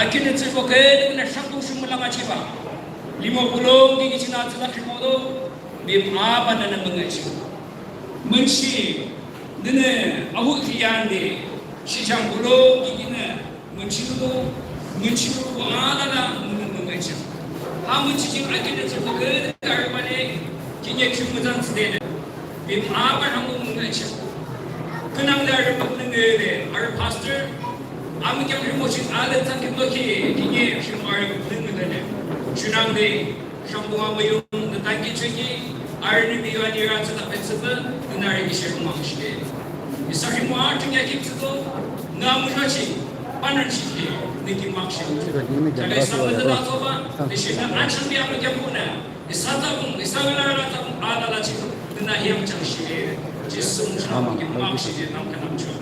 akinrü tsührübo küdükhühnü sangdung shumülang achihbah. Limro bolung kiki chingnü atsüdak rhimodo, bim aban nünü müngühjihang. Münchi, nünü ahuki yande, shihcham bolung kikinü, münchi ludo, münchi ludo alala nünü müngühjihang. Ha münchi ching akinrü tsührübo küdükhüh arübah le, khihni khim mütsan thsüde le. Bim aban hango müngühjihang. Künangde arübah nü ngüde, arü pastor, amükeamrhimo ching alü tsangkhitlokhi, khihni khim arübah nü ngüde le. Shunangde, sangdung amüyung nü tankihchoki, arünü miyu anira tsüta petsüpü, nünü arü kishirü mangshide. Isa rhimo atrükhi kipsüto, nü amüsüh ching, panrünshikhi, nü ki mangshide. Kage isa müzüta toba, nü shinü achangbe amükeamkonü, isa tabung, isa wela wela tabung, alala ching, nünü hiyam changshide. Jisu mung ching amükeam mangshide, namkhanamchoh.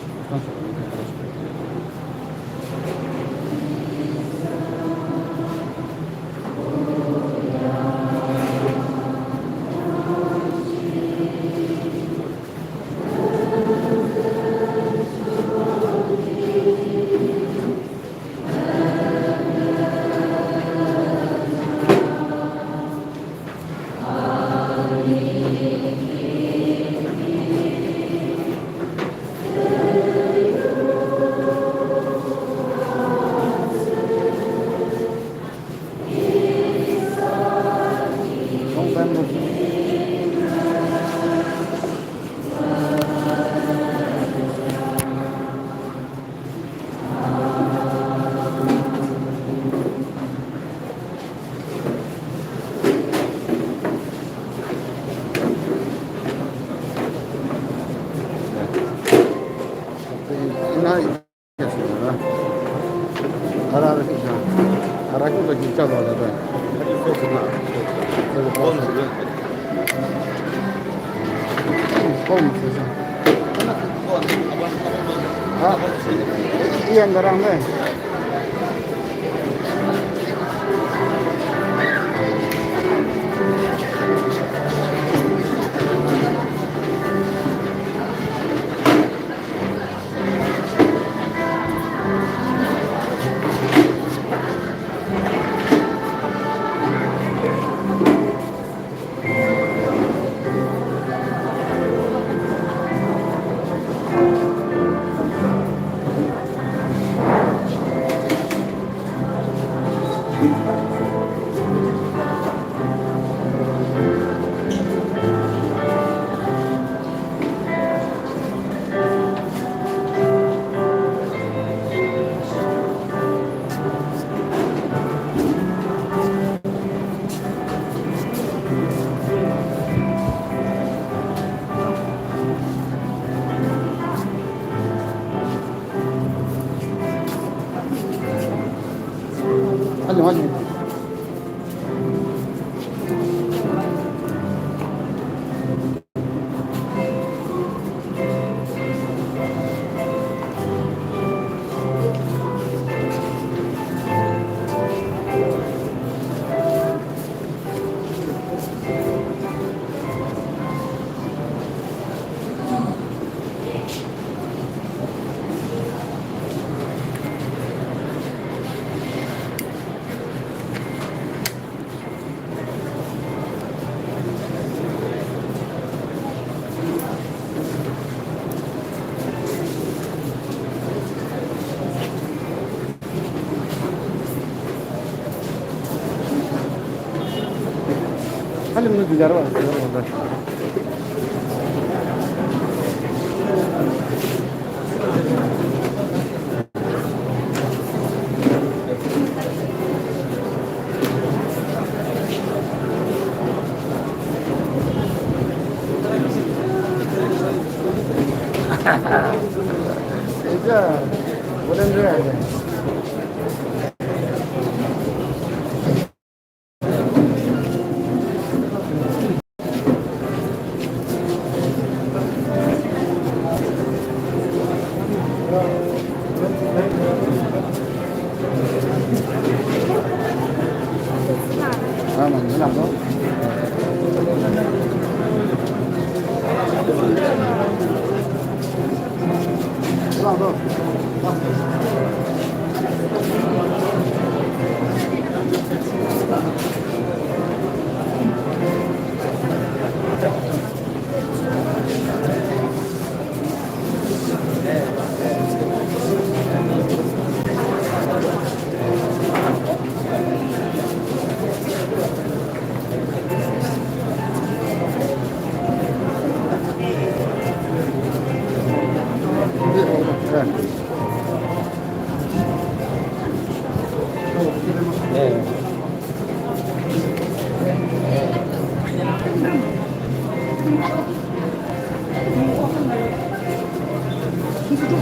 Alim nü dijar wa.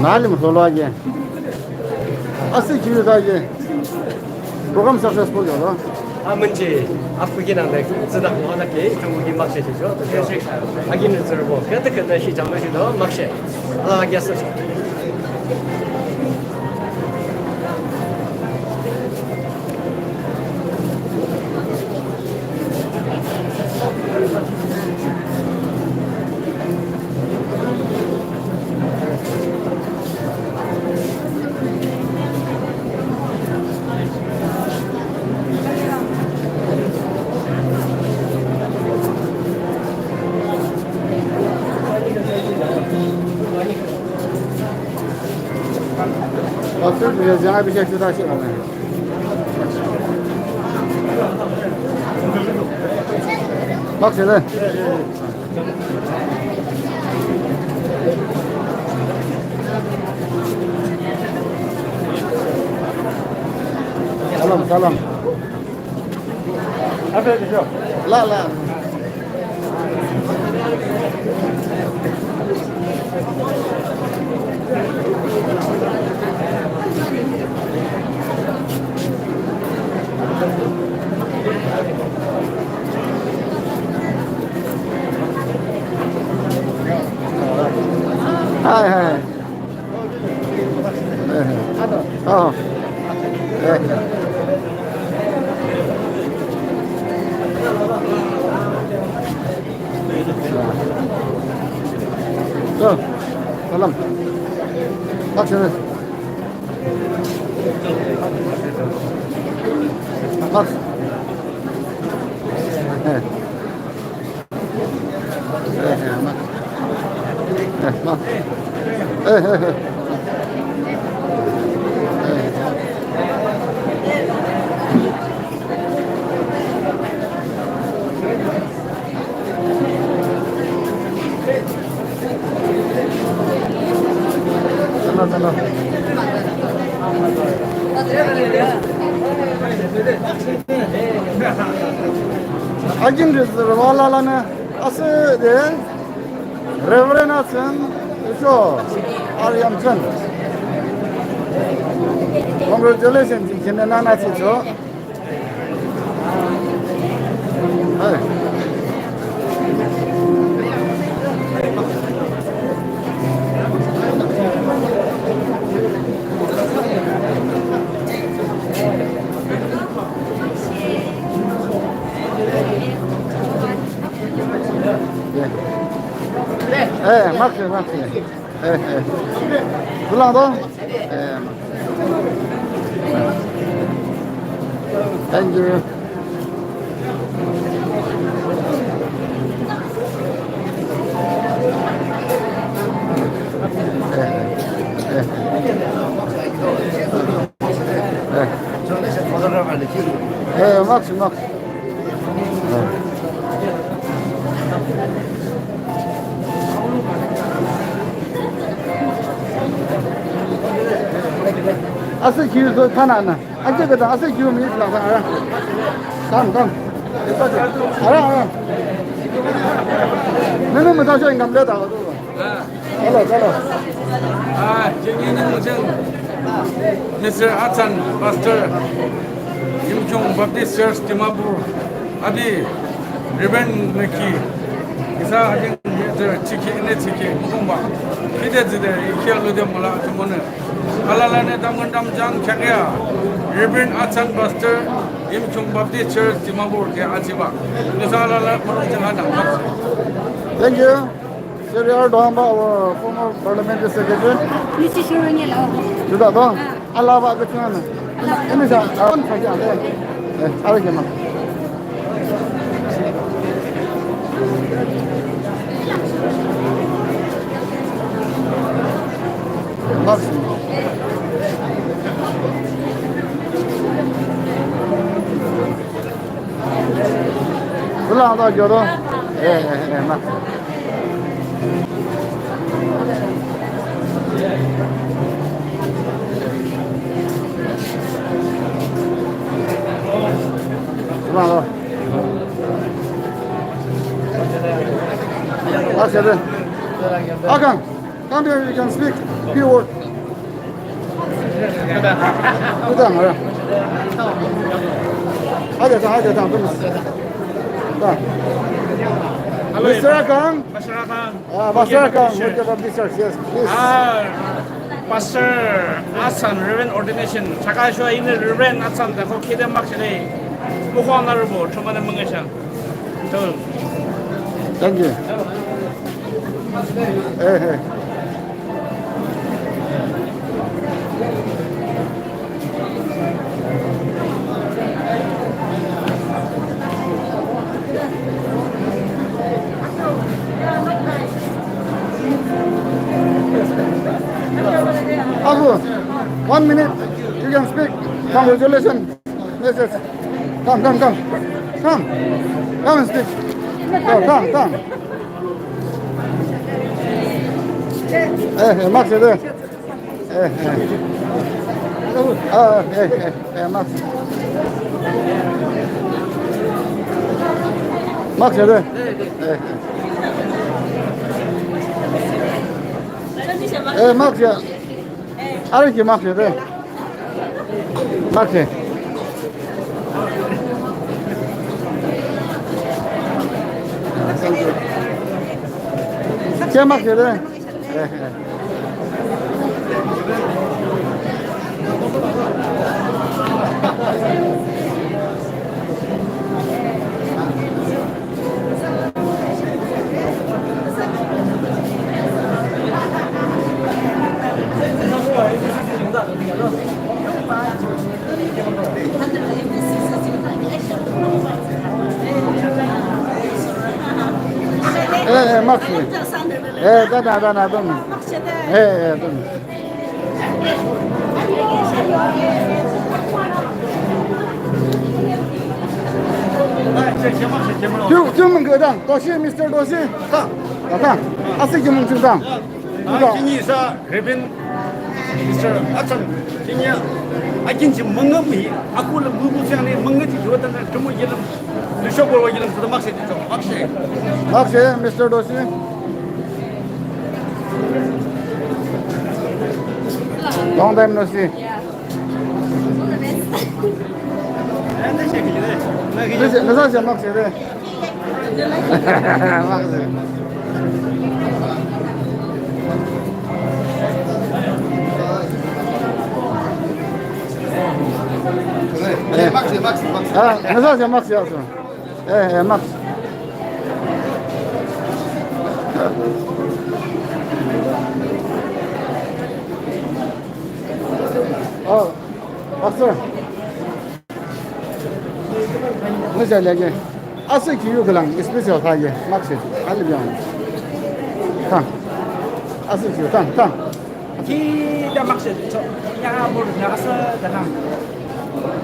Nalim solo aje. Asü kiwi taje. Program successful yolo. A münchi, a kuki nang de, züdak mo na ke, zümu ki makshe shi jo. Agin zürbo. Kete kete shi jang shi do, makshe. Ala agyasa. Bak sene. Salam, salam. La, la. Hi, hi. Salam. Bak sene. Bak. Ajin rizir wala lana asü de Reverend Atsen, so, Aryam Sen. Congratulations, jine nana si so. Hey. Eh, makshe, makshe. Eh, eh. Pulang to? Eh, makshe. Thank you. Eh, eh. Eh, makshe, makshe. Eh. Asüh kiu to thanana. Aje kata asüh kiu mi lang ara. Kam, kam. Ara, ara. Nene mata sho ingam le ta. Hello, hello. Ah, jingin nang jeng. Mister Atsan, Pastor, Yimkhiung Baptist Church, Dimapur. Abi, Reverend Meki, isa ajing yeter chiki ine chiki mukungba. Kide zide ikia lude mula tumone. Alala ne tamon tamjang kyakia. Reverend Atsan Pastor, Yimkhiung Baptist Church, Dimapur ke achiba. Isa alala mula jang hadang. Thank you. Sir, you are down by our former parliamentary secretary. Mister Shirungi lo. Juda ba? Ah. Alaba ke chungan. Alaba. Ini sa, ah, sa ya. Eh, eh, ara ke ma. Bas. Ulang ta joro. Eh, eh, eh, ma. Ulang ta. Akang. Come here, you can speak few words. Udang, ya. Aja, aja, aja, please. Hello, Mister Akang. Pastor Akang. Ah, Pastor Akang, Baptist Church, yes, please. Ah, Pastor Atsan, Reverend Ordination. Chaka shua ini Reverend Atsan, ta ko kide mak sini. Mukho na rubo, chuma na mengesha. Thank you. Eh, eh. Abu, one minute. You can speak. Congratulations. Yes, yes. Come, come, come. Come. Come and speak. Oh, come, come. Eh, eh, Max, eh. Eh, eh. Ah, eh, eh, eh, Max. Max, eh. Eh, eh. Eh, Max, ya. Arüki Max, eh. Max, eh. Ke Max, eh. Eh, eh. Eh, eh, Max. Eh, dana, dana, dana. Eh, eh, dana. Ju, ju mung ke dang, Doshi, Mister Doshi. Ta, ta, ta. Asik ju mung ching dang. Ah, kini isa Reverend Mister Atsan. Kini akin si mengem hi. Aku le mubu siang ni mengem si juatan dan cuma yelam. Lusho bolo yelam sudah maksud itu. Maksud. Maksud, Mister Doshi. Long time no see. Yeah. Nasa siya maksud de. Maksud. Eh, maksud, maksud, maksud. Ah, nasa siya maksud, maksud. Eh, eh, Max. Oh, Pastor. Nasa lagi. Asik yu kelang, special kaya, Max. Hali biang. Tang. Asik yu, tang, tang. Ki da maksud, so, ya mur na asa da nang.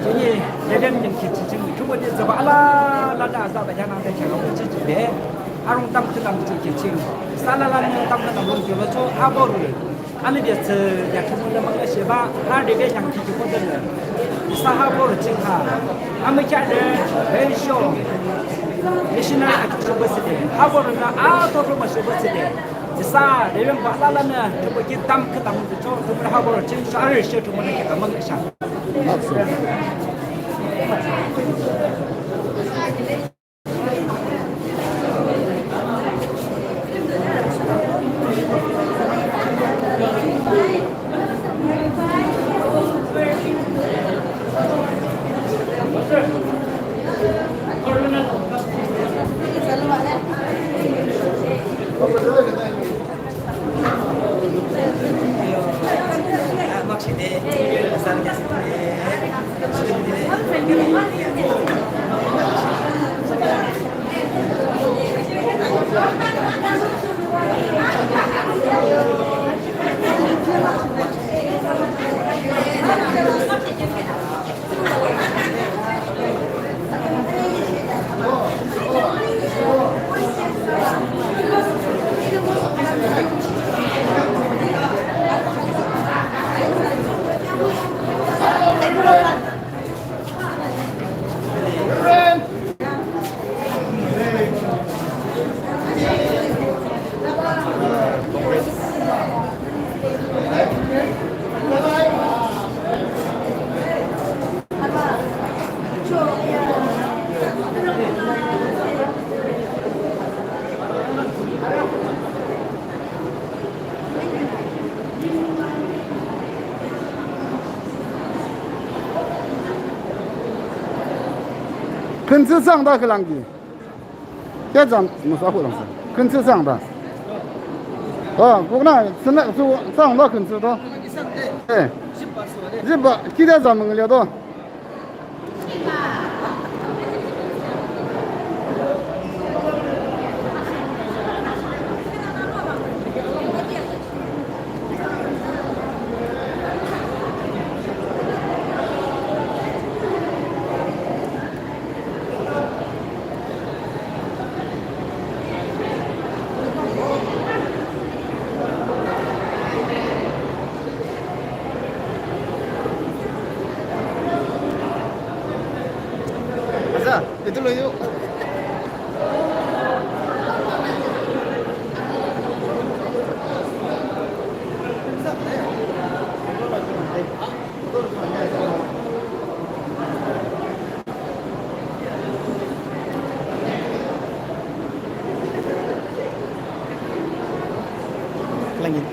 Jini, ya dan yang ki cicing, cuma dia sebab ala, la da asa da yang nang da cakap cicing deh. Arung tamkhüntamnüchoh ki ching. Isa alalanü tamkhüntamnüchoh ki lachoh, ha borü. Anibe tsü ya Thrünpuhnü müngühshihbah, ha debe yangki ki kodenü. Isa ha borü ching ha. Amükheahde, bensho. Missionary akhichoh batsüde. Ha borünü ato rhumüsho batsüde. Isa debe ba alalanü, Thrünpuh ki tamkhüntamnüchoh, Thrünpuhnü ha borü ching, shari shi Thrünpuhnü ki tamkhüntamnüchoh. Khün thsü thsangde khülang ki. Kheahzan müsa khülang thsü. Khün thsü thsangde. O, kukna, thsüna, thsü thsangde khün thsü to. E. Jipba, kheahzan müngüh le to. Aza, itu lo yuk. Langit.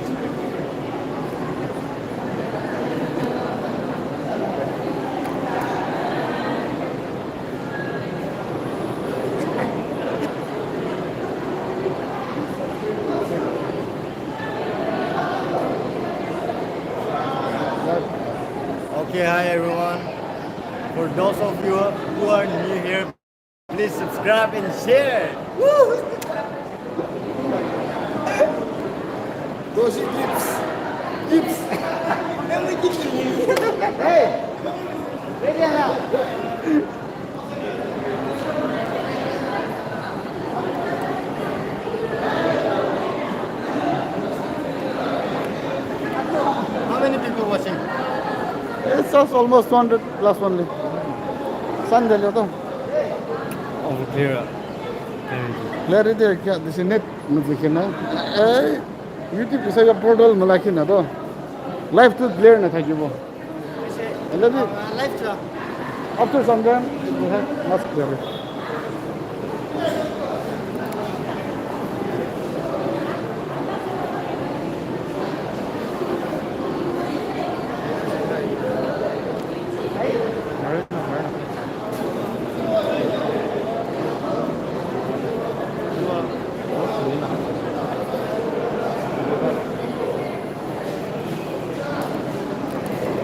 Okay, hi everyone. For those of you who are new here, please subscribe and share. Woo! Doshi dips. Dips. Hey. How many people watching? It's just almost two hundred plus only. Sunday le to. Oh, clear. Clarity kya, this is net, matlab ki na. Eh, YouTube isa ya portal mala ki na to. Live to clear na thakibo. Hello, live to. After some time, it will have much clarity.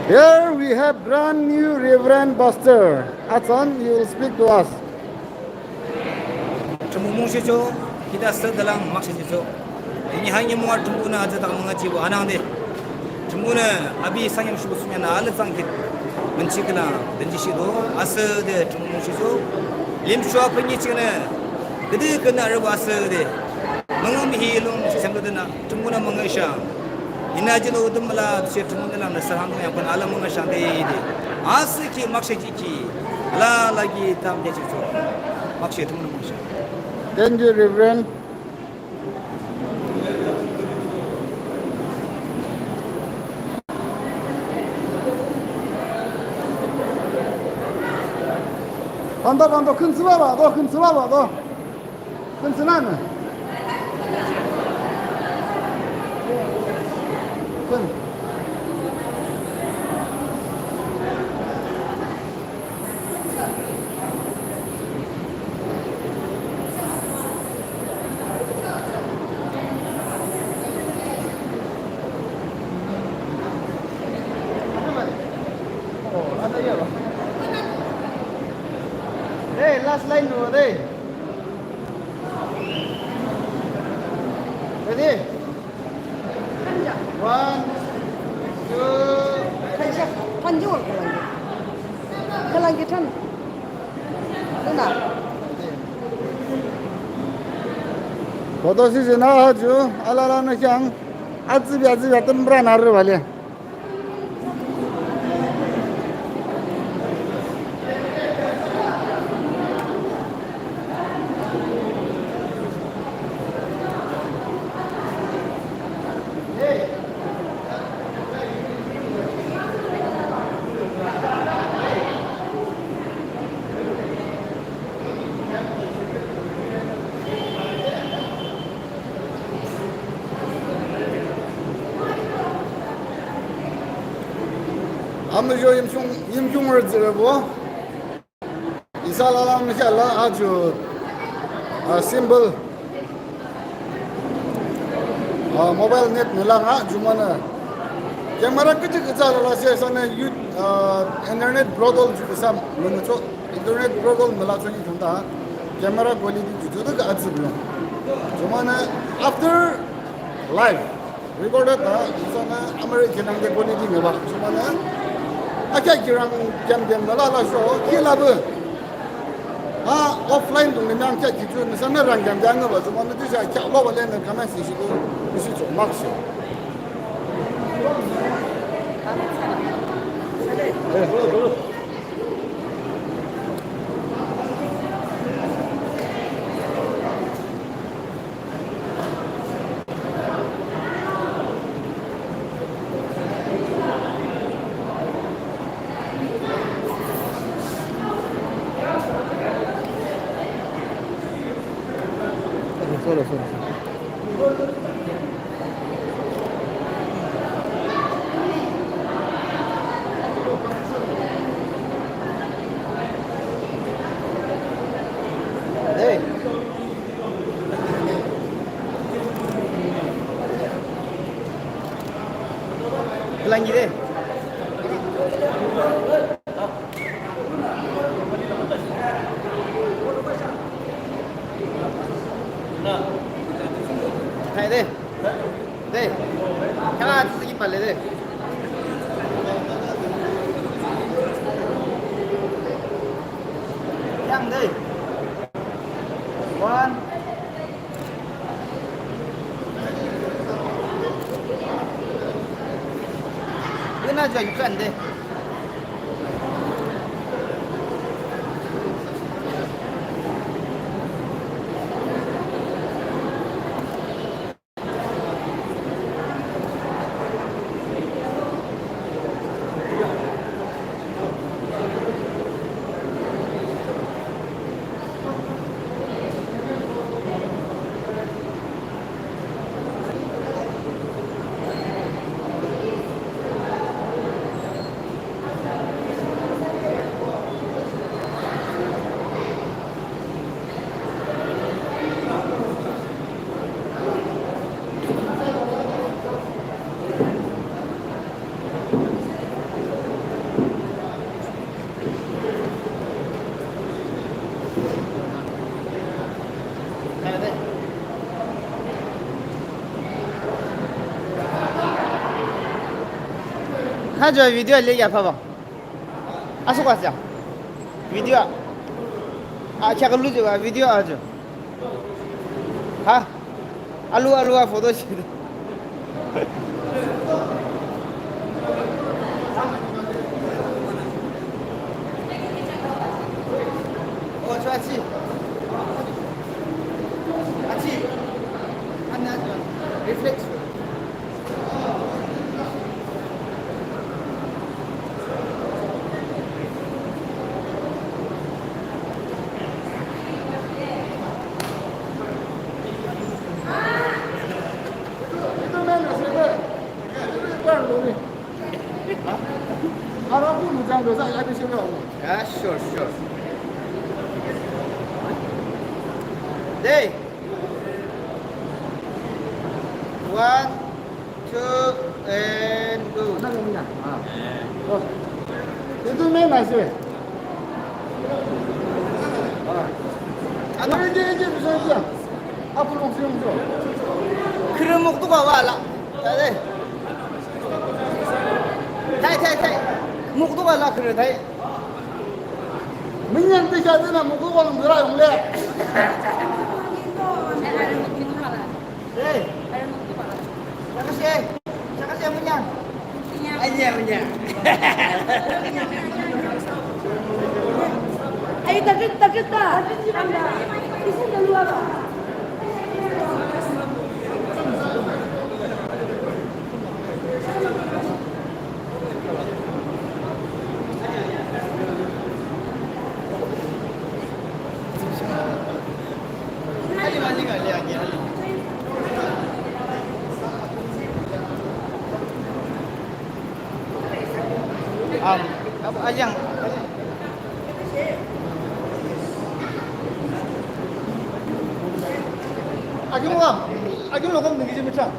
Here we have brand new Reverend Pastor Atsan. He will speak to us. Thrünpuh mungshichoh, khita sü dalang makshichoh. Ini hangi mua Thrünpuhnü atsü tak münga jibo anangde. Thrünpuhnü api sangem shubu sunya na alü tsang kit. Münchi kena, dünji shido, asüde Thrünpuh mungshichoh. Limshua pünyi chingnü. Küde künarübo asühde, müngühmühi lung shihcham küdünü Thrünpuhnü müngühshang. Inü jihlo tümü la she Thrünpuhnü lanü sürang yangpün alala müngühshang de de. Asühkhi makshe jihkhi, alala ki tamkhi jihchoh. Makshe Thrünpuhnü müngühshang. Thank you, Reverend. Phanto, phanto, khün thsübah bah to, khün thsübah bah to. Khün thsünü. Khün. Hey, last line no, hey. Ready? One, two. Panjul kalangi. Kalangi than. Luna. Photo session a ha ju, alalanü kheahang, atsübe atsübe atümrünü arübah le. Amuzho Yimkhiung, Yimkhiungrü tsührübo. Isa lalanü kheahla ajo, ah, simple. Ah, mobile net nü lang a, jumonü. Camera küchik kütsa lala she isanü, ah, internet broadband ju isa münücho, internet broadband mülacho ni thunda. Camera quality ju ju de atsü blo. Jumonü after live. Recorded ta, isanü American ang de quality ngübah. Jumonü, akheah kirang kiam kiam müla lasho, ki labah. Ha, offline dung ni nang kheah ki ju, isanü rang kiam kiam ngübah. Jumonü tüshe kheah lo bale nü comment section ko, isi cho, mark sho. Sorry, sorry, sorry. Hey. Kelang gide. Hai de. De. Kya tsü ki pale de. Yang de. One. Yun na jua yukan de. Ha ju video le ya pha ba. Aso ka sa. Video. A kya ka lu ju ba video a ju. Ha? Alu, alu, a photo shoot. Oh, so achi. Achi. Ano, ano. Reflex. Yeah, sure, sure. Hey. One, two, and go. Ano, ano, ano. Ah. Oh. Ito may nasi. Ah. Ano? Hindi, hindi, hindi, hindi. Apo, long, long, long. Kırı muktu ka wala. Tay, tay. Tay, tay, tay. Muktu ka la kırı, tay. Minyan ti siya din na muktu ka long dura yung le. Hey. Siya kasi, siya kasi, minyan. Ay, niya, niya. Ay, takit, takit na. Isa na luwa ba? Um, apa, Ajang? Ajang, Ajang, lo kom nigi jemi chang.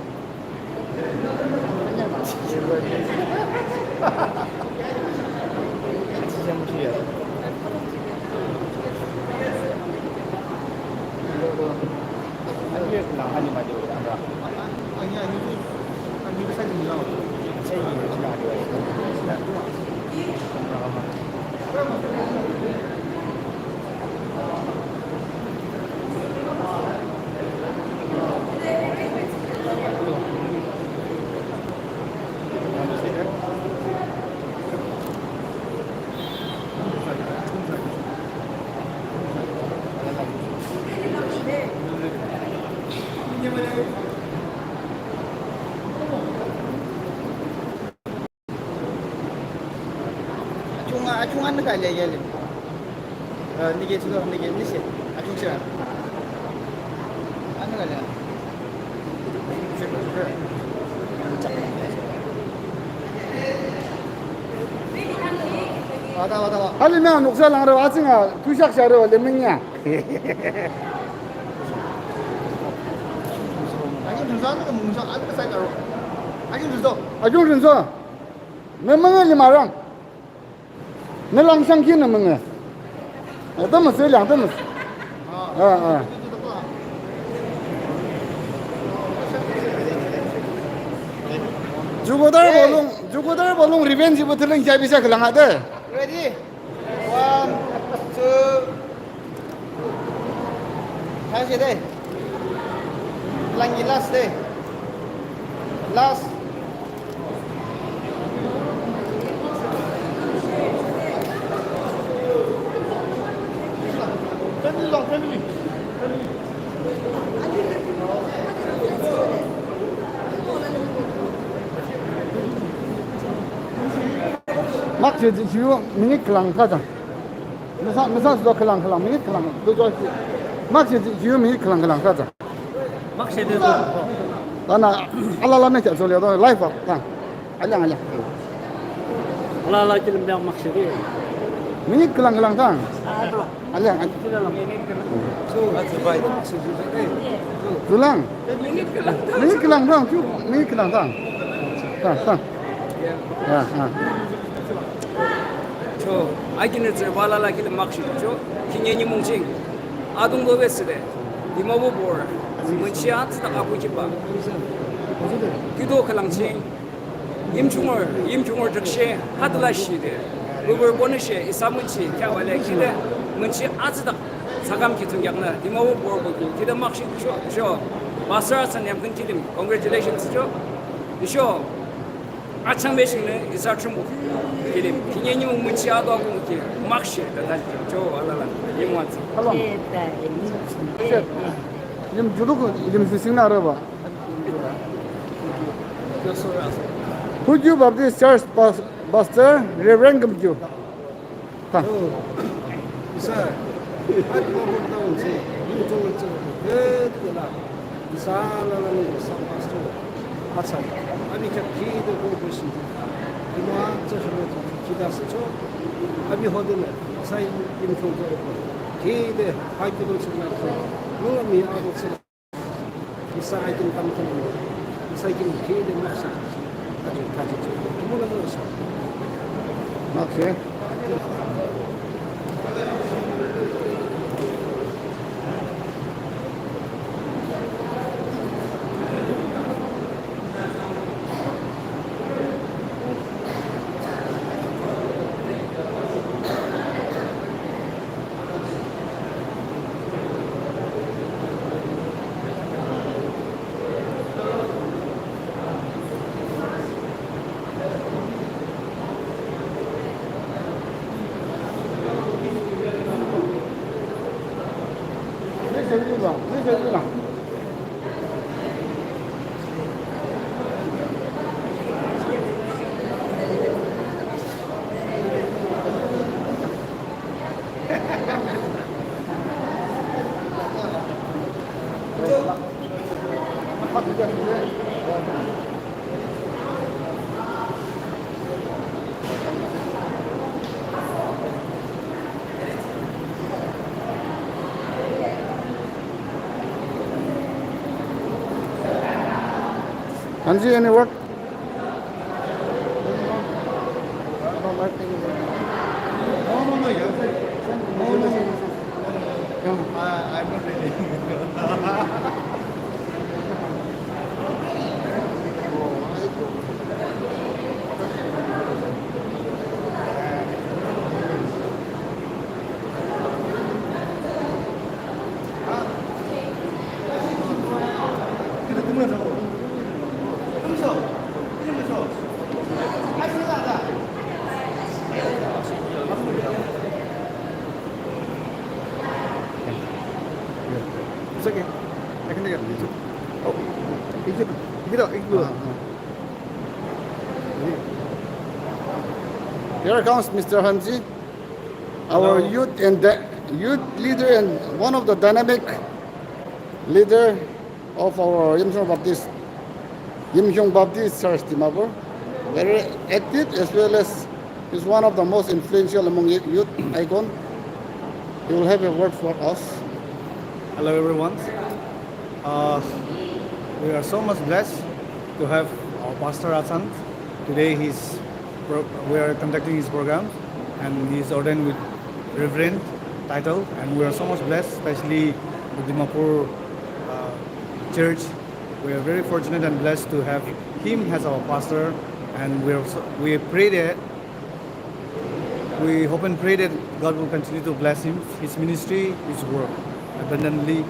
Achung, achung, ano ka le, le. Eh, nige, chilo, nige, nise. Achung siya. Ano ka le? Wata, wata, wata. Hali na nuksa lang ro, atsing a, tushak siya ro, le menya. Achung rinso, ano ka mungsa, ano ka sa ro? Achung rinso. Achung rinso. Nü münge limarang. Nü lang shangki nü münge. Ata müsü lang, ata müsü. Ah, ah. Jugodar bolung, jugodar bolung revenge ibu tüling jabi sa kelang ade. Ready? One, two. Last de. Langi last de. Last. Family long, family. Family. Mak si si minute kelang kajang. Mesa, mesa sudah kelang, kelang, minute kelang, tujuh. Mak si, si, si, minute kelang, kelang, kata. Mak si dia tu. Tana, ala, ala, mecha, so, lihat tu, live up, tang. Alang, alang. Ala, ala, kilim dia mak si dia. Minute kelang, kelang, tang. Alang, alang. Tulang. Minute kelang, tang, cu, minute kelang, tang. Tang, tang. Ya, ya. Cho, akinrü tsührübo alala kilim makshe cho, khihni nimung ching adungto be thsüde, Dimapur borü münchi atsüdak akukhiba, kiuto khülang ching, Yimchunger, Yimchunger trükshih hadü la shide, bubur bonüshe isa münchi kheahbah le kide, münchi atsüdak Sakam ki thsungkheaknü Dimapur borübo ki khide makshe tüsho, tüsho Pastor Atsan yamkhün kilim congratulations tüsho, tüsho achangbe shingnü isa Thrünpuh kilim khihni nimung mungchi ato akung ki makshe de thachoh. Alala nimung atsü. Hello. Lim juluk lim sising na araba. Hugyu Baptist Church pas-, Pastor Reverend Gumgyu. Ha. Oh, isa, a, Dimapur town si, yung town si, eh, di la, isa la la ni, isa pastor, asa, abi kap ki de ko ko si, di ma, sa sa ki da sa cho, abi ho de na, sa yung yung town ko, ki de, ha ki do si na, yung mi a do si. Isa aikin tamkhün, isa aikin khide makshe. Aji, aji, aji. Tumula mo isa. Makshe. Hanji, any word? No, no, no, yeah. No, no, no, no. I, I'm not ready. It's okay. I can take it. Oh, it's okay. Here comes Mister Hanji, our youth and dy-, youth leader and one of the dynamic leader of our Yimkhiung Baptist, Yimkhiung Baptist Church Dimapur. Very active as well as he's one of the most influential among y-, youth icon. He will have a word for us. Hello, everyone. Uh, we are so much blessed to have our Pastor Atsan. Today, he's pro-, we are conducting his program, and he's ordained with Reverend title, and we are so much blessed, especially the Dimapur, uh, church. We are very fortunate and blessed to have him as our pastor, and we are so, we pray that We hope and pray that God will continue to bless him, his ministry, his work, abundantly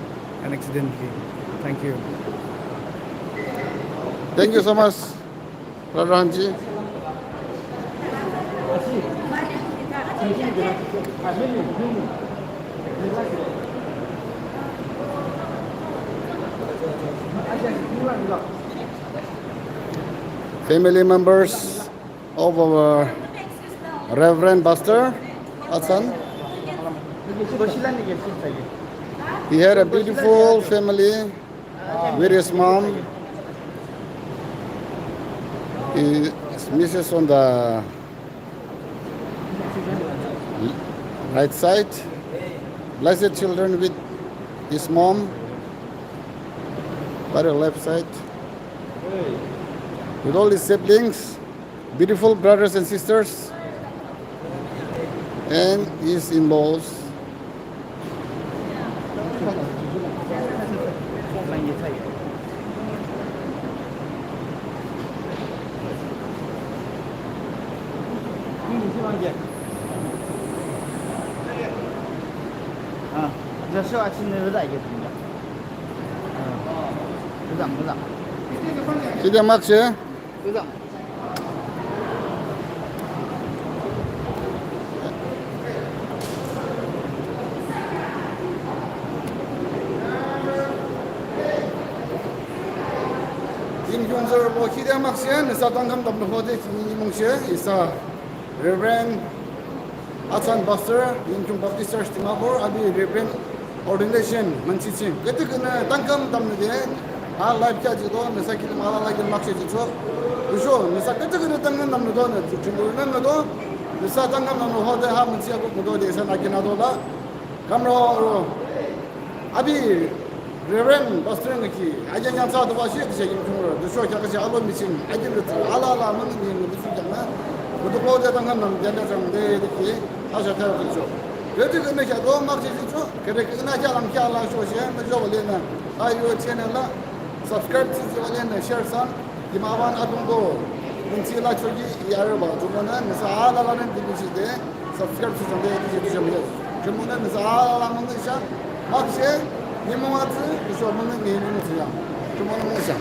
and exceedingly. Thank you. Thank you so much, Brother Hanji. Family members of our Reverend Pastor Atsan. He had a beautiful family with his mom. His missus on the right side. Blessed children with his mom by the left side. With all his siblings, beautiful brothers and sisters, and his in-laws. Sho achinü rüda ye. Rüda, rüda. Side makshe. Rüda. Yimkhiung tsührübo khide makshe, nüsa tangkham tamnü hode ching nimungshe, isa Reverend Atsan Pastor, Yimkhiung Baptist Church Dimapur, api Reverend ordination münchi ching. Küdükhühnü tangkham tamnüde, a life kheak jihdo, nüsa kilim alala kilim makshe jihcho. Tüsho, nüsa küdükhühnü tangkham tamnüdo nü, jihchungdo nü nüdo, nüsa tangkham tamnü hode ha münchi akuk müdo de isanü akin adola. Kamro, api Reverend Pastor nü ki, ajan yang sa doba shi, tüshe Yimkhiung ro, tüsho kheak shi alo münchi, akin ro, alala münchi ni, tüsho kheak na, müdüklo de tangkham tamnü, janda jang de, de ki, asha thar tüsho. Küdükhühnü kheak do, makshe jihcho, küdükhühnü kheak lang kheak la sho shi, müjo wale nü, ayo channel la, subscribe thsüji wale nü, share thsang, Dimapur adungto, münchi la choki, yarüba, jumonü, nüsa alala nü, dili shide, subscribe thsüjang de, dili shide, jumonü, nüsa alala münchi sha, makshe, nimung atsü, tüsho münchi ni, nimung thsüjang, jumonü münchi sha.